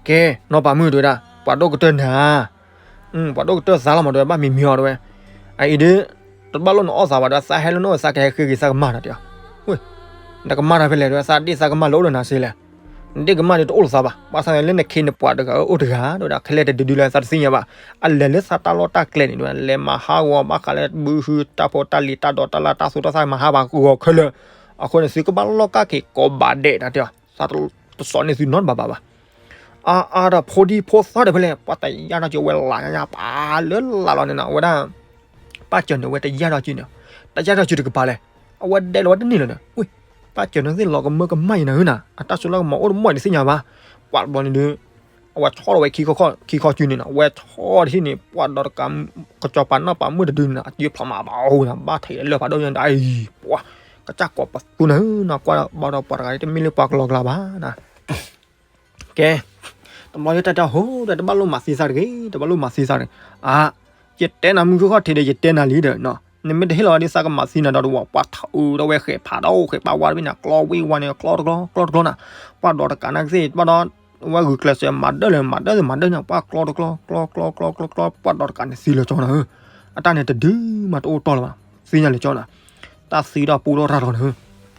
ကဲ နီၢ်ပၤမုၣ် တဲဝဲဒၣ်, ပှၤဒိၣ်ကတၢၢ်နၤ ပှၤဒိၣ်ကတၢၢ်သးလီၤမး တဲဝဲ ဘၣ်မံၤမံၤအီၤ တဲဝဲ, အအံၤဒ် တဘၣ်လိၣ်နအီၣ်သးဘၣ် တဲဝဲ သးဟဲလၢနအိၣ်သးကဟဲဃ့က့ၤသးကမၢ် တၢ်တဲအီၤ, နကမၢ်တၢ်ဖဲလဲၣ် တဲဝဲ သးဒ့ၣ်သးကမၢ်လၢအိၣ်လၢနၤစ့လဲၣ်, နဒ့ၣ်ကမၢ်ဒ်တအိၣ်လၢသးဘၣ် ဘၣ်ဆၣ်လၢနခ့နပှၤတဂၤအိၣ်တဂၤ တဲဝဲဒၣ် ခဲလၢာ်တဒုဒုလၢသးတသ့ၣ်ညါဘၣ်, အလဲၤလၢသးတၢ်လီၢ်တၢ်ကျဲန့ၣ် တဲဝဲ လဲၤမၤဟးဂီၤဘၣ်ဃးလၢဘုဟုတၢ်ဖိတၢ်လံၤတၢ်ဒိးတၢ်လၢ်တၢ်သူတၢ်သၣ်မၤဟးဘၣ်ဂီၤခဲလၢာ်, အဃိန့ၣ် သုကဘၣ်လီၢ်ကၢ်က့ၤကိးဘးဒဲး တၢ်တဲအီၤ, သးတစိာ်န့ၢ်သုနီတဘးဘၣ်ဘၣ် အါအါဒီးဖိဒံဖိသၣ်ဒီးဖဲလဲၣ် ပှၤတယာ်ထီၣ်က့ၤဝဲလၢ်ညါညါ ပာ်လၢလၢ်လီၤန့ၣ်နီၤ အဝဲဒၣ် ပၢ်စၢၤန့ၣ် အဝဲတယာ်ထီၣ်က့ၤန့ၣ်, တယာ်ထီၣ်က့ၤတကပၤလဲၣ်, အဝဲဒဲးလီၤဝဲတန့ၢ်လၢၤဒီး ဝ့ၢ် ပၢ်စၢၤန့ၣ်သ့ၣ်လီၤကမၢကမၣ်အံၤနၤဧၢနၤ, အတၢ်စိလၢကမၤအိၣ်တမီၢ်တသ့ၣ်ညါဘၣ်, ပှၤတဘျီန့ၣ်ဒီး အဝဲဆီၣ်လီၤဝဲခံခီခံခီက့ၤန့ၣ်နီၤ, အဝဲဆီၣ်တဟံၣ်န့ၣ် ပှၤဒီးတကး ကစီၤပၤနီၢ်ပၤမုၣ်တဒုန့ၣ် အစုဖျိးမးဘၣ်အီၤနၤ ဘၣ်ထဲးလၢဖးဒိၣ်ညါဒီး အံၤ ပှၤ ကစၢ်ကိးပသူနၤဧၢနၤ ကွၢ်ဘၣ်ဒီးပှၤတဂၤတမ့ၢ်လၢပှၤကလီကလီဘၣ်နၤ ကဲ, တဘျီယတၢ်တဲဟိဒီး တဘၣ်လိၣ်မၤသံသးတဂ့ၤ, တဘၣ်လိၣ်မၤသံသးတဂ့ၤ, အါ, ယတဲနၤမုၢ်ဃုခီၣ်ထံးဒီး ယတဲနၤလံဒီး, နမ့ၢ်တဟ့ၣ်လီၤဒ်သးကမၤသံနၤဒီးတဝီၤ ပှၤထူးဒီးဝဲဃဲးဖးဒီးဃဲးပာ်ဝါတဘ့ၣ်န့ၣ် ကျီဝ့ၢ်ဝါန့ၣ် ကျီတကျီ ကျီတကျီနၤ, ပှၤဒီးတကးနၤကသ့ၣ် ဘၣ်ဒီး ဝဲဂုာ်ကျဲးစၢးမၤဒၢလၢမၤဒၢမၤဒၢန့ၣ် ပှၤကျီတကျီ ကျီကျီကျီကျီကျီ ပှၤဒီးတကးန့ၣ်သံလၢာ်ကၠီနၤဧၢ, အတၢ်န့ၣ်တဒုမးတအိၣ်တီၢ်လၢၤဘၣ်, သံညါလၢာ်ကၠီနၤ တၢ်သံဒီးပူထီၣ်တၢ်ထီနၤဧၢ,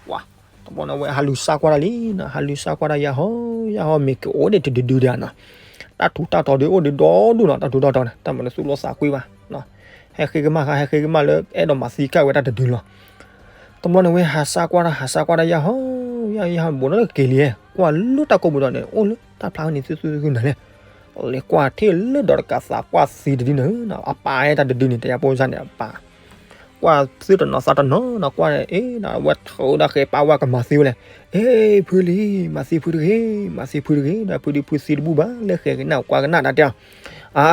ပှၤ, တဘျီန့ၣ်ဝဲဟးလူၤစၢ်ကွၢ်တၢ်လံနၤ, ဟးလူၤစၢ်ကွၢ်တၢ်ယဟီ ယဟီမ့ၢ်ကအိၣ်ဒံးတဒုဒုဒံးနၤ, တၢ်ထူးတၢ်တီၤဒ်အိၣ်ဒံးဒီဒူၣ်နီၤ, တၢ်ထူးတၢ်တီၤန့ၣ် တၢ်မၤနသူၣ်လီသးကွံဘၣ်, ဟဲဃ့ကမၣ်ဃါ ဟဲဃ့ကမၣ်လၢအဲၣ်ဒိးမၤသံကၢ်ဝဲတၢ်တဒုလီၤ. တဘျီန့ၣ်ဝဲဟးစၢ်ကွၢ်တၢ် ဟးစၢ်ကွၢ်တၢ်ယဟီ ယဟီ ယဟီဘိးနီၣ်လၢကက့ၤလံ, ကွၢ်လၢတၢ်ကိးပူၤဒီးန့ၣ် အိၣ်လၢတၢ်ဖျါဝဲန့ၣ် သုသုသုနၤလဲၣ်, လဲၤကွၢ်ထံၣ်လၢဒီးတကးသးကွၢ်သံတဒုနၤဧၢ, အပၢ်အဲၣ်တၢ်တဒုန့ၣ် တယၤပိစၢ်န့ၣ်အပၢ် ကွၢ်သုတနီၤသးတနီၤနီၤ ကွၢ်အ့ၣ် ဝဲထုးဒီးဃဲးပာ်ဝါကမၤသံဝဲလဲၣ်, အ့ၣ် ဖုလံ, မၤသံဖုတဂ့ၤ, မၤသံဖုတဂ့ၤ, ဒီးဖုဒုးဖုသံတဘူၣ်ဘၣ် လၢဃဲးကနၣ်ကွၢ်ကနၣ်တၢ်တဲအီၤ, အါ,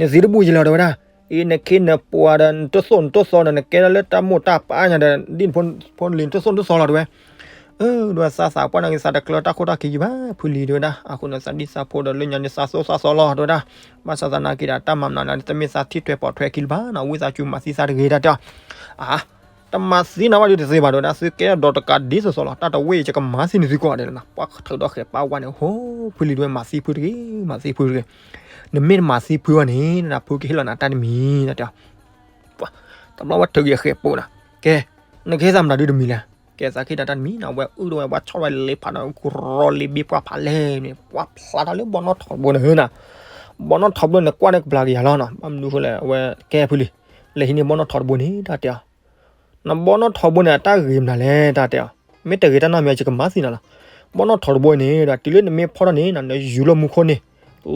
နသံတဘူၣ်ယလီၤ တဲဝဲဒၣ်. အံၤ နခ့နပှၤဒီး နတသိၣ်နတသီဒီး နကဲထီၣ်လၢတၢ်မိၢ်တၢ်ပၢ်ညါဒီး ဒ်နဖိနလံၤ နတသိၣ်နတသီလီၤ တဲဝဲ. အၢ ဒ်ဝဲသးသးပှၢ်န့ၣ် သးတကျၢတၢ်ခိၣ်တၢ်ခံယံၤဘၣ် ဖုလံၤ တဲဝဲဒၣ်. အဃိန့ၣ် သးဒံၣ်သးဖိဒီးလၢညါန့ၣ် သးသိၣ်သးသီလီၤ တဲဝဲဒၣ်. ဘၣ်ဆၣ်သနာ်က့ဒီး တၢ်မၤမနုၤန့ၣ် တမ့ၢ်သးထံၣ်ထွဲပိာ်ထွဲခံလၢၤဘၣ်နီၤ, ဝံသးစူၤမၤသံသးတဂ့ၤ တၢ်တဲအီၤ. အါ တမၤသံနၤဘၣ်ဒုးတသ့ဘၣ် တဲဝဲဒၣ်, သုကဲထီၣ်ဒီးတကးဒ်သိးသိးလီၤ, တၢ်တဝ့ၢ်ယကမၤသံနသုကိးဂၤဒဲးလီၤနီၤ. ပှၤထုးဒီးဃဲၤပာ်ဝဲန့ၣ် ဟိ ဖုလံၤ တဲဝဲ မၤသံဖုတဂ့ၤ, မၤသံဖုတဂ့ၤ, နမ့ၢ်တမၤသံဖုဘၣ်န့ၣ် တဲဝဲဒၣ် ဖုကဟ့ၣ်လီၤနၤတၢ်တမံၤ တၢ်တဲအီၤ. တဘျီဝဲထုးက့ၤဃဲၤပိာ်နီၤ, ကဲ နကဟ့ၣ်သးမတၤဒုးတမံၤလဲၣ်. ကဲ သးကဟ့ၣ်နၤတၢ်တမံၤနီၤ, ဝဲအုၣ်ဒိၣ်ဝဲ ပှၤဆီၣ်ဝဲလ့ဖးဒီး ကရီလ့ဘ့ၣ်ပှၢ်ဖးလဲၢ်န့ၣ် ပှၤဖျါထီၣ်လၢဘီနီၣ်ထိးတဘိန့ၣ်နီၤ. ဘီနီၣ်ထိးတဘိန့ၣ် ကွၢ်ဒီးကဘျါက့ၤယၤလီၤနီၤ, ဘၣ်မနုၤဃိလဲၣ် အဝဲကဲဖုလံၤ လဲၤဟံးန့ၢ်ဘီနီၣ်ထိးတဘိန့ၣ် တၢ်တဲအီၤ. နဘီနီၣ်ထိးတဘိန့ၣ် အတၢ်ဂ့ၤမနုၤလဲၣ် တၢ်တဲအီၤ. မ့ၢ်တဂ့ၤတၢ်နီတမံၤ ယကမၤသံနၤလီၤ. ဘီနီၣ်ထိးတဘိန့ၣ်ဒီး တုၤလၢနမ့ၢ်ဖီၣ်ထီၣ်န့ၣ်နီၤ နယူၤလၢမူခိၣ်န့ၣ်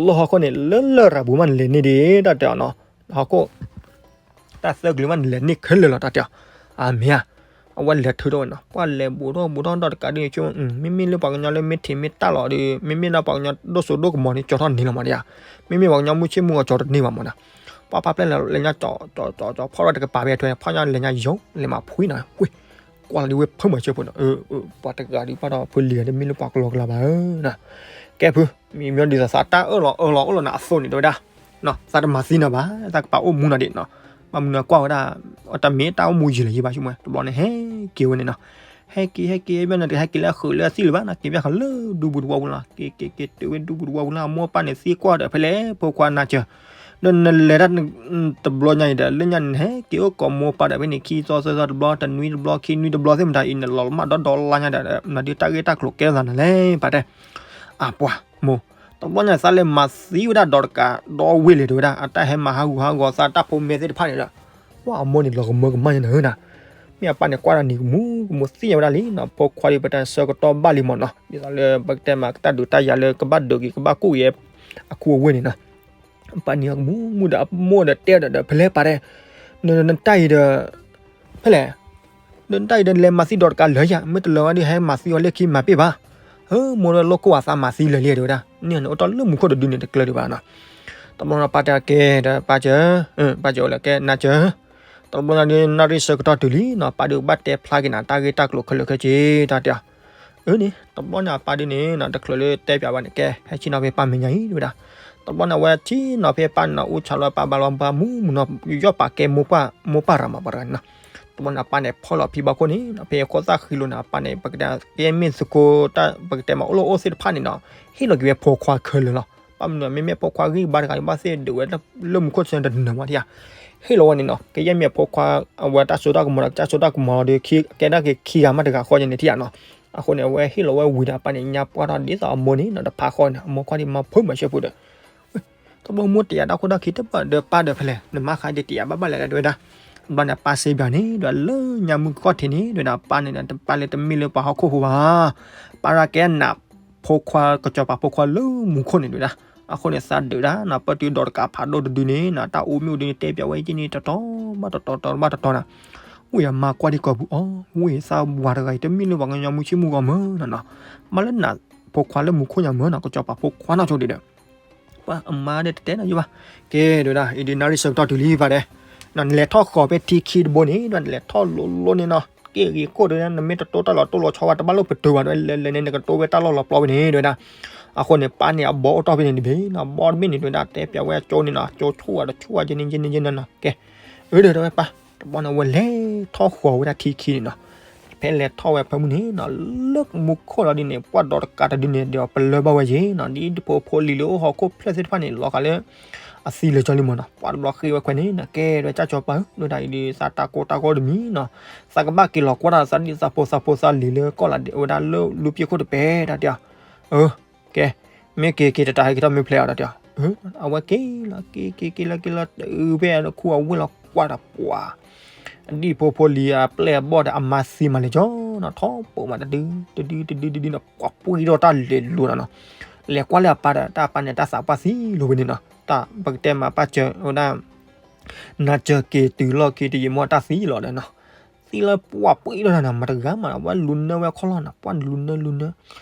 လၢဟီၣ်ခိၣ်န့ၣ် လၢလရာ်ပူၤမးနလဲၤန့ၢ်ဒံး တၢ်တဲအီၤနီၤ. ဟီၣ်ခိၣ် တၢ်သၢကလုာ်မးနလဲၤန့ၢ်ခဲလၢာ်လီၤ တၢ်တဲအီၤ. အမ့ၢ်ဧါ, အဝဲလဲၤထုးထီၣ်ဝဲနီၤ, ပှၤလဲၤဘူးထီၣ်ဘူးထီၣ်ဒီးတကးဒုးန့ၣ် ဆိ မ့မ့ၢ်လၢပှၤကညီလၢမ့ၢ်ထံးမ့ၢ်တၢ်လီၤဒီး မ့မ့ၢ်လၢပှၤကညီဒိၣ်စိဒိၣ်ကမီၤန့ၣ် ကၠီထီၣ်န့ၢ်လီၤမးဒံးဧါ. မ့မ့ၢ်ပှၤကညီမုၢ်ဆ့ၣ်မုၢ်ဂီၤ ကၠီတန့ၢ်ဘၣ်မးနီၤ. ပှၤပာ်ဖျါလဲၤ လဲၤညါကၠီ ကၠီ ကၠီ ကၠီ ဖီၣ်ထီၣ်တကပၤဖဲထွဲ ဖီၣ်ညါလဲၤညါယီၤ လဲၤမၤဖှံနီၤ, ဝ့ၢ် ကွၢ်လီၤဒုးဝဲဖၢမၤစၢၤဖိနီၤ, ပှၤတဂၤဒုးဘၣ်ဒီး ဖုလံၤဂၤဒ်မ့ၢ်လၢပှၤကလီကလီဘၣ်ဧၢနီၤ. ကဲဖု မ့မ့ၢ်ဒ်သိးသးတၢ်အၢၣ်လီၤအၢၣ်လီၤအိၣ်လီၤနၤအသိးန့ၣ် တဲဝဲဒၣ် သးတမၤသံနၤဘၣ်, သးကပာ်အိၣ်မူနၤဒံးနီၤ. ဘၣ်မနုၤကွၢ်ဝဲဒၣ် တမ့ၢ်တၢ်အိၣ်မူယံာ်လၢၤယံၤဘၣ် ဆိမိၣ်ဝဲ တဘျီန့ၣ် ဟဲက့ၤဝဲန့ၣ်နီၤ. ဟဲက့ၤ ဟဲက့ၤ ဘၣ်န့ၣ် တဟဲက့ၤလၢအဃုာ်လၢအသံၣ်လၢၤဘၣ်နီၤ, က့ၤဘၣ်ဃီလၢဒူပူၤတဝီပူၤလီၤ. က့ၤ က့ၤ က့ၤတုၤဝဲဒူပူၤတဝီပူၤလီၤ, အမိၢ်အပၢ်န့ၣ်သံကွၢ်ဒီး ဖဲလဲၣ်ဖိခွါနၤစၢၤ ဒီးနလဲၤတၢ် တဘျီညါအံၤဒီး လၢညါန့ၣ် နဟဲက့ၤအိၣ်ကိးမိၢ်ပၢ်ဒီး ဖဲန့ၣ် ခံသီသၢသီတဘျီ တနွံတဘျီ ခံနွံတဘျီသ့ၣ်မတၤအံၤ နလီၤမၢ်ဒီဒီလါညါဒီး နဒုးတၢ်ဂ့ၢ်တၢ်ကျိၤကဲထီၣ်သးနၤလဲၣ် ပာ်တဲ. အပှၤမိၢ်, တဘျီညါသးလဲၤမၤသံဝဲဒၣ်ဒီးတကး ဒီဝ့ၢ်လံ တဲဝဲဒၣ် အတၢ်ဟဲမၤဟးဂူာ်ဟးဂီၤသးတၢ်ဖိမဲသ့ၣ်တဖၣ်န့ၣ်ဒီး ပှၤအမိၢ်န့ၣ်လီၤကမၢကမၣ်ညါနၤဧၢနီၤ. မ့ၢ်အပၢ်န့ၣ်ကွၢ်တၢ်န့ၣ် ကမူကမူသ့ၣ်ညါဝဲဒၣ်လံနီၤ, ဖိခွါဒုးပတၢ်ဆၢကတီၢ်ဘၣ်လံမးနီၤ, ဒ်သိးလၢပကတဲမး ကတၢ်ဒုးတၢ်ယၤလၢကဘၣ်ဒုးက့ၤ ကဘၣ်ကူၣ်က့ၤ အခူအဝ့ၢ်န့ၣ်နီၤ. ပၢ်န့ၣ်ကမူမူဒီး အမိၢ်ဒီးတဲဒီး ဖဲလဲၣ်ပာ်တဲ, နတၢ်အံၤဒီး ဖဲလဲၣ်, နတၢ်အံၤဒီး လဲၤမၤသံဒီးတကးလၢာ်ယၤ, မ့ၢ်တလၢာ်ဝဲဒီး ဟဲမၤသံအီၤလၢခံမၤပ့ၢ်ဘၣ်. ဟၢ မိၢ်ဒီးလိၣ်ကိၢ်အသးမၤသံလၢာ်လံ တဲဝဲဒၣ်, န့ၣ်န့ၣ် အိၣ်တ့ၢ်လၢမူခိၣ်တဒုန့ၣ် တကျၢၤဒံးဘၣ်နီၤ. တဘျီန့ၣ်ပၢ်တဲကဲဒီး ပၢ်စၢၤ, ပၢ်စၢၤအိၣ်လၢကဲနၤစၢၤ, တဘျီန့ၣ်ဒုး နၣ်ရံၣ်ဆၢကတီၢ်တုၤလံနီၤ, ပၢ်ဒုးကဘၣ်တဲဖျါက့ၤနၤ တၢ်ဂ့ၢ်တၢ်ကျိၤခဲလၢာ်ခဲဆ့ တၢ်တဲအီၤ. အၢန့ၣ် တဘျီန့ၣ်အပၢ်ဒုးန့ၣ်နီၤ တချုးလၢတဲပၠးဘၣ်န့ၣ် ကဲ ဟဲဆ့ၣ်နီၤဖဲပၢ်မဲာ်ညါအံၤ တဲဝဲဒၣ်. တဘျီန့ၣ် အဝဲဆ့ၣ်နီၤဖဲပၢ်န့ၣ်နီၤ အူဆၣ်လီၤပၢ်ဘၣ်လီၤပၢ်မူမူနီၤ, ယီၣ်ပာ်ကဲမိၢ်ပၢ် မိၢ်ပၢ်ရၤမးပှၤတဂၤန့ၣ်နီၤ. တဘျီန့ၣ် အပၢ်န့ၣ် ဖီၣ်လီၤဖံဘၣ်ခိၣ်န့ၣ်နီၤ, ဖဲအခိၣ်သၣ်ဃံလိၤန့ၣ် အပၢ်န့ၣ် ပကတဲ ကယဲၢ်မ့ၢ်သကိးတၢ် ပကတဲမး အိၣ်လၢအိၣ်သ့ၣ်တဖၣ်န့ၣ်နီၤ, ဟ့ၣ်လီၤက့ၤဝဲဖိခွါခဲလၢာ်လီၤ. ဘၣ်မနုၤမ့မ့ၢ်ဖိခွါဂံၢ်ဘါတဂၤ ဘၣ်သ့ၣ်ဒုးဝဲလၢမူခိၣ်ဆၢတနၢၤမးထံဧါ. ဟ့ၣ်လီၤဝဲန့ၣ်နီၤ, ကယဲၢ်မ့ၢ်အဖိခွါ အဝဲတၢ်စိတၢ်ကမီၤဒီး တၢ်စိတၢ်ကမီၤဒီး ကဲဒၣ်က့ၤခံဂၤမးတဂၤဃီညါန့ၣ်ထံဧါနီၤ. အဃိန့ၣ် အဝဲဟ့ၣ်လီၤဝဲဝံၤဒီး အပၢ်န့ၣ် ညါပှၢ်ထီၣ်ဒ်သိးအမိၢ်န့ၣ်နီၤ တဖးဃီန့ၣ် အမိၢ်ကွၢ်ဒံးမၤဖုးမၤရှဲပူၤဒီး တဘျီမိၢ်တယာ်တၢ်ခိၣ်တၢ်ခံတဘၣ်ဒီးပၢ်ဒီးဖဲလဲၣ် နမါဃးဒံးတယာ်ဘၣ်ဘၣ်လဲၣ်လၢ တဲဝဲဒၣ်. တဘျီန့ၣ်ပၢ်စံးဘၣ်န့ၣ်ဒီး လၢညါမုၢ်ကီၢ်ထံးန့ၣ် တဲဝဲဒၣ် ပၢ်န့ၣ်ဒီး ပၢ်လၢတမ့ၢ်လၢပှၤဟီၣ်ခိၣ်ဖိဘၣ်. ပၢ်ရၢကဲနးဖိခွါ ကစီၤပၤဖိခွါလၢမူခိၣ်န့ၣ် တဲဝဲဒၣ်. အဃိန့ၣ်သးဒုးဒၣ်နီၤ ပၢၢ်တုၤဒီးတကးဖးဒိၣ်တဒုန့ၣ်နီၤ တၢ်အိၣ်မ့ၢ်အိၣ်ဒုန့ၣ် တဲပၠးဝဲက့ၤန့ၣ် တတီၤဘၣ်တတီၤ တတီၤဘၣ်တတီၤနီၤ. ဝံၤအမါကွၢ်ဒံးကိာ်ပူၤအီၤ ဝံၤသးဝၤတဂၤအံၤ တမ့ၢ်လၢပှၤကညီမုၢ်ဆ့ၣ်မုၢ်ဂီၤမၢနီၤနီၤ. မ့ၢ်လၢနးဖိခွါလၢမူခိၣ်ညါမၢနီၤ ကစီၤပၤဖိခွါနီၢ်ဆိဒံးဒီး ပှၤအမါဒီးတတဲနီတယိဘၣ်. ကဲ တဲဝဲဒၣ် အံၤဒုးနၣ်ရံၣ်ဆၢကတီၢ်တုၤလံပၢ်တဲ, နလဲၤထီၣ်ဃီၤဖဲထံခံတဘိန့ၣ် နလဲၤထီၣ်လိၤလိၤန့ၣ်နီၤ က့ၢ်ဂ့ၤကိၢ်တဲဝဲဒၣ် နမ့ၢ်တတိၢ်တၢ်လီၤတိၢ်လီၤဆီဝဲ တဘၣ်လိၣ်ပတုာ်ဘၣ်တဲဝဲ လဲၤလဲၤန့ၣ် နကတိၢ်ဝဲတၢ်လီၢ်လီၤပျီဝဲန့ၣ် တဲဝဲဒၣ်. အဃိန့ၣ် ပၢ်န့ၣ်အဘီအိၣ်တ့ၢ်ဖဲန့ၣ်တဘ့ၣ်နီၤ ဘီတဘ့ၣ်န့ၣ် တဲဝဲဒၣ် တဲပၠးဝဲအကၠိန့ၣ်နီၤ ကၠိဆူၣ်ဝဲတဆူၣ်ဝဲ ယန့ၣ်ယန့ၣ်ယန့ၣ်နီၤ ကဲ အၢ ဒီးတဲဝဲပၢ် တဘျီန့ၣ် အဝဲလဲၤထီၣ်ဃီၤဝဲဒၣ်ထံခံန့ၣ်နီၤ. ဖဲလဲၤထီၣ်ဝဲဖၢမုၢ်န့ၣ်နီၤ လၢမူခိၣ်လီၤဒ်န့ၣ် ပှၤဒီးတကးတဒုန့ၣ်ဒီးပလၢဘၣ်ဝဲယ့ၤနီၤ ဒ်ဖိဖိလံၤလၢအိၣ်ဟီၣ်ခိၣ်ဖျၢၣ်သ့ၣ်တဖၣ်န့ၣ် လီၤဃာ်လၢ အသံလၢာ်ကၠီလံမၢနီၤ ပှၤတဘျီဃ့ဝဲခွဲးန့ၣ်နီၤ ကဲ တဲဝဲ ကၠၢ်ကၠီပၢ်ဧၢ တဲဝဲဒၣ်အံၤဒုးသးတၢ်ကိၢ်တၢ်ဂီၤတမံၤနီၤ သးကဘၣ်က့ၤလီၤကွၢ်တၢ်သးဒ်သးဖိသးဖိသးလံၤလၢကီၢ်လးဒဲးဝဲဒၣ်လၢလူၤပှ့ၤခိၣ်တပဲာ်တၢ်တဲအီၤ အၢ ကဲ မ့ၢ်က့ၤက့ၤတတးဟဲက့ၤထီၣ်မ့ၢ်ဖျဲးအီၤတၢ်တဲအီၤ အဝဲက့ၤလီၤ က့ၤက့ၤက့ၤလီၤက့ၤလီၤ တုၤဖဲအခိၣ်အဝ့ၢ်လီၤကွၢ်တၢ်ပှၤ အဒံၣ်ဖိဖိလံၤအပျဲၢ်အဘီၣ်ဒီးအမါသံမးလဲၤကၠီနီၤ ထီၣ်ပိာ်မးတဒု တဒု တဒု တဒုနီၤ ပှၤပှ့ၤထီၣ်တၢ်လဲၤလိၤနီၤနီၤ လဲၤကွၢ်လၢအပၢ်ဒီး တၢ်အပၢ်န့ၣ် တၢ်သးပှၢ်သံလိၤဝဲန့ၣ်နီၤ တၢ်ပကတဲမးပၢ်စၢၤဝဲဒၣ် နၤစၢၤက့ၤတုၤလီၢ်ခံတယံာ်မီၢ်တၢ်သံလီၤဒီးနီၤ သံလၢပှၤပှ့ၤထီၣ်တၢ်နီၤ မတဂၤမး အဝဲလူၤနၢဝဲခီၣ်လီၢ်နီၤ ပှၤလူၤနၢ လူၤနၢ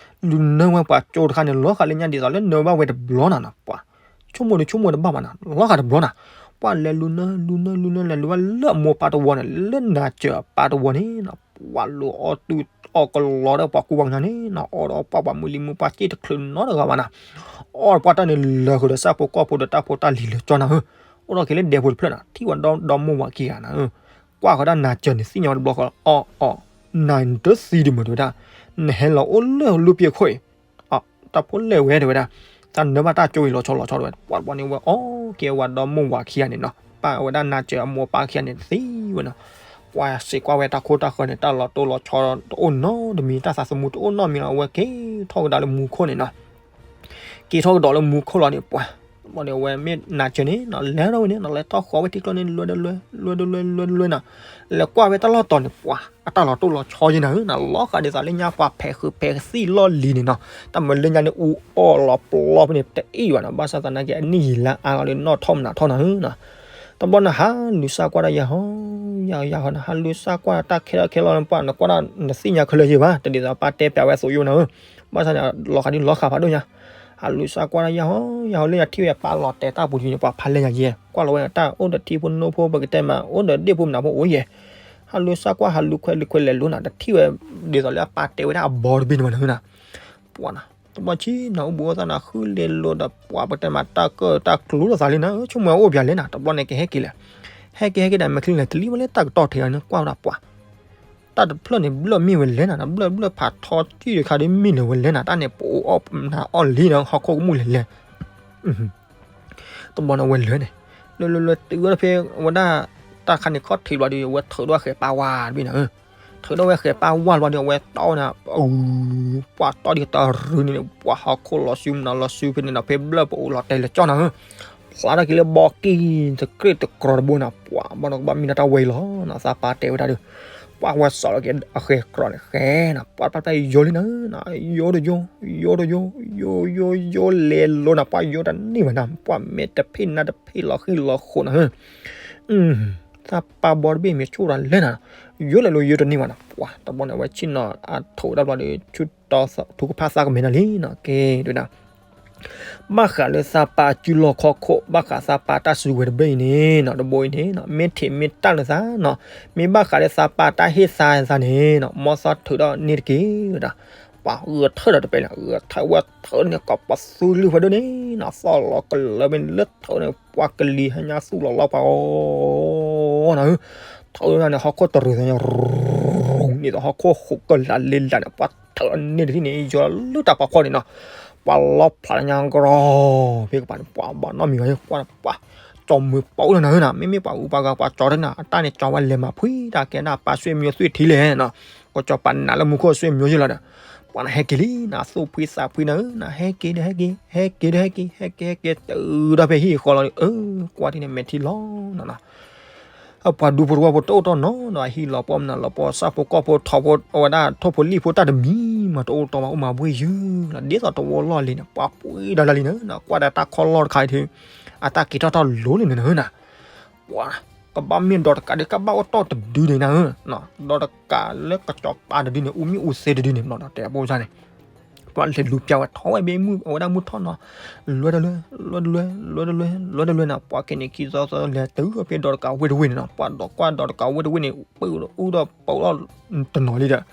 လူၤနၢဝဲပှၤကၠိတခါန့ၣ် လီၤဃာ်လၢညါဒ်သိးလၢနၢဘၣ်ဝဲတဘျီနီၤနီၤ ပှၤ ဆိကမိၣ်ဒီးဆိကမိၣ်တဘၣ်ဘၣ်နီၤ လီၤဃာ်တဘျီနီၤ, ပှၤလဲၤလူၤနၢလူၤနၢလူၤနၢ လဲၤလူၤဝဲလၢအမိၢ်ပၢ်တဝီန့ၣ် လၢနၤစၢၤအပၢ်တဝီန့ၣ်နီၤ, ပှၤလူၤအီၣ်တုၤအီၣ်ကလီဒီးပှၤကူပှၤကညီန့ၣ်နီၤ, အီၣ်ဒီးပှၤပှၤမုၢ်လံၤမုၢ်ပှၢ်စ့ၢ်တချုးနီတဂၤဘၣ်နီၤ, အီၣ်ဒီးပှၤတၢ်န့ၣ်လၢာ်ဃုာ်ဒီးဆၣ်ဖိကီၢ်ဖိဒီးတၢ်ဖိတၢ်လံၤလၢာ်ကၠီနီၤဧၢ, အိၣ်ဒီးက့ၤလၢဒဲဖိတဖျၢၣ်နီၤ, ထံၣ်ဝဲဒီဒီမိၢ်ဝၤခံဂၤနီၤဧၢ, ကွၢ်ဃီၤဒၣ်နၤစၢၤန့ၣ် သ့ၣ်ညါဝဲတဘျီဃီ အီၣ်အီၣ်, နၤတသံဒံးမုာ်တဲဝဲဒၣ်, နဟဲလီၤအိၣ်လၢလူၢ်ပ့ၤခိၣ်အံၤ တၢ်ဖိလဲၣ်ဝဲတဲဝဲဒၣ်, တၢ်နၢဘၣ်တၢ်ကၠိအံၤလီၤဆီလီၤဆီတဲဝဲ, ပှၤတဘျီန့ၣ်ဝဲအီၣ်က့ၤဝဲဒီမိၢ်ဝၤခံဂၤန့ၣ်နီၤ, ပၢ်ဝဲဒၣ်နၤစၢၤအမိၢ်ပၢ်ခံဂၤန့ၣ်သံဝဲနီၤ, ပှၤစံးကွၢ်ဝဲတၢ်ခိတၢ်ဃၢၤန့ၣ် တၢ်လီၤတိၢ်လီၤဆီတအိၣ်နီတမံၤ တၢ်သးသမူတအိၣ်နီတမံၤလီၤ, အဝဲက့ၤထီၣ်ကဒီးလၢမူခိၣ်န့ၣ်နီၤ က့ၤထီၣ်ကဒီးလၢမူခိၣ်လီၤန့ၣ် ပှၤ, ဘၣ်န့ၣ်အဝဲမ့ၢ်နၤစၢၤန့ၣ်နီၤ လဲၤထီၣ်ဝဲန့ၣ်နီၤ လဲၤထီၣ်ဃီၤဝဲထံကျိန့ၣ် လွဲတလွဲ လွဲတလွဲ လွဲတလွဲနီၤ, လဲၤကွၢ်ဝဲတၢ်လီၢ်တီၤန့ၣ် ပှၤ, အတၢ်လီၤတိၢ်လီၤဆီယဲနီၤဧၢနီၤ, လီၤဃာ်ဒ်သိးလၢညါပှၤဖဲးဃုဖဲးသံၣ်လီၢ်လံၤန့ၣ်နီၤ, တၢ်မၤလၢညါန့ၣ် အူအီၣ်လီၤပျီဖဲန့ၣ် တအံၣ်ဘၣ်နီၤ, ဘၣ်ဆၣ်သနာ်က့ အနံၣ်ယံာ်လါအါလီၤဒီး နီၣ်ထီၣ်မနၤထီၣ်နီၤဧၢနီၤ တဘျီနဟးလူၤစၢ်ကွၢ်ဒၣ်ယၤဟီ, ယၤဟီ ယၤဟီ နဟးလူၤစၢ်ကွၢ်တၢ်ခဲလၢာ်ခဲလၢာ် ပှၤနကွၢ်ဒၣ် နသ့ၣ်ညါခဲလၢာ်ယဲဘၣ်, တဒ်သိးပၢ်တဲပျးဝဲအသိးယိနီၤဧၢ, ဘၣ်ဆၣ်န့ၣ် လီၤဃာ်ဒ်လီၤဃာ်ဖးဒိၣ်ညါ, ဟးလူၤစၢ်ကွၢ်ဒၣ်ယၤဟီ, ယၤဟီလၢယၤထံၣ်ဝဲပၢ်လီၤတဲာ်တၢ်ပူၤတယံၤန့ၣ် ပှၤဖးလဲၢ်ယၤယဲ, ကွၢ်လီၤဝဲန့ၣ် တၢ်အိၣ်ဒီးထံဖိနိဖိ ပကတဲမး အိၣ်ဒီးဒ့ၣ်ဖိမနုၤဖိအိၣ်ယဲ, ဟးလူၤစၢ်ကွၢ် ဟးလူၤခွဲးလူၤခွဲးလဲၤလိၤနီၤ တထံၣ်ဝဲ ဒ်သိးလၢအပၢ်တဲဝဲဒၣ်အဘီတဘ့ၣ်န့ၣ်ဘၣ်နီၤဧၢနီၤ ပှၤနီၤ, တဘျီဆံနီၤ အိၣ်ဘှံးအိၣ်သါနီၤ ဃုလ့လိာ်ဒီး ပှၤပတဲမး တၢ်ကၢၣ်တၢ်ကျူလိာ်သးလံနီၤ, ဆိကမိၣ်ဝဲအိၣ်ပၠးလဲၣ်နီၤ, တဘျီန့ၣ်ကဟဲက့ၤလဲၣ်, ဟဲက့ၤဟဲက့ၤဒီး မဲာ်ချံလဲၣ် တလံဝဲလၢတၢ်ကတီၢ်ထဲအီၤန့ၣ် ကွၢ်ဝဲဒၣ်ပှၤ, တၢ်တဖျၢၣ်န့ၣ် ဘျၢၣ်မ့ၢ်ဝဲလဲၣ်နီၤ, ဘျၢၣ်ဘျၢၣ်ဖးထီတံၢ်တခါဒီး မ့ၢ်လဲၣ်ဝဲလဲၣ်နီၤ, တၢ်န့ၣ် ပအိၣ်အီၣ်နၤအီၣ်လံနီၤ ဟီၣ်ခိၣ်ကမူၣ်လဲၤလဲၣ် တဘျီန့ၣ်ဝဲလဲၤန့ၣ်, လဲၤလဲၤလဲၤတုၤဝဲဖဲ ဝဲဒၣ် တၢ်ခါန့ၣ်ခီၣ်ထံးဘျီဒီး အဝဲထုးထီၣ်ဃဲၤပၢ်ဝါတဘ့ၣ်နီၤဧၢ, ထုးထီၣ်ဝဲဃဲၤပၢ်ဝါဘျီဒီး အဝဲတီန့ၣ် အူ ပှၤတီဒ်တရူးန့ၣ် ပှၤဟီၣ်ခိၣ်လီၤဆူမနုၤလီၤဆူဖဲန့ၣ်နီၤ ဖဲဘျၢၣ်ပအိၣ်လီၤတဲာ်လၢကၠီနီၤဧၢ, ဖျါထီၣ်က့ၤလၢဘီကံၢ်တကြ့ၢ်တကြီတဘိနီၤ ပှၤဘၣ်နီၤကဘၣ်မ့ၢ်ဒီးတၢ်ဝဲအံၤလီၤနီၤ သးပၢ်တဲဝဲဒၣ်ဒီး ပှၤဝဲစိာ်လီၤက့ၤအဃဲၤကြီန့ၣ်ဃဲၤနီၤ ပှၤပၢ်ပၢ်ယိၤလံနီၤ ယိၤတယိၤ ယိၤတယိၤ ယိၤယိၤယိၤလဲၤလိၤနီၤ ပှၤယိၤတန့ၢ်ဘၣ်နီၤ ပှၤမဲာ်တဖ့ၣ်နါတဖ့ၣ်လီၤဃံၣ်လီၤဃိးနီၤဧၢ သးပၢ်ဘီတဘ့ၣ်မ့ၢ်ဆိၣ်တၢ်လဲၣ်နီၤ ယိၤလဲၤလိၤယိၤတန့ၢ်ဘၣ်နီၤ ပှၤတဘျီန့ၣ် အဝဲဆ့ၣ်နီၤအထိးတၢ်ဘျီဒီး ဆူတီၤထူကဖၣ်သးကမဲာ်နီၤလံနီၤ ကဲဒၣ် ဘၣ်ဃးလၢသးပၢ်အစုလီၢ်ခီၣ်ခိၣ် ဘၣ်ဃးသးပၢ်တၢ်စုကဝဲၤတဘ့ၣ်အံၤန့ၣ်နီၤ တဘိအံၤန့ၣ်နီၤ မ့ၢ်ထံးမ့ၢ်တၢ်လၢသးနီၤ မ့ၢ်ဘၣ်ဃးလၢသးပၢ်တၢ်ဟ့ၣ်သါသးန့ၣ်နီၤ မ်သးထုးထီၣ်န့ၢ်တက့ၢ်ဝဲဒၣ် ပှၤဂဲၤထၢၣ်ဒီးတပဲာ်လၢ ဂဲၤထၢၣ်ဝဲထၢၣ်န့ၣ် ကီးပသူလုၢ်ဖးဒိၣ်န့ၣ်နီၤ သီၣ်လီၤကလၢဘ့ၣ်န့ၣ် လၢထၢၣ်န့ၣ် ပှၤကလံၤဟဲညါသူၣ်လီၤလီၤပှၤအီၤနီၤ ထၢၣ်န့ၣ် ဟီၣ်ခိၣ်တရံးသးညါ ရူၤ န့ၣ်ဒီးဟီၣ်ခိၣ်ဟူးကလးလ့လးန့ၣ် ပှၤထၢၣ်န့ၢ်တထံၣ်န့ၣ် ယီၤလၢတၢ်ဖီခိၣ်န့ၣ်နီၤ ပှၤလီၤဖျးညါကရီ ဖဲကပၤန့ၣ် ပှၤဘၣ်နီတမံၤဘၣ် ပှၤ ကၠီမုာ်ပာ်အိၣ်လၢနၤဧၢနီၤ မ့မ့ၢ်ပှၤဂုၤပှၤဂၤပှၤကၠီတန့ၣ် အတၢ်န့ၣ်ကၠီဝဲလဲၤမၤဖှံတၢ်ကဲဒၣ်ပၢ်ဆွေမျိုးသ့ၣ်ထံလဲၣ်နီၤ ကၠီပာ်နးလၢမူခိၣ်ဆွေမျိုးယ့ၢ်လီၤဒီး ပှၤနဟဲက့ၤလံနီၤ သူၣ်ဖှံသးဖှံနၤဧၢနီၤ ဟဲက့ၤဒီးဟဲက့ၤ ဟဲက့ၤဒီးဟဲက့ၤ ဟဲက့ၤဟဲက့ၤ တုၤဒီးဖဲဟံၣ်ဃီလီၤဒီး အၢ ကွၢ်ထံၣ်န့ၣ်မဲာ်ထံလီၤနီၤနီၤ အပှၤဒူဖိတဝီဖိတအိၣ်တီနီၤနီၤ အဟံၣ်လီၤပှီၢ်မနုၤလီၤပှီၢ် ဆၣ်ဖိကီၢ်ဖိထီဖိ အဝဲဒၣ်ထိၣ်ဖိလံၣ်ဖိတၢ်တမံၤမး တအိၣ်တီဘၣ် အိၣ်မၤဘှ့ၣ်ယုၢ်လီၤ ဒ်သိးတဝီလီၢ်လံၤန့ၣ် ပှၤပှ့ၤဒီးလၢလံၤန့ၣ်နီၤ ကွၢ်ဒီးတၢ်ခီၣ်လီၢ်တခါအံၤ အတၢ်က့ၤထီၣ်ထီၣ်လိၤလံန့ၣ်နီၤ ပှၤ ကဘၣ်မ့ၢ်ဒီးတကးဒီး ကဘၣ်အိၣ်တီၢ်တဒုန့ၣ်နၤဧၢ, ဒီးတကးလၢကစီၤပၤတဒုန့ၣ် အူမ့ၣ်အူသ့တဒုန့ၣ် ဘျီဒီးတဲအပိစၢ်န့ၣ် ပှၤလဲၤလူၤပျးဝဲထီၣ်ဝဲဘ့ၣ်မုၢ် အဝဲဒၣ်မုၢ်ထီၣ်နီၤ, လွဲတလွဲ လွဲတလွဲ လွဲတလွဲ လွဲတလွဲနီၤ, ပှၤက့ၤန့ၣ်ခံသီသီလဲၤတုၤဖဲဒီးတကးဝ့ၢ်တဝ့ၢ်န့ၣ်နီၤ, ပှၤဒီးကွၢ်ဒီးတကးဝ့ၢ်တဝ့ၢ်န့ၣ် ပှ့ၤအူဒီးပိာ်လီၤတနီၤလံဒီး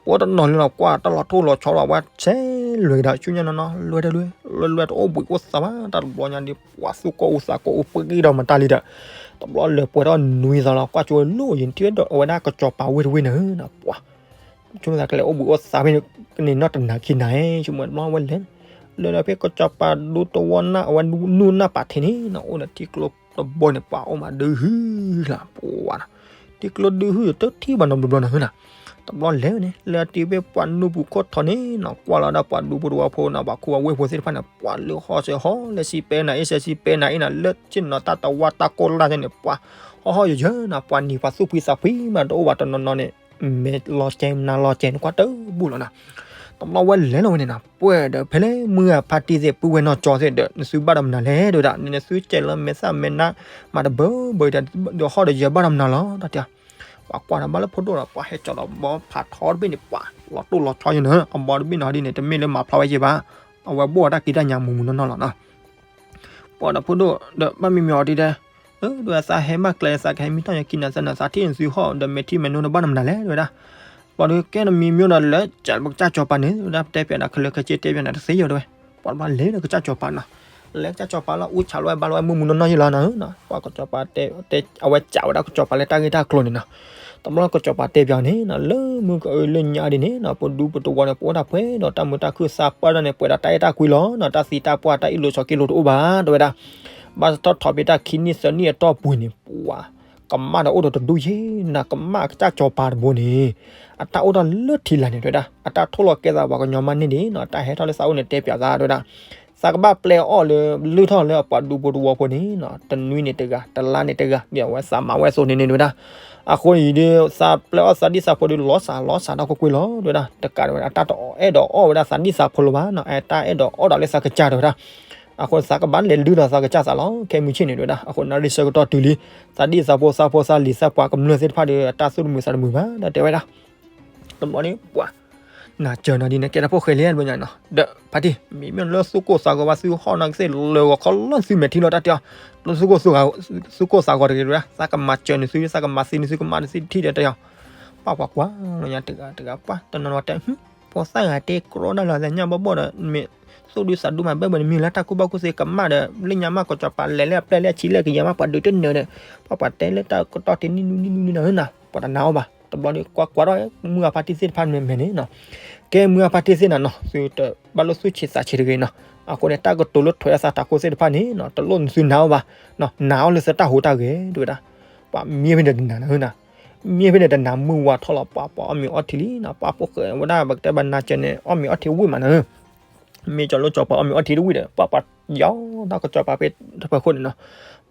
ပှၤတနီၤလံနီၤ ကွၢ်တၢ်လီၤထိၣ်လီၤဆီလီၤ ပှၤဆဲးလွဲကဒီး ဆူညါနီၤနီၤ လွဲတလွဲ လွဲတလွဲတအိၣ်ဘှံးအိၣ်သါဘၣ် တၢ်တဘျီညါဒီး ပှၤသူၣ်ကိၢ်အူသးကိၢ်အူပှ့ၤဒီးမတၤလံဒီး တဘျီလဲၤပှဲၤထီၣ်နွံသီလီၤ ကွၢ်ကၠိဝဲလိၣ်ယံၤ ထံၣ်ဝဲဒီးအဝဲဒၣ်ကစီၤပၤဝ့ၢ်တဝ့ၢ်န့ၣ်နီၤ ပှၤ ဆိကမိၣ်သးကလဲၤအိၣ်ဘှံးအိၣ်သါဖဲန့ၣ်နီၤ တနၤခံနၤ ဆိကမိၣ်တဘျီဝဲလဲၤ လဲၤဒီးဖဲကစီၤပၤဒူတဝီနၢ် အဝဲဒူနူၢ်နၢ်ပာ်ထံးန့ၣ်နီၤ အိၣ်ဒီးထံကျိတဘိန့ၣ် ပှၤအိၣ်မးဒုဟုလီၤ ပှၤနီၤ ထံကျိဒုဟုတထံၣ်ဘၣ်နီတဘျီဘျီနီၤနီၤ တဘျီလဲၤန့ၣ် လဲၤတုၤဖဲပှၤနူၢ်ပူၤခိၣ်ထီန့ၣ်နီၤ ကွၢ်လီၤဒၣ်ပှၤဒူဖိတဝီဖိနီၤ ပှၤခူပှၤဝ့ၢ်ဖိသ့ၣ်တဖၣ်န့ၣ် ပှၤလၢဟီၣ်စ့ၢ်ဟီၣ် လၢစံးပဲနၤအ့ၣ်စဲးစံးပဲနၤအ့ၣ်နီၤ လၢဆ့ၣ်နီၤတၢ်တဝါတၢ်ကိၢ်လၢ်သ့ၣ်န့ၣ် ပှၤဟီၣ်ဟီၣ်ယၢၤယၢၤနီၤ ပှၤနံၤပှၤသူၣ်ဖှံသးဖှံမးတအိၣ်ဘၣ်တနီၤနီၤန့ၣ် မဲာ်လီၤကဲနါလီၤကဲန့ၣ် ကွၢ်တဘူၣ်လီၤနီၤ တဘျီဝဲလဲၤလီၤဝဲန့ၣ်နီၤ ပှဲၤဒီးဖဲလဲၣ်မုၢ်ဂၤဖါတံၢ်သ့ၣ် ပုၢ်ဝဲၢ်နီၢ်ကၠီသ့ၣ်ဒီး နသုဘၣ်ဒီးမနုၤလဲၣ် တဲဝဲဒၣ် နသုကဲလၢမဲာ်သၣ်မဲာ်နါ မၤတဘၢဘၢဒီး ဒီးဟီၣ်ဒီးယၢၤဘၣ်ဒီးမနုၤလီၤ တၢ်တဲ ပှၤကွၢ်ဒီးဘၣ်လၢဖိဒိၣ်ဒီး ပှၤဟဲကၠီဒီးဘီဖးထီတဘ့ၣ်န့ၣ် ပှၤလီၤတိၢ်လီၤဆီယဲန့ၣ် အဘီတဘ့ၣ်န့ၣ်ဒ်န့ၣ် တမ့ၢ်လၢမၤဖျါဝဲယဲဘၣ် အဝဲဘိၣ်အတၢ်ကံတၢ်ညါမူးမူးနီၢ်နီၢ်လီၤနီၤ ပှၤဒီးဖိဒိၣ်ဒီးဘၣ်မံမံအီၤဒ်ဒဲး, အၢ ဒ်ဝဲသးဟဲမၤကျဲသးကဟဲမံထီၣ်ညါကံနၤသနၤသးထံၣ်နသုဟီၣ်ဒီးမဲာ်ထံမဲာ်နိဒီးဘၣ်နမနၤလဲၣ် ဒ်ဝဲဒၣ်. ပှၤဒီးကဲနမံမံဒီးလၢ ကးလၢပကစၢ်စီၤပၤန့ၣ် ဒ်ဝဲဒၣ်တဲပၠးနၤခဲလၢာ်ခဲဆ့တဲပၠးနၤတသ့ယိာ် ဒ်ဝဲ. ပှၤတဘျီလဲၤဒီးကစၢ်စီၤပၤနီၤ, လဲၤကစၢ်စီၤပၤလီၤ အူဆးလီၤဝဲဘါလီၤဝဲမုၢ်မုၢ်နီၢ်နီၢ်ယ့လီၤနီၤ, ပှၤကစီၤပၤတဲ အဝဲကးဝဲဒၣ်ကစီၤပၤလၢတၢ်ဂ့ၢ်တၢ်ကျိၤန့ၣ်နီၤ. တဘျီကစီၤပၤတဲပၠးန့ၣ်နီၤ လၢမုၢ်ကအုလၢညါဒ်န့ၣ်နီၤ ပဒူပတဝီၤန့ၣ် ပအိၣ်တၢ်ပှဲၤဒီးတၢ်မုာ်တၢ်ခုၣ်သးပှၢ်တၢ်န့ၣ် ပှဲၤဒီးတၢ်အဲၣ်တၢ်ကွံလီၤနီၤ, တၢ်သံတၢ်ပှၢ်တၢ်အ့ၣ်လိာ်ဆိးက့လိာ်တအိၣ်ဘၣ် တဝဲဒၣ်. ဘၣ်တထီၣ်ထီၣ်ဖဲတၢ်ခံနံၣ်သၢနံၣ်အတီၢ်ပူၤန့ၣ် ပှၤ ကမၣ်ဒီးအိၣ်ဒီးတဒူၣ်ယ့ၢ်နၤ, ကမၣ်ကစၢ်စီၤပၤတဘိန့ၣ် အတၢ်အိၣ်တၢ်လၢထံလာ်န့ၣ် တဝဲဒၣ် အတၢ်ထိၣ်လီၤကဲသးပှၤကညီမးန့ၢ်ဒံးနီၤ, တၢ်ဟဲထီၣ်လၢသးအိၣ်န့ၣ်တဲပၠးသး တဝဲဒၣ်. သးကဘၣ်ပျဲအီၣ်လၢ လုၢ်ထီၣ်လၢအပှၤဒူဖိတဝီဖိန့ၣ်နီၤ တနွံန့ၣ်တဂၤ တလါန့ၣ်တဂၤ ဒ်အဝဲသးမၤဝဲအသိးန့ၣ်န့ၣ် တဝဲဒၣ်. အဃိန့ၣ်ဒီး သးပျဲအီၣ်သးဒံၣ်သးဖိဒီး လီၤစှၤလီၤစှၤဒီးကွ့ၢ်ကွ့ၢ်လီၤ တဝဲဒၣ်. တကးဒံးဝဲ အတၢ်တအဲၣ်ဒိးအီၣ်ဝဲဒၣ်သးဒံၣ်သးဖိလၢၤဘၣ်နီၤ, အတၢ်အဲၣ်ဒိးအီၣ်ဒီးလၢသးကစၢ် တဝဲဒၣ်. အဃိသးကဘၣ်လဲၤလုၢ်ဒီးသးကစၢ်သးလီၤ ခဲမုၢ်ဆ့ၣ်န့ၣ် တဝဲဒၣ်. အဃိနၣ်ရံၣ်ဆၢကတီၢ်တုၤလံ သးဒံၣ်သးဖိသးဖိသးလံၤသးပှၤကမျၢၢ်သ့ၣ်တဖၣ်ဒီး အတၢ်သူၣ်တမုာ်သးတမုာ်ဘၣ် ဒီးတဲဝဲဒၣ်. တဘျီန့ၣ် ပှၤ နၤစၢၤနီၤဒ်န့ၣ် ကဲတၢ်ဖိၣ်ဃဲလံ တဘျီညါနီၤ, ဒီးဖါတံၢ် မ့မ့ၢ်လၢသူၣ်ကိၢ်သးဂီၤဘၣ် သုဟီၣ်နီၤကသ့ၣ်လၢဂီၤခီလီၤသုမဲာ်ထံလီၤ တၢ်တဲအီၤ, လၢ သူၣ်ကိၢ်သးဂီၤတဂ့ၤ တဝဲဒၣ်. သးကမၤစၢၤန့ၢ်သု သးကမၤသံန့ၢ်သု ကမၣ်န့ၢ်သုထံၣ်ဒီး တၢ်တဲအီၤ. ပှၤကွၢ်ကွၢ်လီၤညါတဂၤတဂၤ ပှၤတနီၤနီၤတဲ ဖိသၣ်ဂၤတဲကြီဒၣ်လီၤ သးညါဘီဘီဒီး မ့ၢ်သူၣ်ဒုးသးဒူမး ဘၣ်ဘၣ်န့ၣ် မ့ၢ်လၢတၢ်ကူၣ်ဘၣ်ကူၣ်သ့ကမၣ်ဒီး လၢညါမး ကစီၤပၤလဲၤလၢအပျဲၢ်လၢအဆံးလၢကယၤမး ပှၤဒုးတနၢၤဒီး ပှၤပှၤတဲလၢတၢ်ကတီၢ်တနံၣ်နွံနံၣ်နွံနံၣ်နၤဧၢနီၤ, ပှၤတနာ်အီၤဘၣ်. တဘျီဒီး ကွၢ်ကွၢ်ထီၣ် မုၢ်အဖါတံၢ်သ့ၣ်တဖၣ်မဲာ်မဲာ်န့ၣ်နီၤ, ကဲမုၢ်အဖါတံၢ်သ့ၣ်နၤနီၤ သုတဘၣ်လိၣ်သူၣ်ဆံးသးဆံးတဂ့ၤနီၤ. အဃိန့ၣ် တၢ်ကတိၤလၢထွဲအသးတၢ်ခိၣ်သ့ၣ်တဖၣ်န့ၣ်နီၤ တလိၣ်သုနာ်အီၤဘၣ်, နာ်အီၤလၢသုတၢ်ဟူးတၢ်ဂဲၤ တဝဲဒၣ်. ပှၤမံဖဲန့ၣ်တနာ်နၤဧၢနီၤ, မံဖဲန့ၣ်တနာ်မုၢ်ဝါထီၣ်လီၤ ပှၤပှၤအီၣ်မ့ၤအီထံလံနီၤ, ပှၤဖိၣ်ဃဲဝဲဒၣ် ပကတဲဘၣ်နၤစၢၤန့ၣ် အီၣ်မ့ၤအီထံဝံၣ်မးနၤဧၢ မ့ၢ်ကၠီၤလိၣ်ကၠီၤပၤအီၣ်မ့ၤအီထံတဝံၣ်ဒီး ပှၤပှၤယီၤတၢ်ကစီၤပၤဖဲတဖၢခိၣ်န့ၣ်နီၤ,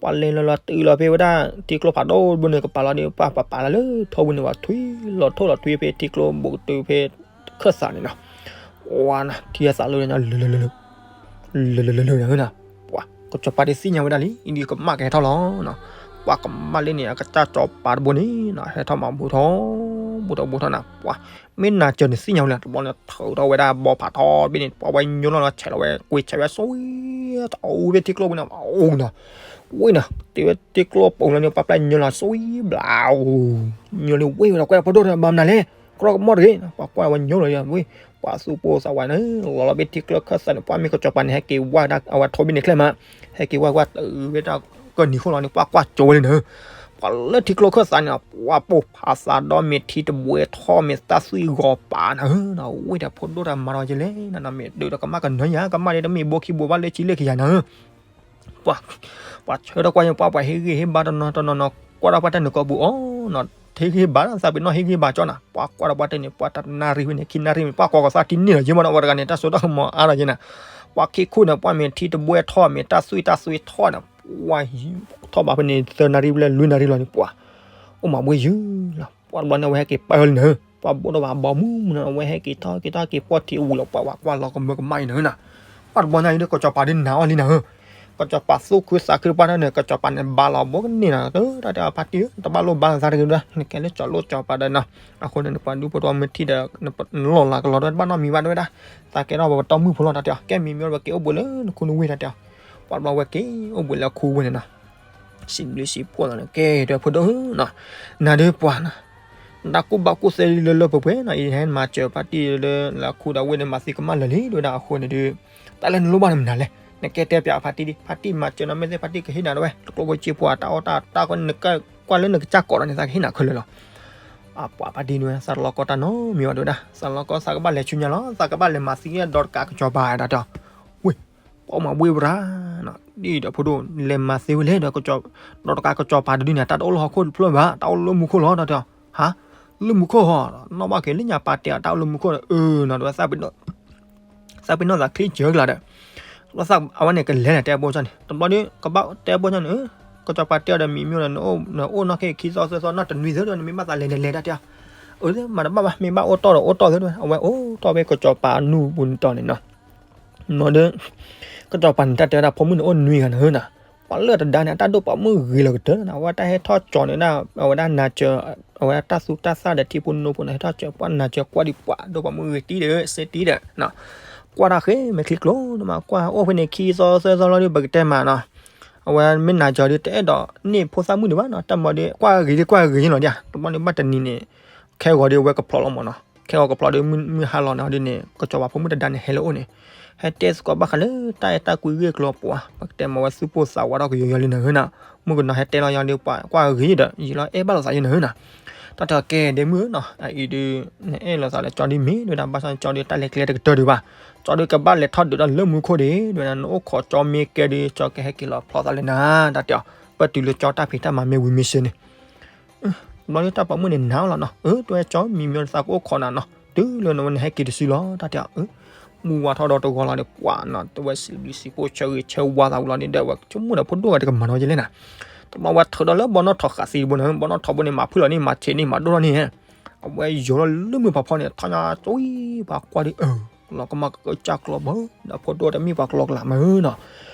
ပှၤလဲၤလီၤလီၤတုၤလီၤဖဲဝဲဒၣ် ထံကျိဖးဒိၣ်တဘိန့ၣ် ကပာ်လီၤဒီး ပှၤပာ်ပာ်လၢလၢထီဝံၤန့ၣ် ပှၤထွံလီၤထိၣ်လီၤထွံဖဲထံကျိဘူးကတုၤဖဲ ခၢၣ်သးန့ၣ်နီၤ, ဝါနီၤ ထံအသးလၢညါ လၢလၢလၢလၢ လၢလၢလၢလၢန့ၣ်နီၤ, ပှၤကစီၤပၤတသ့ၣ်ညါဝဲဒၣ်လံ အံၤဒ်ကမၣ်ကဟဲထီၣ်လီၤနီၤ, ပှၤကမၣ်လၢန့ၣ် အကစၢ်စီၤပၤတဘိန့ၣ်နီၤ ဟဲထီၣ်မၤဘူးထီၣ် ဘူးထီၣ်ဘူးထီၣ်နၤ, ပှၤ မ့ၢ်နၤစၢၤန့ၣ်သ့ၣ်ညါဝဲလံ တဘျီန့ၣ် ထုးထီၣ်ဝဲဒၣ်ဘီဖးထီဘ့ၣ်န့ၣ် ပှၤဝဲညိလီၤလီၤဆဲးလီၤဝဲ ကွံာ်ဆဲးဝဲ စဝံတအူဖဲထံကျိပူၤန့ၣ် အိၣ်နီၤ, ဝံၤနီၤ တ့ဝဲထံကျိပူၤလီၤန့ၣ် ပှၤပျဲညိလီၤ စဝံဘျး ညိလီၤဝံၤဝဲဒီး ကွၢ်ဖိဒိၣ်တဘၣ်မနုၤလဲၣ် ကြီကမီၣ်တဂ့ၤ, ပှၤကွၢ်ဝဲညိလီၤဝံၤ ပှၤသူၣ်ပိၢ်သးဝးန့ၣ် လီၤလီၤဘ့ၣ်ထံကျိခၢၣ်သးန့ၣ် ပှၤမ့ၢ်ကစီၤပၤန့ၣ် ဟဲက့ၤဝါဒၣ်အဝဲထိဘ့ၣ်န့ၣ်ချဲမး, ဟဲက့ၤဝါကွၢ်တုၤဝဲဒၣ်ကနံၤဃိလီၤန့ၣ် ပှၤကွၢ်ကၠိဝဲလံနၤ, ပှၤလၢထံကျိခၢၣ်သးန့ၣ် ပှၤပိာ်ဖးသးဒီးမ့ၢ်ထံတဘှဲထီၣ် မ့ၢ်တၢ်သွံၣ်ဂီၤပာ်နၤဧၢ, ဝံၤဒီးဖိဒိၣ်တၢ်မၤဒီးယလဲၣ်နၤ မ့ၢ်ဒုးဒီးကမၣ်ကနၢၤယၤ ကမၣ်ဒီးတမ့ၢ်ဘိခံဘိဘၣ်လၢဆံးလၢကယၤနၤဧၢ ပှၤ ပှၤဆၢထၢၣ်ကွၢ်ယံၤ ပှၤပှၤဟ့ၣ်ဂံၢ်ဟ့ၣ်ဘါတနီၤတနီၤနီၤ ကွၢ်ဒီးပှၤတၢ်နုာ်ကီၢ်ပူၤအီၤနီၤ ဟ့ၣ်ဂံၢ်ဟ့ၣ်ဘါဒီးသးပ့ၤနီၣ်ဟ့ၣ်ဂံၢ်ဟ့ၣ်ဘါကၠီနၤ ပှၤကွၢ်ဒီးပှၤတၢ်န့ၣ် ပှၤတနၣ်ရံၣ်ဝဲန့ၣ် ခံနၣ်ရံၣ်မ့ၢ် ပှၤကိးကသါတနံၣ်လီၤ ယမ့ၢ်ဒီးပှၤတဂၤန့ၣ် တၢ်စိတၢ်ကမီၤအါလီၤယဲနၤ ပှၤခံခိၣ်န့ၣ် ပှၤမ့ၢ်ထံတဘှဲထီၣ် မ့ၢ်တၢ်သွံၣ်တၢ်သွံထီၣ်န့ၣ် ပှၤထီၣ်ဘးဖဲန့ၣ် သၢနၣ်ရံၣ်ဘျဲၣ်လွံၢ်နၣ်ရံၣ်လီၤန့ၣ် ပှၤ အိၣ်မးဘှ့ယုၢ်လီၤ ပှၤတဘျီန့ၣ် အဝဲဟဲက့ၤပၢၢ်လံနၤဧၢ ပှၤဘိၣ်ဒီးဘၣ်ဘီမုၢ်မနုၤ အဝဲဟဲက့ၤထီၣ်က့ၤထီၣ်က့ၤပှီၢ်ထံးအဝံၤလီၤ ပှၤဝဲကွၢ်လီၤကမၢကမၣ်အံၤနၤဧၢနၤ ပှၤတဘျီညါအံၤဒီး ကစီၤပၤဒ်နၤအီၤလံနၤဧၢ ကစီၤပၤသူၣ်ခုသးခုတပှၢ်တၢ်န့ၣ် ကစီၤပၤန့ၣ်ဘါလီၤဘိကန့ၢ်နၤ တၢ်တဲဖါတံၢ်ဧၢ တဘၣ်လိၣ်ဘါလီၤသးတဂ့ၤဒၣ် နကဲလၢကၠီၤလိၣ်ကၠီၤပၤဒီးနၤ အဃိန့ၣ် ပှၤဒူဖိတဝီၤမ့ၢ်ထံၣ်ဒီး နလီၢ်လၤကလီၤဒီးတဘၣ်နီတမံၤဘၣ်တဝဲဒၣ် သးကဲထီၣ်ပှၤပတီၢ်မုၢ်ဖိလီၤတၢ်တဲအီၤ ကဲမံၤမံၤဒီးပက့ၤအိၣ်ဘှံးလၢနခူနဝ့ၢ်တၢ်တဲအီၤ ပှၤတဘျီဝဲက့ၤအိၣ်ဘှံးလၢခူဝ့ၢ်န့ၣ်နီၤ စံးဘျုးစံးဖှိၣ်လီၤန့ၣ် ကဲဒီးဖိဒိၣ်ဧၢနီၤ နၤဒုးပှၤနီၤ နတၢ်ကူၣ်ဘၣ်ကူၣ်သ့လၢလၢပှဲၤပှဲၤနီၤ အံၤဟဲမၤစၢၤဖါတံၢ်လၢလၢခူဒီးဝ့ၢ်န့ၣ် မၤသံကမၣ်လၢာ်လံ ဒ်ဝဲဒၣ်အဃိန့ၣ်ဒုး တၢ်လၢနလိၣ်ဘၣ်န့ၣ်မနုၤလဲၣ် နကဲတဲပၠးဖါတံၢ်ဒ် ဖါတံၢ်မၤစၢၤနၤမ့ၢ်သ့ ဖါတံၢ်ကဟ့ၣ်နၤတဝဲ တကျိဖိစ့ဖိအတၢ်အီၣ်တၢ်တၢ်ကီ နကကွၢ်လၢနကစၢ်ကိးဒီးန့ၣ် သးကဟ့ၣ်နၤခဲလၢာ်လီၤ အပှၤဖါတံၢ်န့ၣ် သးတလီၤကီတၢ်နီတမံၤဘၣ် ဒ်ဝဲဒၣ် သးလီၤကီသးကဘၣ်လဲၤဆူညါလီၤ သးကဘၣ်လဲၤမၤသံဒီးတကးကစီၤပၤဒၣ်တဲအီၤ ဝ့ၢ် ပှၤမၤဘှ့ဝဲရၣ်နီၤ ဒ်ဒီးဖိဒိၣ် လဲၤမၤသ့ဝဲလဲၣ်ဒီး ဒီးတကးကစီၤပၤတဒုန့ၣ် တၢ်တအိၣ်လၢဟီၣ်ခိၣ်တဖျၢၣ်ဘၣ် တၢ်အိၣ်လၢမူခိၣ်လီၤ တၢ်တဲအီၤ ဟါ လၢမူခိၣ်ဟီ နီၣ်ဘၣ်က့ၤလၢညါပာ်တဲအီၤ တၢ်အိၣ်လၢမူခိၣ်ဒီး အၢနီၤ ဒ်ဝဲသးပ့ၤနီၣ်သးချ့စၢၤကလာ်ဒီး အဝဲန့ၣ်ကလဲၤနၤတဲဘိၣ်န့ၣ် တဘျီဒီး ကဘၣ်တဲဘိၣ်န့ၣ် ကစီၤပၤတဲအီၤဒီးမံၤမံၤဒီး နအိၣ်နီၣ်ခဲခံသီသၢသီနီၣ်တနွံသၢဒီး နမ့ၢ်ဘၣ်သးလဲၤန့ၣ်လဲၤတၢ်တဲအီၤ အၢ မၤတဘၣ်ဘၣ် မ့ၢ်ဘၣ်အိၣ်တီၢ်ဒီးအိၣ်တီၢ်သ့ အဝဲအိၣ်တီၢ်ဖဲကစီၤပၤနူၢ်ပူၤန့ၣ်တီၢ်န့ၣ်နီၤ နီၤဒီး ကစီၤပၤန့ၣ်တၢ်တဲဝဲဒၣ်ဖိမုၣ်န့ၣ်အိၣ်နွံဂၤနၤဧၢနီၤ ပှၤလၢတဒါန့ၣ် အတၢ်ဒိၣ်ပာ်မုၣ်ဂ့ၤလီၤကတၢၢ်နီၤ အဝဲတၢ်ဟဲထီၣ်ကၠီၤန့ၣ်ဒၣ် အဝဲဒၣ်နၤစၢၤ အဝဲဒၣ်တၢ်သူတၢ်သၣ်ဒီးထံဖိနိဖိန့ၣ် ဟဲထီၣ်ကၠီၤ ပှၤနၤစၢၤကွၢ်ဒံးပှၤဒိၣ်ပာ်မုၣ်ဂ့ၤတံၢ်ဒီး စ့တံၢ်ဒီး ကွၢ်တၢ်ဃဲမဲာ်ချံကျိန့ၣ်မး ကွၢ်အိၣ်ဖဲန့ၣ်ခံသီသၢသီလီၤဒီး ပကတဲမးနီၤ အဝဲမ့ၢ်နၤကၠီဒီး တအဲၣ်ဒိးန့ၢ်ဖိသၣ်မုၣ်ဒံးဘၣ်နီၤ, တၢ်မၤဒီး ကွၢ်ဂ့ၤဒ်ကွၢ်ဂ့ၤလီၤဒံးဧါ, တဘျီန့ၣ်ဘၣ်တနံၤန့ၣ် ခဲဂီၤဒီးအဝဲကဖျိးလီၤမးနီၤ, ခဲဂီၤကဖျိးဒီးမုၢ်ဟါလီၤန့ၣ်ဒ်န့ၣ် ကစီၤပၤဖိမုၣ်တဒါန့ၣ် ဟဲလၢအအိၣ်န့ၣ်, ဟဲတဲသကိးဘၣ်ဃးလၢတၢ်အဲၣ်တၢ်ကွံဂ့ၢ်ကျိၤပှၤ, ပကတဲမၤဝဲသူၣ်ပိၢ်သးဝးထီၣ်ကယီယီလံနၤဧၢနီၤ, မုၣ်ကနီၤဟဲတဲလီၤယီၤဒီး ပှၤကွၢ်ဂ့ၤဒီး ယံာ်လီၤအဲၣ်ဘၣ်လိာ်သးယဲနၤဧၢနီၤ, တၢ်တဲအီၤကဲဒဲမုၣ်ဧၢနီၤ, အအံၤဒုး နအဲၣ်လိာ်သးလၢကၠီဒ်မ့ၢ်ဒ်ဝဲဒၣ် ဘၣ်ဆၣ်ကၠီဒုးတၢ်လဲၤကျဲတကတၢၢ်ဒံးဘၣ်, ကၠီဒုးကဘၣ်လဲၤထီၣ်ဒုးတၢ်လၢမူခိၣ်ဒံး ဒ်ဝဲဒၣ် နအိၣ်ခိးကၠီမ့ၢ်ကဲဒုး ကၠီကဟဲက့ၤလီၤဖျီသးလၢနၤ, တၢ်တဲအီၤ ပတုၤလၢကၠီတၢ်ဖံးတၢ်မၤမ့ၢ်ဝံၤမ့ၢ်စ့န့ၣ် ဘျီဒ်တၢ်ပိာ်မုၣ်န့ၣ်နၤလီၤနီၤ, အၢ တဲဝဲကၠီမံၤမ့ၢ်သးကအိၣ်ခိးနၤနီၤ, တုၤလၢနဝဲနဟဲက့ၤတစုလီၤ, တၢ်တဲအီၤ အၢ မူဝါထီၣ်ဒီးတဂီၤလီၤန့ၣ် ပှၤနီၤ တဝဲစံးဘျုးစံးဖှိၣ်ဆၢဂ့ၤဆၢဝါသးဝံၤလီၤန့ၣ် ဒီးဝဲဆိကမိၣ်ဒီးဖိဒိၣ်ဂၤတကမၤနီၤယဲလဲၣ်နၤ, တဘျီဝဲထုးဒီးလၢဘီနီၣ်ထိးဃာ်သံတဘိန့ၣ် ဘီနီၣ်ထိးဘိန့ၣ် မၤဖုၣ်လီၤန့ၣ် မၤဆံးန့ၣ် မၤဒိၣ်ထီၣ်န့ၣ်, အဝဲယိၤထီၣ်လၢမုၢ်ဖးဖီန့ၣ် ထီၣ်ညါကၠီဝံၤ ပှၤကွၢ်ဒ်အၢ လီၤကမၣ်ကကၢကၢကျီဘၢ ဒီးဖိဒိၣ်တမ့ၢ်ပှၤကလီကလးမးနီၤ,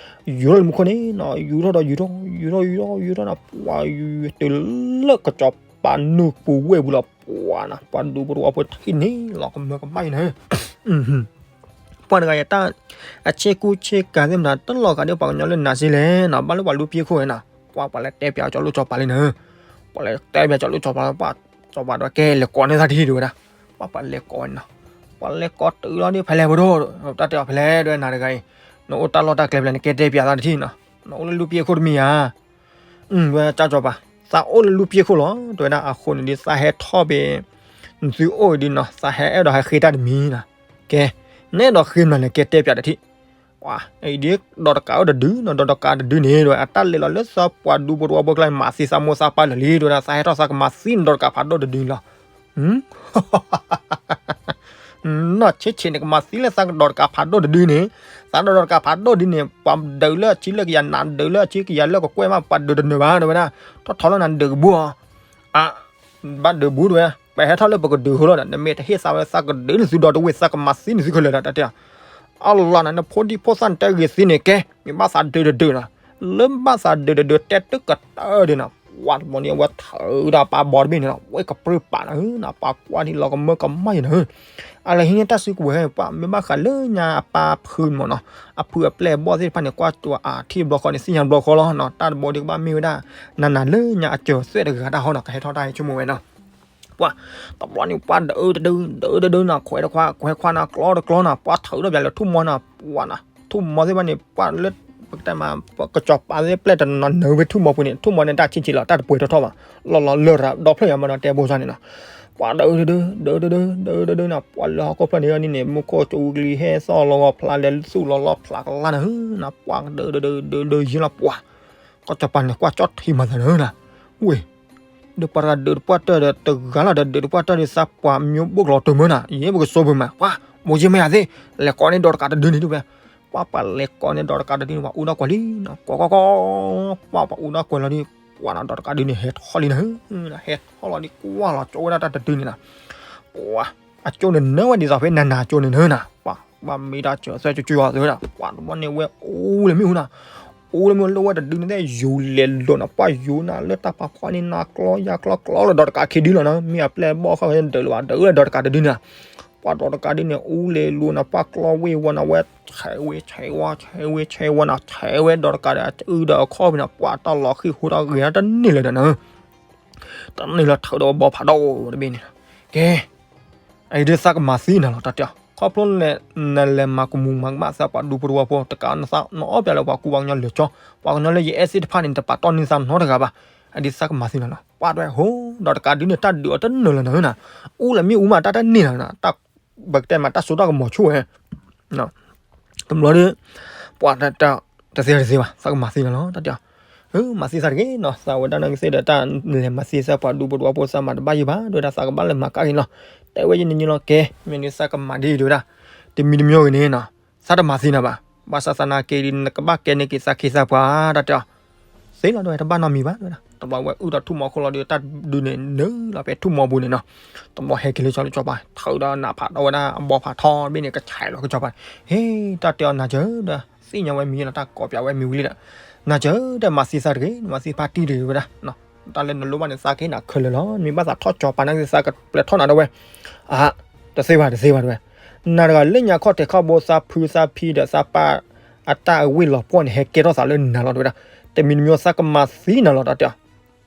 ယူၤထီၣ်လၢမူခိၣ်န့ၣ်နီၤ ယူၤထီၣ်ဒီးယူၤထီၣ် ယူၤထီၣ်ယူၤထီၣ်ယူၤထီၣ်နီၤ ပှၤယူၤတုၤလၢကစီၤပၤနုာ်ပူၤဝဲၢ်ပူၤလီၤ ပှၤနီၤ ပှၤဒူဖိတဝီဖိထံၣ်န့ၣ် လီၤကမၢကမၣ်ယဲနၤ ပှၤတဂၤယတၢ် အဆ့ကူဆ့ကၤသ့ၣ်မတၤ တလီၤဂာ်ဒီးပှၤကညီလၢနၤစ့လဲၣ်နီၤ ဘၣ်လၢပှၤလူၤပျ့ၤခိၣ်ဝဲနီၤ ပှၤပှၤလဲၤတဲပၠးကၠီလူၢ်ကၠီပၤလံနၤ, ပှၤလဲၤတဲပၠးကၠီလူၢ်ကၠီပၤ ပှၤကၠီပၤဒီးကဲလဲၤကိးန့ၢ်သးတထံၣ်ဒ်ဝဲဒၣ်, ပှၤပှၤလဲၤကိးဝဲနီၤ, ပှၤလဲၤကိးတုၤလီၤဒ်ဖဲလဲၣ်ပဒိၣ် တၢ်တဲအီၤဖဲလဲၣ်ဒ်ဝဲနၤတဂၤအံၤ, နအိၣ်တၢ်လီၢ်တၢ်ကျဲဖဲလဲၣ် နကဲတဲပၠးသးတထံၣ်နီၤ, နအိၣ်လၢလူၤပျ့ၤခိၣ်တမ့ၢ်ဧါ ဝဲကၠီကၠီပၤ သးအိၣ်လၢလူၤပျ့ၤခိၣ်လီၤ တဲဝဲဒၣ်အဃိန့ၣ်ဒ်သးဟဲထီၣ်ဘ့ၣ် နသုအိၣ်အံၤဒ်နီၤ သးဟဲအဲၣ်ဒိးဟဲဃ့တၢ်တမံၤနီၤ, ကဲ နအဲၣ်ဒိးဃ့မနုၤလဲၣ် ကဲတဲပၠးတထံၣ်, အံၤဒ်ဒီးတကးအိၣ်တဒုနီၤ ဒီးတကးတဒုန့ၣ် တဲဝဲ အတၢ်လဲၤလီၤလၢသးပှၤဒူဖိတဝီဖိကျါန့ၣ် မၤသံသးမိၢ်သးပၢ်လၢာ်လံ တဲဝဲဒၣ် သးဟဲထီၣ်သးကမၤသံနဒီးတကးဖးဒိၣ်တဒုလီၤ နီၢ်ဆံးဆံးန့ၣ် ကမၤသံလၢသးကဒီးတကးဖးဒိၣ်တဒုန့ၣ်, သးဒီးတကးဖးဒိၣ်ဒုန့ၣ် ပှၤဒုးလၢအဆံလၢကယၤ နၤဒုးလၢအဆံကယၤလၢကကွဲၢ်မး ပှၤဒုးတနၢၤဘၣ် တဲဝဲဒၣ်, ထီၣ်ထီလၢနၤဒုးကဘူၣ်အီၤ, အ ဘၣ်ဒုးဘူးတဲဝဲ, ပဟဲထီၣ်လၢပကဒုးဃိလီၤဒီး နမ့ၢ်တဟ့ၣ်သးဝဲသးကဒုးန့ၣ်သုဒီတဝ့ၢ် သးကမၤသံန့ၣ်သုခဲလၢာ်ဒီး တၢ်တဲအီၤ အလီၢ်နၤ နဖိဒံဖိသၣ်န့ၣ် တဲဂ့ၤသံန့ၣ် ကဲ မ့ၢ်ဘၣ်သးဒုးတဒုးနီၤ, လၢဘၣ်သးဒုးတဒုး တဲတကတၢၢ်ဒုးနီၤ, ပှၤတဘျီန့ၣ် အဝဲထုးဒီးပၢ်ဘီတဘ့ၣ်န့ၣ်လီၤ, ဝဲကပြုၢ်ပာ်နၤဧၢနီၤ, ပှၤကွၢ်ဒ်လီၤကမၢကမၣ်ယဲနၤဧၢ, အလၢဟံးန့ၢ်တၢ်စုကဝဲၤ ပှၤမ့ၢ်ဘၣ်ဃးလၢညါအပၢ်ဖုမ့ၢ်နီၤ, အဖုအပျဲၢ်အဘီၣ်သ့ၣ်တဖၣ်န့ၣ် ကွၢ်ကၠီအထံၣ်တဘျီဃီန့ၣ် သ့ၣ်ညါတဘျီဃီလီၤနီၤ, တၢ်တဘီဒုးကဘၣ်မ့ၢ်ဝဲဒၣ် နၤနၤလၢညါအစၢၤသွဲၣ်တဂၤတၢ်ဟီနီၤ ကဟဲထီၣ်တၢ်ဟဲဆိကမိၣ်ဝဲနီၤ ပှၤ တဘျီန့ၣ် ပှၤဒုးတဒုး ဒုးတဒုးနီၤ ခွဲးတခွါ ခွဲးခွါနီၤ ကျီတကျီနီၤ ပှၤထုးထီၣ်ပၠးလၢထူၣ်မီနီၤ ပှၤနီၤ ထူၣ်မီသ့ၣ်တဖၣ်န့ၣ် ပှၤလၢ ပကတဲမး ကစီၤပၤသ့ၣ်ပျဲၢ်တနီၤနုာ်ဝဲထူၣ်မီပူၤန့ၣ် ထူၣ်မီန့ၣ်တၢ်ဆံးဆံးလီၤ တၢ်တပှဲၤထီၣ်ထီၣ်ဘၣ် လီၤလီၤလၢာ်ရၤဒီဖျၢၣ်ညါမးနီၤ တဲဘိစၢ်န့ၣ်နီၤ ပှၤဒုးတဒုး ဒုးတဒုး ဒုးတဒုးနီၤ ပှၤလၢဟီၣ်ခိၣ်ဖျၢၣ်န့ၣ်န့ၣ် မူခိၣ်ကၠိကလံၤဟဲသီၣ်လီၤဂီၤဖျါလဲၤသူၣ်လီၤလီၤဖျါကလါနၤနီၤ ပှၤဒုးတဒုးဒုးဒုးယံၤလီၤပှၤ ကစီၤပၤန့ၣ် ကွၢ်ကၠီထံမၤသးနၤနီၤ ဝ့ၢ် ဒီးပှၤတဂၤဒုးတပှၢ်တၢၢ်ဒီးတဂၤလီၤဒီးဒုးတပှၢ်တၢၢ်ဒီးသးပှၢ်မၠိဘိၣ်ကလီၤတမၢနီၤ ယဲပကစိဘၢမး ပှၤ မိၢ်ယဲမ့ၢ်ယၤသ့ၣ် လဲၤကိးန့ၢ်ဒီးတကးတဒုန့ၣ်ဒုးဝဲ ပှၤပှၤလဲၤကိးန့ၢ်ဒီးတကးတဒုန့ၣ် ပှၤအူဒီးကွၢ်လံနီၤ ကွၢ်ကွၢ်ကွၢ် ပှၤပှၤအူဒီးကွၢ်လီၤဒီး ပှၤနီၤဒီးတကးဒုန့ၣ် ဟဲထီၣ်လံနၤ ဟဲထီၣ်လီၤဒီးကွၢ်လီၤကၠိဝဲဒၣ်တၢ်တဒုန့ၣ်နီၤ ပှၤ အကၠိန့ၣ်နၢဝဲဒ်သိးဖဲနၤနၤကၠိန့ၣ်နၤနီၤ ပှၤ ပှၤမ့ၢ်တၢ်စၢၤသွဲၣ်ကၠိကၠိအီၤသ့ဝဲဒၣ် ပှၤတဘျီန့ၣ်ဝဲအူလၢမ့ၣ်အူနီၤ အူလၢမ့ၣ်အူလၢဝဲတဒုန့ၣ်သ့ၣ် ယူၤလဲၤလိာ်နီၤ ပှၤယူၤနၤလၢတၢ်ပာ်ဖှိၣ်န့ၣ် နၤကျီယၤကျီကျီလၢဒီးတကးခံဒုလီၤနီၤ မ့ၢ်အပျဲၢ်ဘီၣ်ခီၣ်ဒုးလၢၤဘၣ်ဒုးလၢဒီးတကးတဒုန့ၣ် ပှၤဒီးတကးဒုန့ၣ် အူလဲၤလိာ်နၤ ပှၤကျီဝ့ၢ်ဝီနၤ ဝဲဆဲးဝ့ဆဲးဝီ ဆဲးဝဲဆဲးဝီနၤ ဆဲးဝဲဒီးတကးဒီး အအုဒီးအခီၣ်ဖံးနၤ ပှၤတၢ်လီၤဃံၢ်ဟူတၢ်ဂ့ၤတၢ်တန့ၢ်လၢၤဒီးနၤ တန့ၢ်လၢထၢဒီးဘီဖးဒိၣ်တဘ့ၣ်န့ၣ်လီၤ ကဲ အအံၤဒုးသးကမၤသံနၤလီၤ တၢ်တဲအီၤ ခီဖျိလဲၣ် နလဲၤမၤကမူၤမၤကမၣ်သးပှၤဒူဖိတဝီဖိ တကးနသးနအီၣ်ပၠးလၢပှၤကူပှၤကညီလၢာ်ကၠီ ပှၤကညီလၢယအဲၣ်သ့ၣ်တဖၣ်န့ၣ် တပာ်တီၢ်န့ၢ်သးနီတဂၤဘၣ် အဒုးသးကမၤသံနၤလီၤ ပှၤတဝဲဟိ ဒီးတကးဒုးန့ၣ် တၢ်ဒုးအီၤတနၢၤလၢၤနၤဧၢနၤ အူလၢမ့ၣ်အူမး တၢ်တန့ၢ်နၤ တၢ် ပကတဲမး တၢ်စိတၢ်ကမီၤဆိၣ်ဝဲ တဘျီဒီး ပှၤတသ့တသ့ဘၣ် သးကမၤသံနၤလီၤ တၢ်တဲအီၤ မၤသံသးတဂ့ၤနီၤ သးဝဲဒၣ်နာ်က့သ့ၣ်ဒီး တၢ်လဲၤမၤသံသးပှၤဒူဖိတဝီဖိ သးမၤတဘၣ်ယံၤဘၣ် တဲဝဲဒၣ် သးကဘၣ်လဲၤမၤကါက့ၤလီၤ တဲဝဲယန့ၣ်ညီလီၤ ကဲ မ့ၢ်န့ၣ်သးကမၤဒ်အံၤ တဲဝဲဒၣ် တမံၤတမံၤဂ့ၤန့ၣ်နီၤ သးတမၤသံနၤဘၣ် ဘၣ်ဆၣ်သနာ်က့ဒီး နကဘၣ်ကဲန့ၢ်က့ၤသးခ့သးပှၤ တၢ်တဲအီၤ သ့လီၤ တဲဝဲ တဘၣ်နီတမံၤဘၣ် တဲဝဲဒၣ် တဘျီဝဲအုၣ်ဒီးထူၣ်မီၤခိၣ်လီၤဒီး တၢ်ဒုးန့ၣ်နုာ်လီၤဖဲထူၣ်မီၤပူၤန့ၣ်နီၤ တဘျီဟဲက့ၤလၢကၠီလၢကၠီပၤ ထုးဒီးနးဖးဒီးဝဲဒၣ်အဘီဖးထီဘ့ၣ်န့ၣ် ကဆဲးလီၤကၠီပၤ ဟ့ တၢ်တဲအီၤ နၤစၢၤဒီး သ့ၣ်ညါဝဲမံၤလီၤ တၢ်ကိးပၠးဝဲမံၤဝံၤလံဒီး နၤစၢၤဒီး မၤသံသးတဂ့ၤ မၤသံဖါတံၢ်တဂ့ၤဝဲဒၣ် တၢ်လၢနလိၣ်ဘၣ်န့ၣ် သးကဟ့ၣ်နၤခဲလၢာ်လီၤ မ့ၢ်ဘၣ်သးထီၣ်ကၠီပၤနာ်က့ သးကပျဲထီၣ်နၤ တဲဝဲ အ တသ့ဘၣ် တသ့ဘၣ် တဲဝဲ နၤတဂၤလၢညါခီၣ်ထံးခီၣ်ဘိ သးဖုသးဖံဒီးသးပၢ်အတၢ်အဝ့ၢ်လီၤပှီၢ်န့ၣ် ဟဲကဲထီၣ်သးလၢနၤလီၤ တဲဝဲဒၣ် တမံၤတမံၤသးကမၤသံနၤလီၤ တၢ်တဲအီၤ.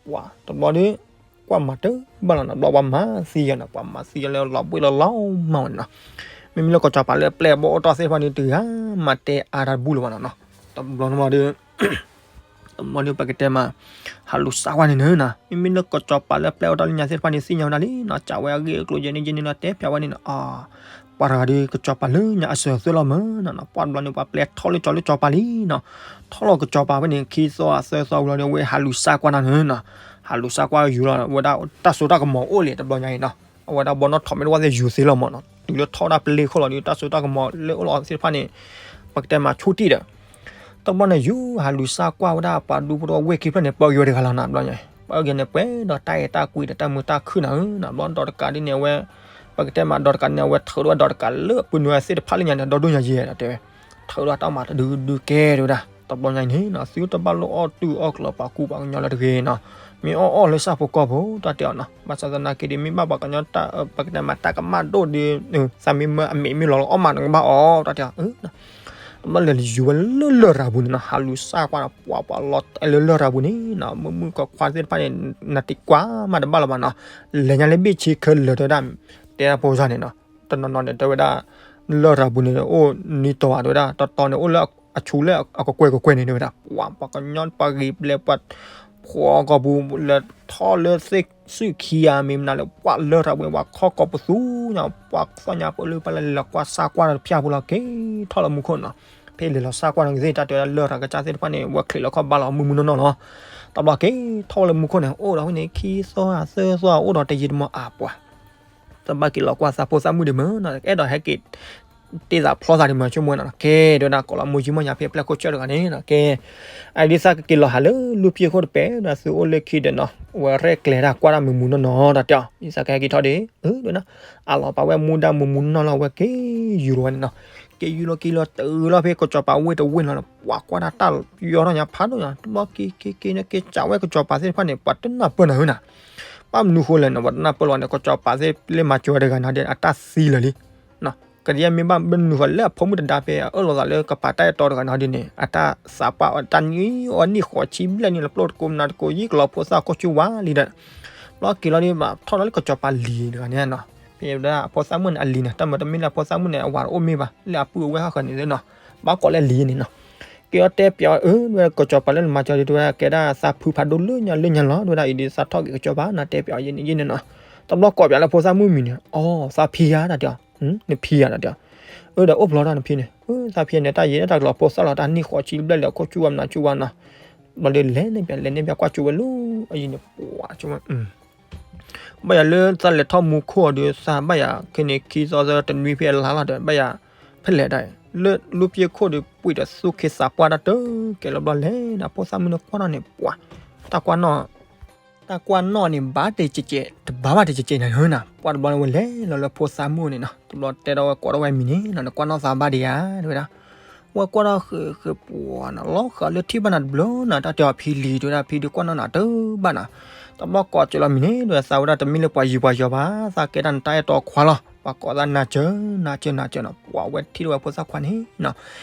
ပှၤတဘျီဒီး ကွၢ်မၤတၢ်ဘၣ်လီၤနီၤ, ဘျီပှၤမၤသံယၤနီၤ, ပှၤမၤသံယၤလၢလီၤဘှ့ၣ်လီၤလီၤမးဝဲန့ၣ်နီၤ. မ့မ့ၢ်လၢကီၢ်စီၤပၤလၢပျဲၢ်ဘီအိၣ်တ့ၢ်သ့ၣ်တဖၣ်န့ၣ် တဂၤမၤတဲအါတၢ်တဘူၣ်လၢၤဘၣ်နီၤနီၤ. တဘျီန့ၣ်ဒီး တဘျီဒီးပကတဲမး ဟးလူၤစါကွၢ်န့ၣ်နီၤ, မ့မ့ၢ်လၢကီၢ်စီၤပၤလၢပျဲၢ်အိၣ်တ့ၢ်လၢညါသ့ၣ်တဖၣ်န့ၣ် သ့ၣ်ညါဝဲဒၣ်လံနီၤ, စံးဝဲအဂ့ၢ်အကျိၤယဲန့ၣ်ယဲန့ၣ်လီၤ တဲဖျါဝဲန့ၣ်နီၤ. ပှၤတဂၤဒီးကစီၤပၤလၢညါအစၢၤအသွဲၣ်လီၤမးနီၤနီၤ, ပှၤတဘျီန့ၣ် ပှၤပျဲၢ်ထီၣ်လၢကၠီၤလၢကၠီၤပၤလံနီၤ, ထီၣ်လီၤကၠီၤပၤဖဲန့ၣ် ခံသီသၢသီဝံၤလီၤဒီး အဝဲဟးလူၤစါကွၢ်တၢ်နီၤနီၤ, ဟးလူၤစါကွၢ်ယူၤလီၤ ဝဲဒၣ်တၢ်စိတၢ်ကမီၤအိၣ်လံတဘျီညါအံၤနီၤ, အဝဲဒၣ်ဘီနီၣ်ထိးမ့ၢ်တဝၢ်သ့ၣ်ယူၤသ့လီၤမးနီၤ, တုၤလၢထီၣ်ဝဲဒၣ်ပလ့ၢ်ခိၣ်လီၤဒီး တၢ်စိတၢ်ကမီၤလၢအိၣ်လီၤသ့ၣ်တဖၣ်န့ၣ် ပကတဲမးဆူၣ်တံၢ်ဒီး တဘျီန့ၣ် ယူၤဟးလူၤစါကွၢ်ဝဲဒၣ်ပှၤဒူဖိတဝၢ်ဝ့ၢ်ခံဖျၢၣ်န့ၣ် ပၢက့ၤဝဲတဂၤလီၤနီၤ, တဘျီညါ ပၢက့ၤန့ၣ် ပှဲၤဒီးတၢ်အဲၣ်တၢ်ကွံဒီးတၢ်မုာ်တၢ်ခုၣ်နၤဧၢနီၤ, ဘျီဒီးတကးဒ်န့ၣ် အဝဲ ပကတဲမးဒီးတကးန့ၣ် အဝဲထုးထီၣ်ဝဲဒီးတကးလၢအပုၢ်နွဲၣ်သ့ၣ်တဖၣ်လၢညါန့ၣ် ဒီဒိၣ်ညါယဲဒီးတဲဝဲ ထုးထီၣ်တၢ်မၤတဒုဒုကဲတဲဝဲဒၣ်, တဘျီညါအံၤန့ၣ်နီၤ သုတဘၣ်လိၣ်အီၣ်တုၢ်အီၣ်ကျၢၤပှၤကူပှၤကညီလၢတဂ့ၤနီၤ, မ့ၢ်အီၣ်အီၣ်လၢဆၣ်ဖိကီၢ်ဖိ တၢ်တဲအီၤနီၤ, ဘၣ်ဆၣ်သနာ်က့ဒီး မ့ၢ်ဘၣ်ပှၤကညီ ပကတဲမးတၢ်ကမၣ်ဒိၣ်ဒီး သးမ့ၢ်မၢအမ့ၢ်မ့ၢ်လီၤလီၤအီၣ်မးနကဘၣ်အီၣ် တၢ်တဲအီၤ တဘျီလဲၤယူၤဝဲလၢလရာ်ပူၤန့ၣ်နီၤ, ဟးလူၤစါကွၢ်ဒီး ပှၤပှၤလီၤတဲာ်လၢလရာ်ပူၤန့ၣ်နီၤ, မုၣ်မုၣ်ခွါခွါသ့ၣ်တဖၣ်န့ၣ် နတံၤကွၢ်မးတဘၣ်လၢၤဘၣ်နီၤ, လဲၤညါလၢဘ့ၣ်ဆ့ခဲလၢာ်တဲဝဲဒၣ်, တဲဒၣ်ဖိစၢ်န့ၣ်နီၤ, တနီၤနီၤန့ၣ် တဲဝဲဒၣ် လရာ်ပူၤန့ၣ် အိၣ်နံၤတီၤဧါ တဲဝဲဒၣ်, တီတီန့ၣ် အိၣ်လၢအဆူလၢအကကွဲၢ်ကကွဲၢ်န့ၣ် တဲဝဲဒၣ်, ပှၤပှၤကညီပှၤဂ့ၤဘျဲၣ်ပှၤ ဖှီၣ်ကီၢ်ပူၤ လဲၤထီၣ်လၢသ့ၣ်စုၣ်ခံဂၤ မ့ၢ်မနုၤလၢ ပှၤလရာ်ပူၤ ပှၤခီကီၢ်ပသူညါ ပှၤသီၣ်ညါပၢၢ်လၢပှၤလဲၤ လဲၤကွၢ်စါကွၢ်ဒီးတဖၠၣ်ဖိလီၤ က့ၤထီၣ်လၢမူခိၣ်နီၤ, ဖဲလဲၤလီၤစါကွၢ်ဒီးကသ့ၣ် တၢ်တဲဝဲဒၣ် လရာ်ကစၢ်သ့ၣ်တဖၣ်န့ၣ် ဝဲချံးလီၤခီၣ်ဘါလီၤမုၢ်မုၢ်နီၢ်နီၢ်လီၤ, တဘျီက့ၤထီၣ်ဝဲလၢမူခိၣ်န့ၣ် အိၣ်ဒီးဝဲန့ၣ် ခံသီသၢသီ အိၣ်ဒီးတယံာ်တမီၤအါပှၤ သးဘၣ်က့ၤလီၤကွၢ်သးဖိသၣ်မုၣ်ဒံးမ့ၢ်နီၤ, အဲၣ်ဒိးဟဲက့ၤ တ့ၢ်သးဖျီသးဒံးမ့ၢ် ဆိကမိၣ်နီၤ, ကဲ တဲဝဲဒၣ် ကိးလီၤမူယံၤမီၢ်ညါဖဲပျဲၢ်ခိၣ်ဆၢၣ်တဂၤန့ၣ်နီၤ, ကဲ အဒ်သးကက့ၤလီၤဟးလၢလူၢ်ဖျၢၣ်ခိၣ်တပဲာ်ဒီး သုအိၣ်လၢခံဒီးနီၤ, ဝဲရဲၣ်ကျဲၤတၢ်ကွၢ်တၢ်မုၢ်မုၢ်နီၢ်နီၢ် တၢ်တဲအီၤ ဒ်သးကဟဲက့ၤထီၣ်ဒီး တဲဝဲဒၣ် အလီၤပာ်ဝဲမူဒါမုၢ်မုၢ်နီၢ်နီၢ်လီၤ ဝဲက့ၤယူၤလီၤဝဲန့ၣ်နီၤ, က့ၤယူၤလီၤက့ၤလီၤတုၤလီၤဖဲကစီၤပၤဝ့ၢ်တဝ့ၢ်လီၤနီၤ, ပှၤကွၢ်တၢ်တၢ်ယီၤထီၣ်ညါဖးဒိၣ်ညါ တဘျီက့ၤက့ၤက့ၤန့ၣ် က့ၤစးဝဲကစီၤပၤသ့ၣ်တဖၣ်န့ၣ် ပှၤတနၢ်ပၢၢ်နၤဧၢနီၤ, ဘၣ်မနုၤဃိလဲၣ်နီၤ ပှၤတနၢ်ပၢၢ်လီၤန့ၣ် ကစီၤပၤသ့ၣ်လၢမၤစၢၤဝဲတဂၤန့ၣ်ဒီး အတၢ်သံလၢာ်လံ ကဒဲမ့ၢ်ဘၣ်မနုၤဃိလၢအဖိမုၣ်တဒါဖဲအအၢၣ်လီၤသးလၢကပာ်တၢ်အဲၣ်တီတဂၤန့ၣ်ဒီးန့ၣ် အတၢ်သးပှၢ်တၢ်နံၣ်အီၤနံၣ်ဃိးဆံဘျဲၣ်န့ၣ် လီၤပျိၢ်တကိးမနုၤတကိး ယံာ်ကလီၤဖိသၣ်ခိၣ်ဆူၣ်ဝါလံဒီး ဘျီက့ၤလီၤဒီး ဘၣ်ထီၣ်လီၤလၢကစီၤပၤလံၤတဂၤန့ၣ်နီၤ, ဖဲဝဲဒၣ်အဖိသၣ်မုၣ်န့ၣ်အလံၤန့ၣ် တၢ်မၤတမ့ၢ်လၢအဖိသၣ်မုၣ်န့ၣ် အဝၤတအိၣ်မ့ၢ်ဘၣ် လၢအပုၢ်အဝဲၢ်ဟီၣ်ဃၢၤန့ၣ်နီၤ, ဘၣ်ကိးလၢအလံၤန့ၣ်နီၤ, က့ၤအီၤတဲပၠးအီၤ အၢ ဝဲကစီၤပၤလၢနမၤစၢၤဒ်တဲဝဲဒၣ် ကဲဒၣ်သးဖုဖးဒိၣ်လၢညါလၢညါလီၤ တဲဝဲဒၣ်အံၤဒ်သးထီၣ်က့ၤကစီၤပၤ နတဲပၠးအီၤယဲန့ၣ်ယဲန့ၣ်နီၤ, တဘျီကိးပၠးလၢဖိသၣ်မုၣ်မံၤန့ၣ် အိ သးဖံယါ တၢ်တဲအီၤ နဖံယါ တၢ်တဲအီၤ, အၢ ဒီးအိၣ်ဖျိထီၣ်နဖံန့ၣ် အၢ သးဖံန့ၣ် တၢ်ယံာ်တၢ်ကလီၤဖိသၣ်လီၤ တၢ်နံၣ်ဃိးဆံဘျဲၣ်လၢအခိၣ်ဆူၣ်ဝါမနုၤဆူၣ်ဝါနီၤ, ဘျီဒီးလဲၤန့ၢ်ပၠး လဲၤန့ၢ်ပၠးကွၢ်ကၠိဝဲလၢ အယံၤန့ၣ် ပှၤကၠိဝဲ ဘၣ်ယၤလၢသးလဲၤထီၣ်မူခိၣ်အီၤဒီး သးဘၣ်ယၤခဲန့ၣ် ခံသီသၢတနွံဖဲအလါလီၤဒီး ဘၣ်ယၤ ဖဲလဲၣ်ဒၣ် လၢလူၢ်ဖျၢၣ်ခိၣ်ဒီး ပှ့ၤဒီးသူၣ်ခ့သးပှၢ်တၢ်တကဲလီၤဘျီလဲၣ်န့ၣ် ဖိသၣ်မုၣ်န့ၣ်ကွၢ်ထီၣ်န့ၣ် ပှၤ တၢ်ကွၢ်နီၣ် တၢ်ကွၢ်နီၣ်န့ၣ် ဘၣ်တကဲးကဲး တဘၣ်ဘၣ်တကဲးကဲးန့ၣ်နီၤ ပှၤတဘျီန့ၣ်ဝဲလဲၤလီၤလၢဖိသၣ်မုၣ်န့ၣ်နီၤ တဘျီတဲထီၣ်ဝဲကိးထီၣ်ဝဲမံၤန့ၣ်နီၤ နကွၢ်နီၣ်သးဘၣ်ဒံးဧါ တဲဝဲဒၣ် ဝဲကွၢ်ထီၣ်ဃုာ်ဃုာ်ပှၤနီၤ လီၤဃုာ်လၢထံၣ်ဘၣ်နၤတဘျီနီၤ တၢ်တဲအီၤဖံလံၤ တဲဝဲဒၣ် ဖံဒုးကွၢ်နီၣ်နၤတဘၣ်နီၤ တဘျီကိးစၢၤလီၤမံၤန့ၣ် တဲဝဲဒၣ် သးဝဲဒၣ်တမ့ၢ်လၢပှၤယံၤပှၤယီၤဘၣ် သးကဲဒၣ်နတၢ်အဲၣ်တီခွါလီၤ ပှၤကိးသးနၤစၢၤ နၤစၢၤ နၤစၢၤနီၤ ပှၤဝဲထံၣ်ထီၣ်ဝဲဖိသၣ်ခွါန့ၣ်နီၤ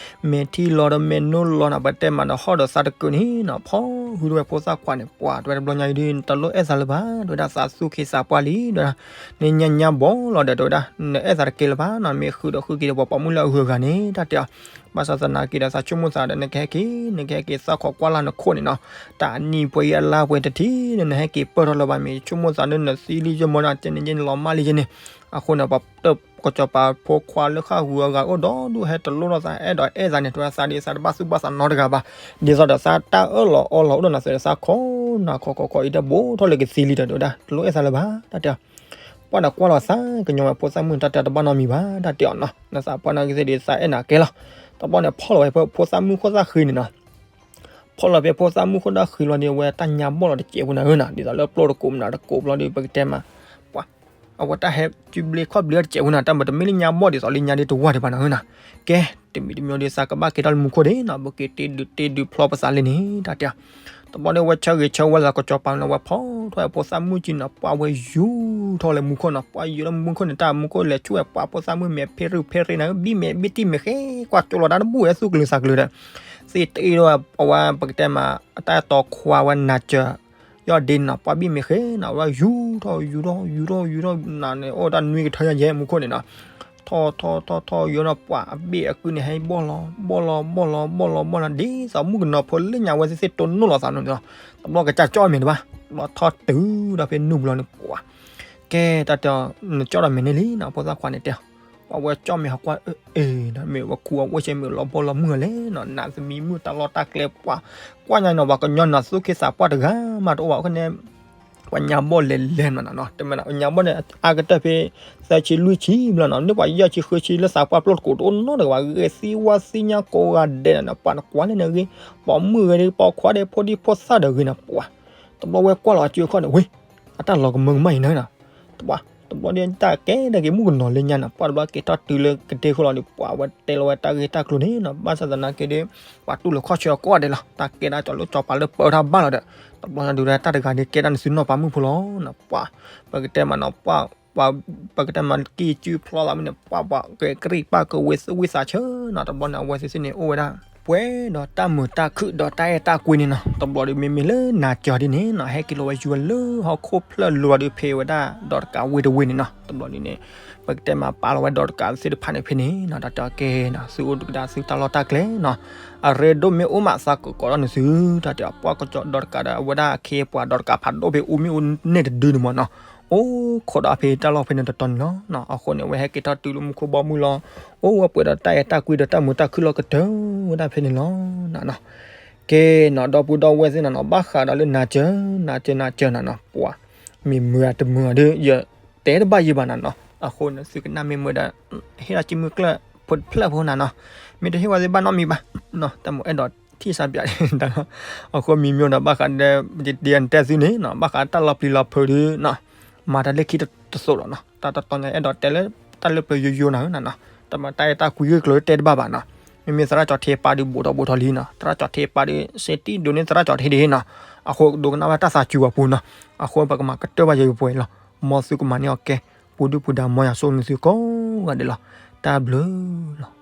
မဲာ်ထံလီၤဒီးမဲာ်နိလီၤနီၤ ပတဲမးဒီးဟီၣ်ဒီးသးတကုးန့ၣ်နီၤ ဖီၣ်ဟုၣ်ထီၣ်ဝဲဖိသၣ်ခွါန့ၣ် ပှၤတဲဝဲတဘျီညါအံၤဒုး နတလိၣ်အဲၣ်သးလၢၤဘၣ် တဲဝဲဒၣ်သးသူၣ်ခ့သးပှၢ်လံ တဲဝဲဒၣ် နညါညါဘီလီၤဒီး တဲဝဲဒၣ် နအဲၣ်သးတကဲလၢၤဘၣ်နီၤ မ့ၢ်ဃုာ်ဒီးဃုာ်က့ၤဒီးပှၤပိာ်မုၣ်လၢအဂုၤအဂၤန့ၣ် တၢ်တဲအီၤ ဘၣ်ဆၣ်သနာ်က့ဒီးသးဆိကမိၣ်သးဒီး နကဟဲက့ၤ နကဟဲက့ၤသးခိးကွၢ်လၢ်နခိၣ်န့ၣ်နီၤ တၢ်အနံၣ်ပှဲၤအံၤအလါပှဲၤတထံၣ်န့ၣ် နဟဲက့ၤပၢၢ်ထီၣ်လၢၤဘၣ် မ့ၢ်ဆိကမိၣ်သးဒီး နသံလံယမီၤဒီး ကဲန့ၣ်ယဲန့ၣ်လီၤမၢ်လံယဲန့ၣ် အဃိန့ၣ် ပှၤတၢၢ်ကစီၤပၤဖိခွါလၢဃၣ်ဃုာ်အဂၤ အိၣ်ဒီဒူၣ်ဟဲတလိၣ်ထီၣ်သး အဲၣ်ဒိးအဲၣ်သးန့ၣ် တဲဝဲဒၣ်သးဒ်သးတဘၣ်သူၣ်ဘၣ်သးနီတဂၤဘၣ် ဒ်သိးဒီးသးတၢ်အၢၣ်လီၤအီလီၤအိၣ်ဒီးနၤသ့ဒီး သးခိးနၤခိးခိးခိးအံၤတဘိထီၣ်လၢကသံလံဒီး တဲဝဲဒၣ် တလိၣ်အဲၣ်သးလၢၤဘၣ် တၢ်တဲအီၤ ပှၤဒီးကွၢ်လီၤသးကညီၤဝဲဖိသၣ်မုၣ်န့ၣ် တၢ်တဲတဘၣ်နီတမံၤဘၣ် တၢ်တဲအီၤနီၤ နသးပှၢ်နီၢ်ကသ့ၣ်ဒီး သးအဲၣ်နၤကဲလီၤ တဘျီန့ၣ် ဖီၣ်လီၤဝဲဖိသၣ်မုၣ်ခိၣ်သၣ်ဃံန့ၣ်နီၤ ဖီၣ်လီၤဖဲဖိသၣ်မုၣ်ခိၣ်သၣ်ဃံလီၤဒီး အဝဲတၢ်ညါဘီၣ်လီၤတစဲးဖိနၤဧၢနီၤ ဒ်သိးလၢပျိၢ်တကိးမနုၤတကိးဘျီဒီး ပကတဲမး ပှၤ အဝဲတၢ်ဟဲစုဘျ့ခီၣ်ဘျ့တစဲးဖိနၤ တၢ်မၤတမ့ၢ်လၢညါဘီၣ်ဒ်သိးလၢညါဒ်တဝၢ်ဒံးဘၣ်နၤဧၢနီၤ ကဲ တမံၤတမံၤဒီး သးကဘၣ်က့ၤထီၣ်လၢမူခိၣ်ဒံးနီၤ ပက့ၤတ့ဒုးတ့ဒုးဖျီပသးလံန့ၣ် တၢ်တဲအီၤ တဘျီဒီး ဝဲဆၢဂ့ၤဆၢဝါလၢကစီၤပၤန့ၣ် ဝဲဖီၣ်ထီၣ်ဝဲဖိသၣ်မုၣ်ကံနီၤ ပှၤဝဲယူၤထီၣ်လၢမူခိၣ်နီၤ ပှၤယူၤလၢမူခိၣ်န့ၣ် တၢ်မူခိၣ်လဲၤဆူၣ်ဝဲ ပှၤဖိသၣ်မုၣ်မဲာ်ဖ့ရူၢ်ဖ့ရ့နၤဧၢ ဘံၣ်မဲာ်ဘံၣ်တံၢ်မဲာ်ဃဲ ကွၢ်ကၠိလီၤတၢ်တဘူၣ်ဝဲသူၣ်ကလုာ်သးကလုာ်ဒီး သ့ၣ်တအ့ၣ်ဒီးအဝဲပကတဲမး အတၢ်အဲၣ်တီခွါဝဲနၤစၢၤ ယီၢ်ဒ့န့ၣ်နီၤ ပှၤဘံၣ်မ့ၢ်ဃ့နီၤ ဝဲယူၤထီၣ်ယူၤထီၣ်ယူၤထီၣ်ယူၤထီၣ်နၤန့ၣ် အိၣ်တၢ်နွံကထၢယဲၢ်မူခိၣ်န့ၣ်နီၤ ထီၣ်ထီၣ်ထီၣ်ထီၣ်ယူၤနီၤ ပှၤအဘ့ၣ်အကုန့ၣ် ဟဲဘီၣ်လီၤဘီၣ်လီၤဘီၣ်လီၤဘီၣ်လီၤဘီၣ်လီၤ ဒ်သိးမုၣ်ကနီၤဖိလၢညါဝဲသ့ၣ်သ့ၣ်တိၢ်နီၣ်လီၤသးန့ၣ်နီၤ တဘျီကစၢ်ကၠီၣ်မ့ၢ်တဘၣ် တဘျီထီၣ်တုၤဒီးဖဲနူၢ်ဘျီန့ၣ် ပှၤ ကဲတၢ်တဲအီၤ နကၠီၣ်ဒီးမ့ၢ်န့ၣ်လံနီၤ ဖိသၣ်ခွါန့ၣ်တဲအီၤ ပှၤဝဲကၠီၣ်မ့ၢ်ဟီကွၢ်အ့ၣ် မ့ၢ်ဝဲခူအဝဲၡဲမ့ၢ်လီၤဘီၣ်လီၤမုၢ်လဲၣ်နီၤ နးသမံမုၢ်တၢ်လီၢ်တၢ်ကျဲပှၤ ကွၢ်ညါနီၤ ပှၤကညီနီၤ သူၣ်က့သးပှၢ်တဂၤမးတအိၣ်ဘၣ် အဃိန့ၣ် ပှၤညါဘီၣ်လဲၤလဲၤမးနီၤ တမ့ၢ်ညါဘီၣ်န့ၣ် အါကတၢၢ်ဖဲ သၢဆံလွံၢ်ဆံဘျီနီၤ န့ၢ်ပှၤယဲၢ်ဆံဃုဆံလၢသးပှၢ်ပျိၢ်တကိးတအိၣ်နီတဂၤဘၣ် ဂဲၤသံဝါသံညါကိးဂၤဒဲးနီၤ ပှၤနကွၢ်လၢန့ၣ်ဂ့ၤ ပိာ်မုၣ်ဂ့ၤဒီး ပိာ်ခွါဒီး ဖိဒံဖိသၣ်ဒီးဂ့ၤနီၤ ပှၤ တဘျီဝဲကွၢ်လီၤအစုအခီၣ်န့ၣ် ဝ့ၢ် အတၢ်လီၤကမၢကမၣ်အံၤနီၤ တဘျီ တဘျီဒီးတၢ်ကဲဒၣ်က့ၤမုၣ်ကနီၤလၢညါနီၤ ပှၤတဘျီက့ၤထီၣ်တုၤလၢကဒ့ခိၣ်လီၤဒီး ပှၤဝဲတဲလီၤဝဲတၢ်ဂ့ၢ်တၢ်ကျိၤန့ၣ်နီၤ ဘၣ်ဆၣ်သနာ်က့ဒီး ပှၤတူၢ်လိာ်ခီၣ်ဆၢအကိးဂၤဒဲးလီၤ တၢ်ကဲဒၣ်ကၠီၤလၢကၠီၤပၤလၢပၢတၢ်ဘၣ်လီၤဒီး တဘျီဒုးတၢ်တဂၤဒ်ကဲဒၣ်နသုနီၢ်ပၤမုၣ်ဖိလီၤနီၤ ပှၤ ပကတဲမးနီၤ ပှၤ ပကတဲမးကံၢ်စုဖျီသးမ့ၢ်န့ၣ် ပှၤပှၤကဲကရံၣ်ပၢ်ကဝ့ၤသူၣ်ဝံၣ်သးဆၢနီၤ တဘျီန့ၣ် အဝဲသ့ၣ်သ့ၣ်န့ၣ်အိၣ်ဝဲဒၣ် ပှဲၤဒီးတၢ်မုာ်တၢ်ခုၣ်ဒီးတၢ်အဲၣ်တၢ်ကွံန့ၣ်နီၤ တဘျီဒီးမ့မ့ၢ်လၢနၤစၢၤဒ်န့ၣ်နီၤ ဟဲက့ၤလီၤဝဲယူၤဝဲလၢဟီၣ်ခိၣ်ဖျၢၣ်လိၤဒီးဖဲဝဲဒၣ်ဒီးတကးဝ့ၢ်တဝ့ၢ်န့ၣ်နီၤ တဘျီဒ်န့ၣ် ပကတဲမးပာ်လီၤဝဲဒီးတကးသ့ၣ်တဖၣ်န့ၣ်ဖဲန့ၣ်နီၤ တၢ်တဲအီၤကဲနီၤ သုအိၣ်ကဒါသုတၢ်လီၢ်တၢ်ကျဲနီၤ အရ့ဒိၣ်မ့ၢ်အိၣ်မးသးကကိးထီၣ်န့ၣ်သု တၢ်တဲအီၤပှၢ်ကစီဒီးတကးဒီး အဝဲဒၣ်အခ့အပှၤဒီးတကးဖးဒိၣ်ဖဲအိၣ်မ့ၢ်အိၣ်န့ၣ်တဒုန့ၣ်မးနီၤ အိၣ်ခိးဒီးဖဲတၢ်လီၢ်ဖဲန့ၣ်တတီၤန့ၣ်လီၤ အဃိန့ၣ် အဝဲဟဲက့ၤထီၣ်တုၤလၢမူခိၣ်ဘီမုၢ်လီၤ အိၣ်ဝဲပှဲၤဒီးတၢ်အဲၣ်တၢ်ကွံဒီးတၢ်မုာ်တၢ်ခုၣ်လီၤကတၢၢ်ဝဲဒၣ်ဖဲန့ၣ်လီၤနီၤ ကဲနီၤ ဒီပုၢ်ဒီဝဲၢ်သ့ၣ်နီၤနီၤ ဘၣ်ဃးဒီးလၢနၤစၢၤ နၤစၢၤ နၤစၢၤနၤနီၤ ပှၤ မ့ၢ်မုာ်ဧါတမုာ်ဧါဒီး ယတဲတဘၣ်ယံၤဘၣ်နၤနီၤ အဃိန့ၣ် သုကနၣ်မ့ၢ်မုာ်ဒီး ဟ့ၣ်လီၤစုမုၢ်ကျၢၢ်ဖိတဖျၢၣ်ဖိနၤနီၤ မ့ၢ်တဟ့ၣ်ဝဲသ့ၣ်ဘၣ်နီတမံၤဘၣ်နီၤ တၢ်မိၣ်အဲၣ်ဒိးထံၣ်စၢ်ပၠးတၢ်လီၤ အဃိမံၤမံၤနီၤ ဘၣ်ဃးဒီး ဒ်ယတဲသုန့ၣ်နီၤ ဘၣ်ဃးတၢ်လီၤပျံၤလီၤဖုးဒီးနီၤ မၤတၢ်လၢခံတသိးလီၤနီၤ တၢ်တတီၤညါအဲၣ်ဒိးတဲလၢ တၢ်လၢပျၢၤယိယိနၤနီၤ တမ့ၢ်တၢ်အဲၣ်တၢ်ကွံဂ့ၢ်ကျိၤတဲတဘၣ်ဘၣ်နီၤ မ့မ့ၢ်သရၣ်ကၠီၤထံပာ်ဒီးဘူးထီၣ်ဘူးထီၣ်လံနီၤ သရၣ်ကၠီၤထံပာ်ဒီး စ့တံၢ်ဒိးန့ၢ်သရၣ်ကၠီၤထံဒ်နီၤ အဃိဒိကနၣ်ဘၣ်တၢ်သးစူၤဘၣ်ပူၤနီၤ အဃိပကမၤကတၢၢ်ဘၣ်ယပှဲၤလီၤ မ်သုကမၤန့ၢ်အီၤကဲ ပူၤဒုၣ်ပူၤဒါမ်ယွၤဆိၣ်ဂ့ၤနသုကိးဂၤဒဲးလီၤ တၢ်ဘျုးလီၤ